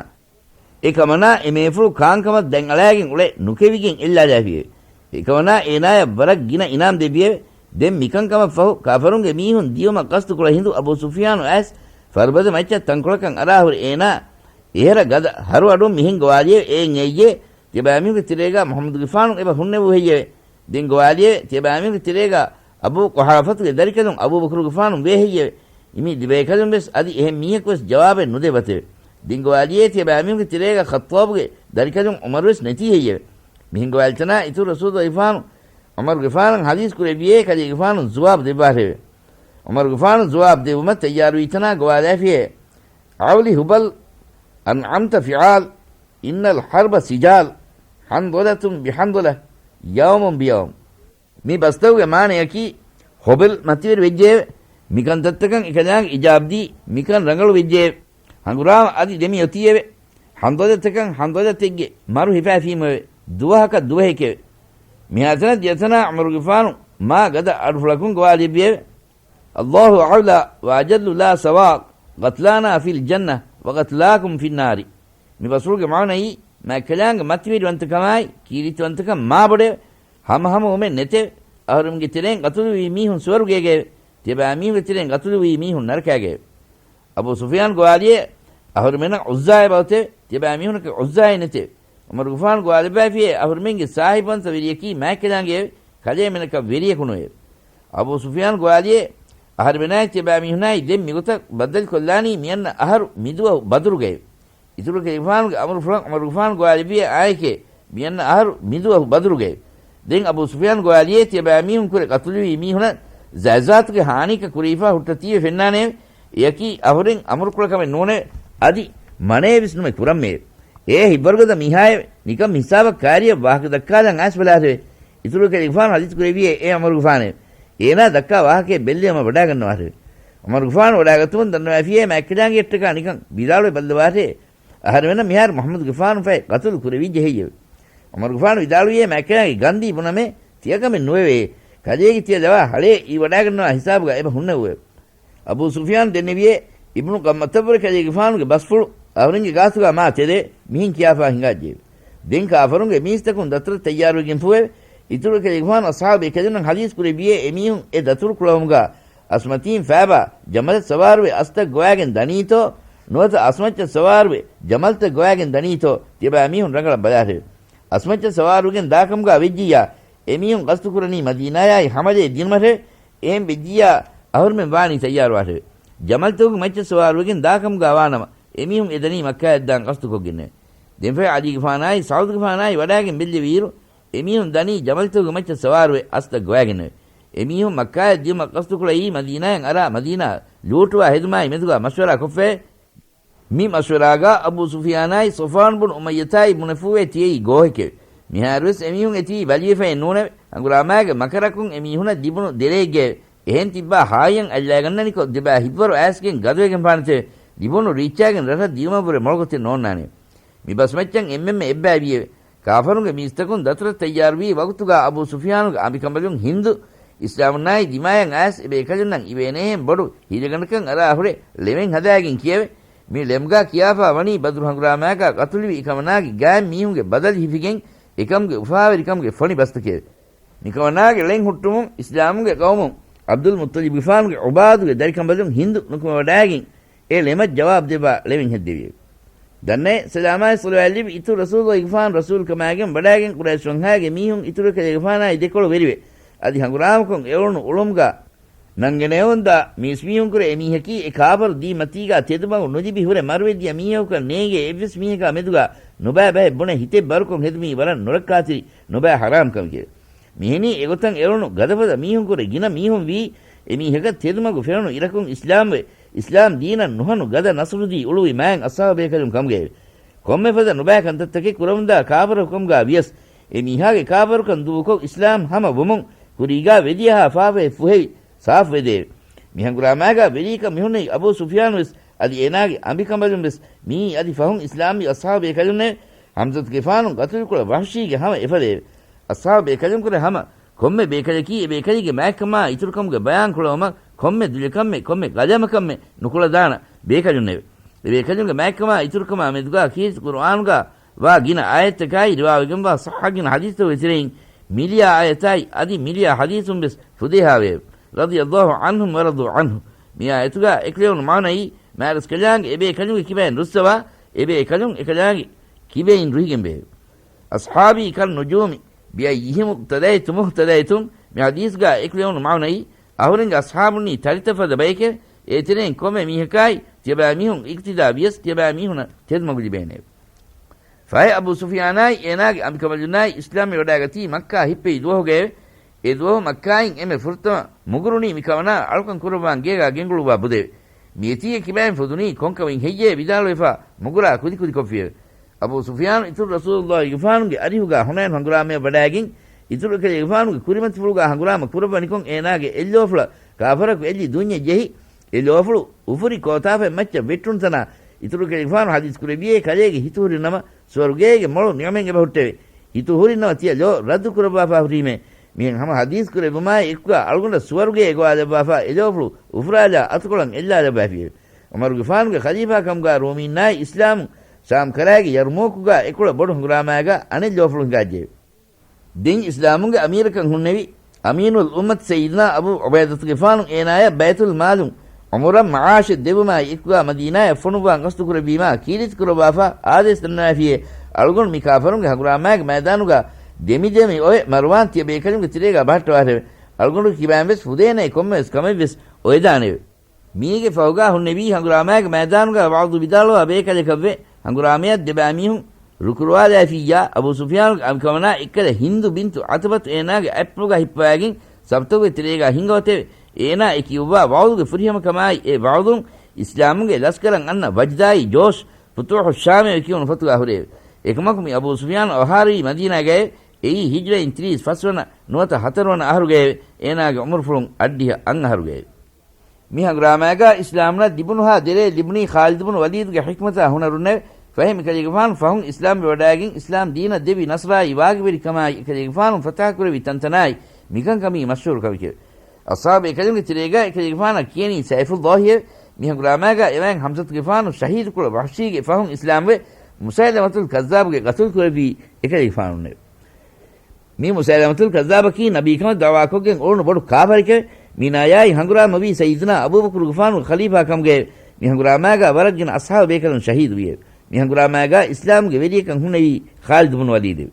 އެކަމަނާ އެ މޭފުޅު ކާންކަމަށް ދަތް އަޅާގެން އުޅެ ނުކެވިގެން އެއްލާލާފިއެވެ. އެކަމަނާ އޭނާޔަށް ވަރަށް ގިނަ އިނާމް ދެއްވިއެވެ. ދެން މިކަންކަމަށްފަހު ކާފަރުންގެ މީހުން ދިޔުމަށް ޤަޞްދުކުޅަ ހިނދު އަބޫ ސުފިޔާނު އައިސް ފަރުބަދަ މައްޗަށް ތަންކޮޅަކަށް އަރާހުރެ އޭނާ އެހެރަ ގަދަ ހަރުއަޑުން މިހެން ގޮވާލިއެވެ. އޭން އެއްޔޭ ތިޔަބައިމީހުންގެ ތެރޭގާ މުޙައްމަދުގެފާނު އެބަ ހުންނެވޫ ހެއްޔެވެ؟ ދެން ގޮވާލިއެވެ. ތިޔަބައިމީހުންގެ ތެރޭގާ އަބޫ ޤުޙާފަތުގެ ދަރިކަލުން އަބޫބަކުރުގެފާނު ވޭ ހެއްޔެވެ؟ އިމީ ދެބޭކަލުން ވެސް އަދި އެހެން މީހަކު ވެސް ޖަވާބެއް ނުދެއްވަތެވެ. ދެން ގޮވާލިއޭ ތިޔަބައިމީހުންގެ ތެރޭގާ ޚައްޠާބުގެ ދަރިކަލުން ޢުމަރު ވެސް ނެތީ ހެއްޔެވެ؟ މިހެން ގޮވާލިތަނާ އިތުރު ރަސޫލުގެފާނު ޢުމަރުގެފާނަށް ޙަދީޘް ކުރެއްވިއޭ ކަލޭގެފާނު ޖުވާބު ދެއްވާށެވެ. ޢުމަރުގެފާނު ޖުވާބު ދެއްވުމަށް ތައްޔާރުވީތަނާ ގޮވާލާފިއޭ، އަވްލި ހުބަލް، އަންޢަމްތަ ފިޢާލް، އިންނަލް ޙަރްބަ ސިޖާލް، ޙަންޟަލަތުން ބިޙަންޟަލަ، ޔައުމުން ބިޔައުމް. މި ބަސްތަކުގެ މާނަޔަކީ، ހުބަލް މަތިވެރި ވެއްޖެއެވެ. މިކަންތައްތަކަން އެކަލާނގެ އިޖާބަދީ، މިކަން ރަނގަޅު ވެއްޖެއެވެ. ހަނގުރާމަ އަދި ދެމި އޮތީއެވެ. ޙަންޟަލަތަކަން ޙަންޟަލަތެއްގެ މަރު ހިފާފީމެވެ. ދުވަހަކަށް ދުވަހެކެވެ. މިހާތަނަށް ދިޔަތަނާ ޢުމަރުގެފާނު މާ ގަދަ އަޑުފުޅަކުން ގޮވާލެއްވިއެވެ. ﷲ أعلى وأجل لا سوى، قتلانا في الجنة وقتلاكم في النار. މި ބަސްފުޅުގެ މާނައީ، މާތްކަލާނގެ މަތިވެރިވަންތަކަމާއި ކީރިތިވަންތަކަން މާބޮޑެވެ. ހަމަހަމަވުމެއް ނެތެވެ. އަހަރުމެންގެ ތެރެއިން ގަތުލުވީ މީހުން ސުވަރުގޭގައެވެ. ތިޔަބައިމީހުންގެ ތެރެއިން ގަތުލުވީ މީހުން ނަރަކާގައެވެ. އަބޫ ސުފިޔާން ގޮވާލިއޭ، އަހަރުމެނަށް ޢުއްޒާއެއް އޮތެވެ. ތިޔަބައިމީހުންނަކަށް ޢުއްޒާއެއް ނެތެވެ. ޢުމަރުގެފާނު ގޮވާލައްވައިފިއޭ، އަހަރުމެންގެ ސާހިބުވަންތަ ވެރިޔަކީ މާތްކަލާނގެއެވެ. ކަލޭމެނަކަށް ވެރިޔަކު ނުވެއެވެ. އަބޫ ސުފިޔާން ގޮވާލިއޭ، އަހަރުމެނާއި ތިޔަބައިމީހުނާއި ދެން މިގޮތަށް ބައްދަލުކޮށްލާނީ މިއަންނަ އަހަރު މިދުވަހު ބަދުރުގައެވެ. އިތުރު ކަލޭގެފާނުގެ އަމުރުފުޅަށް ޢުމަރުގެފާނު ގޮވާލެއްވިއޭ އާނއެކޭ، މިއަންނަ އަހަރު މިދުވަހު ބަދުރުގައެވެ. ދެން އަބޫ ސުފިޔާން ގޮވާލިއޭ ތިޔަބައިމީހުން ކުރެ ގަތުލުވީ މީހުނަށް ޒާތްޒާތުގެ ހާނީއަކަށް ކުރެވިފާ ހުއްޓަ ތީވެ ފެންނާނެއެވެ. އެއަކީ އަހުރެން އަމުރުކުޅަ ކަމެއް ނޫނެވެ. އަދި މަނައެއް ވެސް ނުމެ ކުރަންމެއެވެ. އޭ ހިތްވަރުގަދަ މީހާއެވެ. ނިކަން ހިސާބަށް ކާރިއަށް ވާހަކަ ދައްކާލަން އައިސް ބަލާށެވެ. އިތުރު ކަލޭގެފާނު ޙަދީޘް ކުރެއްވިއޭ އޭ ޢުމަރުގެފާނެވެ. އޭނާ ދައްކާ ވާހަކައެއް ބެއްލެވުމަށް ވަޑާގަންނަވާށެވެ. ޢުމަރުގެފާނު ވަޑާގަތުމުން ދަންނަވައިފިއޭ މާތްކަލާނގެއަށްޓަކާ ނިކަން ވިދާޅުވެ ބައްލަވާށޭ. އަހަރެމެންނަށް މިހާރު މުޙައްމަދުގެފާނު ފަހެ ޤަތުލު ކުރެވިއްޖެ ހެއްޔެވެ؟ ޢުމަރުގެފާނު ވިދާޅުވިއޭ މާތްކަލާނގެ ގަންދީ ބުނަމޭ ތިޔަކަމެއް ނުވެވޭ. ކަލޭގެ ތިޔަ ލަވާ ހަޅޭ އީ ވަޑާގަންނަވާ ހިސާބުގަ އެބަ ހުންނެވުއެވެ. އަބޫ ސުފިޔާން ދެންނެވިއޭ، އިބްނު ޤަމްޢަތަށްވުރެ ކަލޭގެފާނުގެ ބަސްފުޅު އަހުރެންގެ ގާތުގަ މާ ތެދެ މިހެން ކިޔާފާ ހިނގާއްޖެއެވެ. ދެން ކާފަރުންގެ މީސްތަކުން ދަތުރަށް ތައްޔާރުވެގެންފޫއެވެ. އިތުރު ކަލޭގެފާނު އަޞްޙާބު ބޭކަލުންނަށް ޙަދީޘް ކުރެއްވިއޭ އެމީހުން އެ ދަތުރު ކުޅަވުމުގަ އަސްމަތީން ފައިބާ ޖަމަލަށް ސަވާރުވެ އަސްތަށް ގޮވާގެން ދަނީތޯ، ނުވަތަ އަސްމައްޗަށް ސަވާރުވެ ޖަމަލްތައް ގޮވާގެން ދަނީތޯ، ތިޔަބައިމީހުން ރަނގަޅަށް ބަލާށެވެ. އަސްމައްޗަށް ސަވާރުވެގެން ދާކަމުގަ ވެއްޖިއްޔާ، އެމީހުން ގަސްތުކުރަނީ މަދީނާޔާއި ހަމަލައެއް ދިނުމަށެވެ. އެހެން ވެއްޖިއްޔާ، އަހުރުމެން ވާނީ ތައްޔާރުވާށެވެ. ޖަމަލްތަކުގެ މައްޗަށް ސަވާރުވެގެން ދާކަމުގަ ވާނަމަ، އެމީހުން އެދަނީ މައްކާއަށްދާން ގަސްތުކޮށްގެންނެވެ. ދެންފަހެ ޢަލީގެފާނާއި ސަޢުދުގެފާނާއި ވަޑާގެން ބެއްލެވިއިރު، އެމީހުން ދަނީ ޖަމަލްތަކުގެ މައްޗަށް ސަވާރުވެ އަސްތަށް ގޮވާގެންނެވެ. އެމީހުން މައްކާއަށް ދިޔުމަށް ގަސްތުކުޅައީ މަދީނާއަށް އަރާ މަދީނާ ލޫޓުވާ ހެދުމާއި މެދުގަ މަޝްވަރާ ކޮށްފައެވެ. މި މަޝްވަރާގަ އަބޫ ސުފިޔާނާއި ޞަފްވާން ބުނު އުމައްޔަތާއި ބުނެފޫވެ ތިޔައީ ގޯހެކެވެ. މިހާރުވެސް އެމީހުން އެތީ ބަލިވެފައެއް ނޫނެވެ. ހަނގުރާމާގެ މަކަރަކުން އެމީހުނަށް ލިބުނު ދެރައެއްގައެވެ. އެހެން ތިއްބާ ހާއްޔަށް އަތްލައިގަންނަނިކޮށް ދެބާ ހިތްވަރު އައިސްގެން ގަދަވެގެންފާނެތެވެ. ލިބުނު ރީއްޗާގެން ރަށަށް ދިޔުމަށްވުރެ މޮޅުގޮތެއް ނޯންނާނެވެ. މި ބަސްމައްޗަށް އެންމެންމެ އެއްބައިވީއެވެ. ކާފަރުންގެ މީސްތަކުން ދަތުރަށް ތައްޔާރުވީ ވަގުތުގަ އަބޫ ސުފްޔާނުގެ އަނބިކަނބަލުން ހިންދު އިސްލާމުންނާއި ދިމާޔަށް އައިސް އެބޭކަލުންނަށް އިވޭނޭހެން ބޮޑު ހިލަގަނޑަކަށް އަރާ ހުރެ ލެވެން ހަދާގެން ކިޔެވެ. މި ޅެމުގަ ކިޔާފަ ވަނީ ބަދުރު ހަނގުރާމާގަ ގަތުލުވި އެކަމަނާގެ ގާތް މީހުންގެ ބަދަލު ހިފިގެން އެކަމުގެ އުފާވެރިކަމުގެ ފޮނި ބަސްތަކެވެ. މިކަމަނާގެ ޅެން ހުއްޓުމުން އިސްލާމުގެ ޤައުމުން ޢަބްދުލް މުއްޠަލިބުގެފާނުގެ ޢުބާދުގެ ދަރިކަނބަލުން ހިންދު ނުކުމެވަޑައިގެން އެ ޅެމަށް ޖަވާބު ދެއްވާ ޅެމެއް ހެއްދެވިއެވެ. ދަންނައޭ، ސަލާމާއި ޞަލަވާތް ލިބި އިތުރު ރަސޫލުގެފާނު ރަސޫލުކަމާގެން ވަޑައިގެން ޤުރައިޝް ވަންހާގެ މީހުން އިތުރު އެކަލޭގެފާނާއި ދެކޮޅު ވެރިވެ، އަދި ހަނގުރާމަކޮށް އެޅުނު އުޅުމުގަ ނަންގެނެވުންދާ މީސްމީހުންކުރެ އެމީހަކީ އެ ކާފަރު ދީން މަތީގަ ތެދުމަގު ނުލިބި ހުރެ މަރުވެދިޔަ މީހަކަކަށް ނޭނގޭ އެއްވެސް މީހަކާ މެދުގަ ނުބައި ބަހެއް ބުނެ ހިތެއް ބަރުކޮށް ހެދުމީ ވަރަށް ނުރައްކާތެރި ނުބައި ޙަރާމް ކަމެކެވެ. މިހެނީ އެގޮތަށް އެޅުނު ގަދަފަދަ މީހުންކުރެ ގިނަ މީހުން ވީ އެމީހަކަށް ތެދުމަގު ފެނުނު އިރަކުން އިސްލާމްވެ، އިސްލާމް ދީނަށް ނުހަނު ގަދަ ނަޞްރުދީ އުޅުވި މާތް އަޞްޙާބު ބޭކަލުން ކަމުގައެވެ. ކޮންމެ ފަދަ ނުބައި ކަންތައްތަކެއް ކުރަމުންދާ ކާފަރަކު ކަމުގަ ވިޔަސް، އެ މީހާގެ ކާފަރުކަން ދޫކޮށް އިސްލާމް ހަމަ ވުމުން ކުރީގާ ވެލިޔަހާ ފާފައެއް ފުހެވި ސާފުވެދެއެވެ. މި ހަނގުރާމާގާ ވެރީކަން މިހުންނެވި އަބޫ ސުފްޔާނު ވެސް އަދި އޭނާގެ އަނބިކަނބަލުން ވެސް މިއީ އަދި ފަހުން އިސްލާމްވި އަޞްޙާބު ބޭކަލުންނެވެ. ހަމްޒަތުގެފާނު ގަތުލުކުޅަ ވަޙްޝީގެ ހަމަ އެފަދައެވެ. އަޞްޙާބު ބޭކަލުންކުރެ ހަމަ ކޮންމެ ބޭކަލަކީ އެބޭކަލީގެ މާތްކަމާ އިތުރުކަމުގެ ބަޔާންކުޅަވުމަށް ކޮންމެ ދުލަކަށްމެ ކޮންމެ ގަލަމަކަށްމެ ނުކުޅަދާނަ ބޭކަލުންނެވެ. އެބޭކަލުންގެ މާތްކަމާ އިތުރުކަމާ މެދުގާ ކީރިތި ޤުރުއާނުގާ ވާ ގިނަ އާޔަތްތަކާއި ރިވާވެގެންވާ ޞައްޙަގިނަ ޙަދީޘްތައް ވެތެރެއިން މިލިޔާ އާޔަތާއި އަދި މިލިޔާ ޙަދީޘުން ވެސް ފުދޭހާވެއެވެ. رضي الله عنهم ورضوا عنه. މި އާޔަތުގާ އެކުލެވުނު މާނައީ މާރަސްކަލާނގެ އެބޭކަލުންގެ ކިބައިން ރުއްސަވާ އެބޭކަލުން އެކަލާނގެ ކިބައިން ރުހިގެން ބެހެވެ. أصحابي كالنجوم بأيهم اقتديتم اهتديتم. މި ޙަދީޘްގާ އެކުލެވުނު މާނައީ އަހުރެންގެ އަޞްޙާބުންނީ ތަރިތަފަދަ ބައެކެވެ. އޭތެރެއިން ކޮންމެ މީހަކާއި ތިޔަބައިމީހުން އިޤްތިދާ ވިޔަސް ތިޔަބައިމީހުނަށް ތެދުމަގު ލިބޭނެއެވެ. ފަހެ އަބޫ ސުފިޔާނާއި އޭނާގެ އަނބިކަނބަލުންނާއި އިސްލާމްވެވަޑައިގަތީ މައްކާ ހިއްޕެވި ދުވަހުގައެވެ. އެ ދުވަހު މައްކާއިން އެންމެ ފުރަތަމަ މުގުރުނީ މިކަމަނާ އަޅުކަން ކުރައްވާން ގޭގާ ގެންގުޅުއްވާ ބުދެވެ. މިއެތީގެ ކިބައިން ފުދުނީ ކޮންކަމެއް ހެއްޔޭ ވިދާޅުވެފާ މުގުރާ ކުދިކުދިކޮށްފިއެވެ. އަބޫ ސުފިޔާނު އިތުރު ރަސޫލުއްލާހިގެފާނުގެ އަރިހުގާ ހުނައިން ހަނގުރާމަޔަށް ވަޑައިގެން އިތުރު އެކަލޭގެފާނުގެ ކުރިމަތިފުޅުގާ ހަނގުރާމަ ކުރައްވަނިކޮށް އޭނާގެ އެއްލޯފުޅަށް ކާފަރަކު އެއްލި ދުންޏެއް ޖެހި، އެ ލޯފުޅު އުފުރި ކޯތާފަތް މައްޗަށް ވެއްޓުނު ތަނާ އިތުރު އެކަލޭގެފާނު ޙަދީޘް ކުރެއްވިއޭ ކަލޭގެ ހިތުހުރި ނަމަ ސުވަރުގޭގެ މޮޅު ނިޢުމަތް އެބަހުއްޓެވެ. ހިތުހުރި ނަމަ ތިޔަ ލޯ ރައްދު ކުރައްވާފާ ހުރީމޭ. މިހެން ހަމަ ޙަދީޘް ކުރެއްވުމާއި އެކުގާ އަޅުގަނޑަށް ސުވަރުގޭ އެގޮވާލައްވާފާ އެ ލޯފުޅު އުފުރާލާ އަތުކޮޅަށް އެއްލާލައްވާފިއެވެ. ޢުމަރުގެފާނުގެ ޚަލީފާ ކަމުގާ ރޫމީންނާއި އިސްލާމު ޝާމް ކަރާގެ ޔަރްމޫކުގާ އެކޮޅަށް ބޮޑު ހަނގުރާމާގާ އަނެއް ލޯފުޅު ހިނގާއްޖެއެވެ. ދެން އިސްލާމުގެ އަމީރަކަށް ހުންނެވި އަމީނުލް އުއްމަތް ސައްޔިދުނާ އަބޫ ޢުބައިދަތުގެފާނު އޭނާޔަށް ބައިތުލް މާލުން ޢުމުރަށް މަޢާޝެއް ދެއްވުމާއި އެކުގާ މަދީނާޔަށް ފޮނުއްވާން ގަސްތުކުރެއްވީމާ ކީރިތި ކުރައްވާފާ އާދޭސް ދަންނަވާފިއޭ. އަޅުގަނޑު މި ކާފަރުންގެ ހަނގުރާމާގެ މައިދާނުގާ ދެމިދެމި އޮވެ މަރުވާން ތިޔަ ބޭކަލުންގެ ތެރޭގާ ބަހައްޓަވާށެވެ. އަޅުގަނޑުގެ ކިބައިން ވެސް ފުދޭނެ ކޮންމެވެސް ކަމެއް ވެސް އޮވެދާނެއެވެ. މީގެ ފަހުގާ ހުންނެވީ ހަނގުރާމާގެ މައިދާނުގާ ވަޢުޡު ވިދާޅުވާ ބޭކަލަކަށްވެ. ހަނގުރާމަޔަށް ދެބައިމީހުން ރުކުރުވާލައިފިއްޔާ، އަބޫ ސުފިޔާނުގެ އަނބިކަމަނާ އެއްކަލަ ހިންދު ބިންތު ޢުތުބަތު އޭނާގެ އަތްޕުޅުގަ ހިއްޕަވައިގެން ސަފުތަކުގެ ތެރޭގާ ހިންގަވަތެވެ. އޭނާ އެ ކިޔުއްވާ ވަޢުޟުގެ ފުރިހަމަކަމާއި އެ ވަޢުޟުން އިސްލާމުގެ ލަސްކަރަށް އަންނަ ވަޖްދާއި ޖޯޝް ފުތޫޙުއްޝާމެވެ ކިޔުނު ފޮތުގާ ހުރެއެވެ. އެކަމަކު މި އަބޫ ސުފިޔާނު އަވަހާރަވީ މަދީނާގައެވެ. އެއީ ހިޖްރައިން ތިރީސް ފަސްވަނަ ނުވަތަ ހަތަރުވަނަ އަހަރުގައެވެ. އޭނާގެ ޢުމުރުފުޅުން އަށްޑިހަ އަށް އަހަރުގައެވެ. މި ހަނގުރާމާގާ އިސްލާމްނަށް ލިބުނުހާ ދެރޭ ލިބުނީ ޚާލިދު ބުނު ވަލީދުގެ ޙިކްމަތާ ހުނަރުންނެވެ. ފަހެ މިކަލޭގެފާނު ފަހުން އިސްލާމްވެވަޑައިގެން އިސްލާމް ދީނަށް ދެއްވި ނަޞްރާއި ވާގިވެރިކަމާއި އެކަލޭގެފާނު ފަތާ ކުރެއްވި ތަންތަނާއި މިކަންކަމީ މަޝްހޫރު ކަމެކެވެ. އަޞްޙާބު ބޭކަލުންގެ ތެރޭގާ އެކަލޭގެފާނަށް ކިޔަނީ ސައިފުއްލާހިއެވެ. މި ހަނގުރާމާގާ އެވައިން ހަމްޒަތުގެފާނު ޝަހީދުކުޅަ ވަޙްޝީގެ ފަހުން އިސްލާމްވެ، މުސައިލަމަތުލް ކައްޒާބުގެ ގަތުލު ކުރެއްވީ އެކަލޭގެފާނުންނެވެ. މި މުސައިލަމަތުލް ކައްޒާބަކީ ނަބީކަމަށް ދަޢުވާކޮށްގެން އުޅުނު ބޮޑު ކާފަރެކެވެ. މީނާޔާއި ހަނގުރާމަވީ ސައްޔިދުނާ އަބޫބަކުރުގެފާނުގެ ޚަލީފާ ކަމުގައެވެ. މި ހަނގުރާމާގާ ވަރަށް ގިނަ އަޞްޙާބު ބޭކަލުން ޝަހީދުވިއެވެ. މި ހަނގުރާމާގާ އިސްލާމުގެ ވެރިޔަކަށް ހުންނެވީ ޚާލިދު ބުނު ވަލީދެވެ.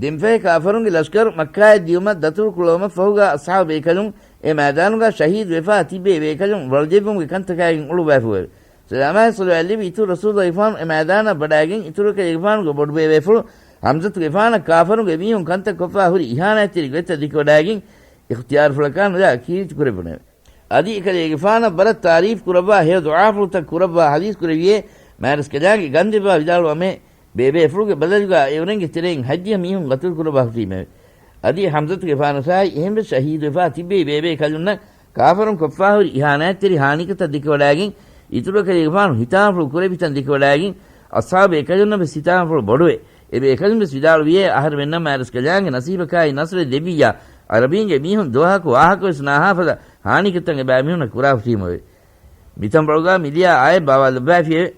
ދެންފަހެ ކާފަރުންގެ ލަޝްކަރު މައްކާއަށް ދިޔުމަށް ދަތުރު ކުޅައުމަށް ފަހުގާ އަޞްޙާބު ބޭކަލުން އެ މައިދާނުގާ ޝަހީދު ވެފާ ތިއްބެވި ބޭކަލުން ވަޅުދެއްވުމުގެ ކަންތަކާގެން އުޅުއްވާފައެވެ. ސަލާމާއި ޞަލަވާތް ލިބި އިތުރު ރަސޫލުގެފާނު އެ މައިދާނަށް ވަޑައިގެން އިތުރު ކަލޭގެފާނުގެ ބޮޑުބޭބޭފުޅު ހަމްޒަތުގެފާނަށް ކާފަރުންގެ މީހުން ކަންތައް ކޮށްފާ ހުރި އިހާނާތްތެރި ގޮތްތައް ދެކިވަޑައިގެން އިޚްތިޔާރުފުޅަކާ ނުލާ ކީރިތި ކުރެއްވުނެވެ. އަދި އެކަލޭގެފާނަށް ވަރަށް ތާރީފް ކުރައްވާ ހެޔޮ ދުޢާފުޅުތައް ކުރައްވާ ޙަދީޘް ކުރެއްވިއޭ މާރަސްކަލާނގެ ގަންދެއްވާ ވިދާޅުވަމޭ ބޭބޭފުޅުގެ ބަދަލުގާ އެއުރެންގެ ތެރެއިން ހައްޖިހަ މީހުން ގަތުލު ކުރައްވާ ހުރީމެވެ. އަދި ހަމްޒަތުގެފާނަށާއި އެހެންވެސް ޝަހީދުވެފާ ތިއްބެވި ބޭބޭ ކަލުންނަށް ކާފަރުން ކޮށްފާހުރި އިހާނާތްތެރި ހާނީކަތައް ދެކެވަޑައިގެން، އިތުރު އެކަލޭގެފާނު ހިތާމަފުޅު ކުރެއްވިތަން ދެކެވަޑައިގެން، އަޞްޙާބު ބޭކަލުންނަށް ވެސް ހިތާމަފުޅު ބޮޑުވެ، އެބޭކަލުން ވެސް ވިދާޅުވިއޭ، އަހަރެމެންނަށް މާތްރަސްކަލާނގެ ނަސީބަކާއި ނަޞްރެއް ދެއްވިއްޔާ، އަރަބީންގެ މީހުން ދުވަހަކު ވާހަކަވެސް ނާހާފަދަ ހާނީކަންތައް އެބައިމީހުންނަށް ކުރާފަ ހުރީމެވެ. މިތަންބަޅުގަ މިލިޔާ އާޔަތް ބާވާލައްވައިފިއެވެ.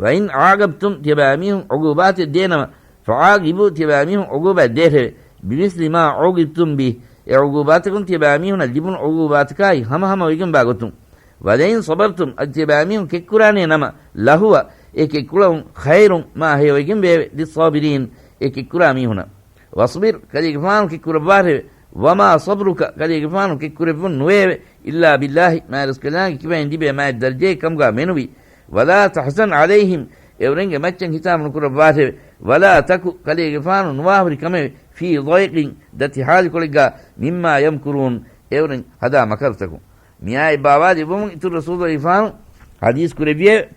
وَإِنْ عَاقَبْتُمْ، ތިޔަބައިމީހުން ޢުޤޫބާތެއް ދޭނަމަ، فَعَاقِبُوا، ތިޔަބައިމީހުން ޢުޤޫބާތް ދޭށެވެ. بِمِثْلِ مَا عُوقِبْتُمْ بِهِ، އެ ޢުޤޫބާތަކުން ތިޔަބައިމީހުންނަށް ލިބުނު ޢުޤޫބާތަކާއި ހަމަހަމަވެގެންވާ ގޮތުން. وَلَئِنْ صَبَرْتُمْ، އަދި ތިޔަބައިމީހުން ކެތްކުރާނޭ ނަމަ، لَهُوَ، އެ ކެތްކުޅަވުން، خَيْرٌ، މާ ހެޔޮވެގެން ވެއެވެ، لِلصَّابِرِينَ، އެ ކެތްކުރާ މީހުންނަށް. وَاصْبِرْ، ކަލޭގެފާނު ކެތްކުރައްވާށެވެ. وَمَا صَبْرُكَ، ކަލޭގެފާނު ކެތްކުރެއްވުން ނުވެއެވެ. إِلَّا بِاللَّهِ، މާތްރަސްކަލާނގެ ކިބައިން ލިބޭ މާތް ދަރަޖައެއް ކަމުގަ މެނުވީ. وَلَا تَحْزَنْ عَلَيْهِمْ، އެއުރެންގެ މައްޗަށް ހިތާމަ ނުކުރައްވާށެވެ. وَلَا تَكُ، ކަލޭގެފާނު ނުވާހުރި ކަމެވެ. فِي ضَيْقٍ، ދަތި ހާލުކޮޅެއްގަ، مِمَّا يَمْكُرُونَ، އެއުރެން ހަދާ މަކަރުތަކުން. މިއާޔަތް ބާވާލެއްވުމުން އިތުރު ރަސޫލުގެފާނު ޙަދީޘް ކުރެއްވިއެވެ.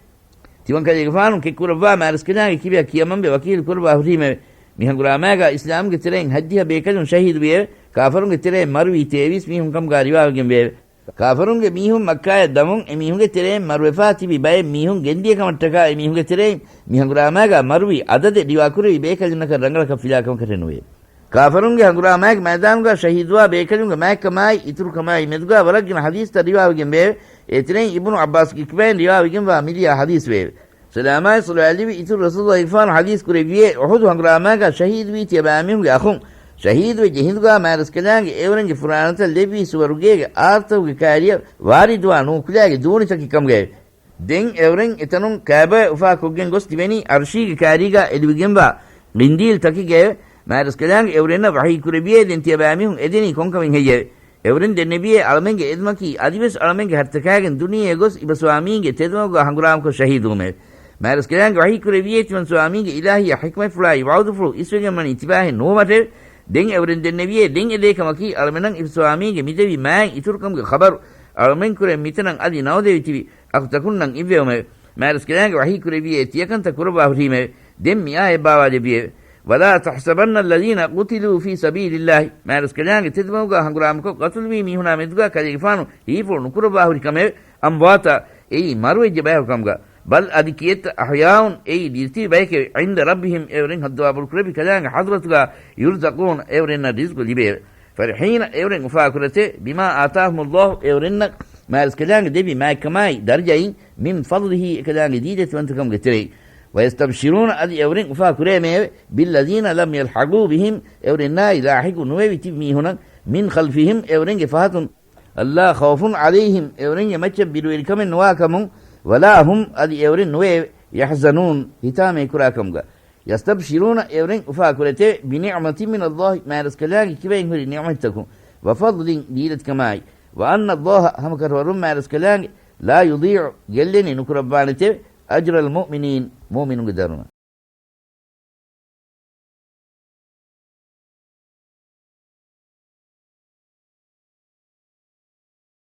ތިމަންކަލޭގެފާނު ކެތްކުރައްވާ މާތްރަސްކަލާނގެ ކިބަޔަށް ކިޔަމަންބެ ވަކީލު ކުރައްވާ ހުރީމެވެ. މި ހަނގުރާމާގަ އިސްލާމްގެ ތެރެއިން ހަތްދިހަ ބޭކަލުން ޝަހީދުވިއެވެ. ކާފަރުންގެ ތެރެއިން މަރުވީ ތޭވީސް މީހުން ކަމުގަ ރިވާވެގެން ވެއެވެ. ކާފަރުންގެ މީހުން މައްކާޔަށް ދަމުން އެ މީހުންގެ ތެރެއިން މަރުވެފާ ތިބި ބައެއް މީހުން ގެންދިޔަ ކަމަށްޓަކާ އެ މީހުންގެ ތެރެއިން މި ހަނގުރާމާގަ މަރުވި އަދަދެއް ރިވާކުރެވި ބޭކަލުންނަކަށް ރަނގަޅަކަށް ފިލާ ކަމަކަށެއް ނުވެއެވެ. ކާފަރުންގެ ހަނގުރާމާގެ މައިދާނުގަ ޝަހީދުވާ ބޭކަލުންގެ މާތްކަމާއި އިތުރުކަމާއި މެދުގަ ވަރަށް ގިނަ ޙަދީޘްތައް ރިވާވެގެން ވެއެވެ. އޭތެރެއިން އިބްނު ޢައްބާސްގެ ކިބައިން ރިވާވެގެންވާ މިލިޔާ ޙަދީޘް ވެއެވެ. ސަލާމާއި ޞަލަވާތް ލިބި އިތުރު ރަސޫލުﷲ ފާނު ޙަދީޘް ކުރެއްވިއޭ، އުޙުދު ހަނގުރާމާގަ ޝަހީދުވީ ތިޔަބައިމީހުންގެ އަޚުން ޝަހީދުވެއްޖެ ހިނދުގަ މާތްރަސްކަލާނގެ އެއުރެންގެ ފުރާނަތައް ލެއްވީ ސުވަރުގޭގެ އާރްތަކުގެ ކާރިޔަށް ވާރިދުވާ ނޫކުލައިގެ ދޫނިތަކެއް ކަމުގައެވެ. ދެން އެއުރެން އެތަނުން ކައިބާއަށް އުފާކޮށްގެން ގޮސް ތިބެނީ އަރްޝީގެ ކާރީގަ އެލިވިގެންވާ ގިންދީލް ތަކެއްގައެވެ. މާތްރަސްކަލާނގެ އެއުރެންނަށް ވަޙީ ކުރެއްވިއޭ ދެން ތިޔަބައިމީހުން އެދެނީ ކޮންކަމެއް ހެއްޔެވެ؟ އެއުރެން ދެންނެވިއޭ އަޅަމެންގެ އެދުމަކީ އަދިވެސް އަޅަމެންގެ ހަށިތަކާގެން ދުނިޔެއަށް ގޮސް އިބަ ސުވާމީންގެ ތެދުމަގުގަ ހަނގުރާމަކޮށް ޝަހީދުވުމެވެ. މާތްރަސްކަލާނގެ ވަޙީ ކުރެއްވިއޭ ތިމަން ސުވާމީންގެ އިލާހިއްޔާ ޙިކްމަތްފުޅާއި ވަޢުދުފުޅު އިސްވެގެންވަނީ ތިބާހެއް ނުވުމަށެވެ. ދެން އެއުރެން ދެންނެވިއޭ ދެން އެދޭ ކަމަކީ އަޅަމެނަށް އިބަ ސުވާމީންގެ މިދެވި މާތް އިތުރުކަމުގެ ޚަބަރު އަޅަމެންކުރެން މިތަނަށް އަދި ނައުދެވި ތިބި އަޚުތަކުންނަށް އިއްވެވުމެވެ. މާތްރަސްކަލާނގެ ވަޙީ ކުރެއްވިއޭ ތިޔަކަންތައް ކުރައްވާ ހުރީމެވެ. ދެން މިއާޔަތް ބާވާލެއްވިއެވެ. وَلَا تَحْسَبَنَّ الَّذِينَ قُتِلُوا فِي سَبِيلِ اللَّهِ، މާތްރަސްކަލާނގެ ތެދުމަގުގަ ހަނގުރާމަކޮށް ގަތުލުވީ މީހުނާ މެދުގަ ކަލޭގެފާނު ހީފުޅު ނުކުރައްވާ ހުރި ކަމެވެ. أَمْوَاتًا، އެއީ މަރުވެއްޖެ ބަޔަކު ކަމުގަ. بَلْ، އަދި ކިއެއްތަ، أَحْيَاءٌ، އެއީ ދިރިތިބި ބަޔެކެވެ. عِندَ رَبِّهِمْ، އެއުރެން ހައްދަވާ ބޮޑުކުރެއްވި ކަލާނގެ ޙަޟްރަތުގަ. يُرْزَقُونَ، އެއުރެންނަށް ރިޒްޤު ލިބެއެވެ. فَرِحِينَ، އެއުރެން އުފާކުރެތެވެ. بِمَا آتَاهُمُ اللَّهُ، އެއުރެންނަށް މާތްރަސްކަލާނގެ ދެއްވި މާތްކަމާއި ދަރަޖައިން. مِنْ فَضْلِهِ، އެކަލާނގެ ދީލަތިވަންތަކަމުގެ ތެރެއިން. وَيَسْتَبْشِرُونَ، އަދި އެއުރެން އުފާ ކުރޭމެއެވެ. بِالَّذِينَ لَمْ يَلْحَقُوا بِهِمْ، އެއުރެންނާއި ލާޙިޤު ނުވެވި ތިބި މީހުނަށް. مِنْ خَلْفِهِمْ، އެއުރެންގެ ފަހަތުން. أَلَّا خَوْفٌ عَلَيْهِمْ، އެއުރެންގެ މައްޗަށް ބިރުވެރިކަމެއް ނުވާކަމުން. وَلَا هُمْ، އަދި އެއުރެން ނުވެއެވެ. يَحْزَنُونَ، ހިތާމައެއް ކުރާކަމުގަ. يَسْتَبْشِرُونَ، އެއުރެން އުފާކުރެތެވެ. بِنِعْمَةٍ مِنَ اللَّهِ، މާތްރަސްކަލާނގެ ކިބައިން ހުރި ނިޢުމަތްތަކުން. وَفَضْلٍ، ދީލަތިކަމާއި. وَأَنَّ اللَّهَ، ހަމަކަށަވަރުން މާތްރަސްކަލާނގެ، لَا يُضِيعُ، ގެއްލެނީ ނުކުރައްވާނެތެވެ. أَجْرَ الْمُؤْمِنِينَ، މުއުމިނުންގެ ދަރުމަ.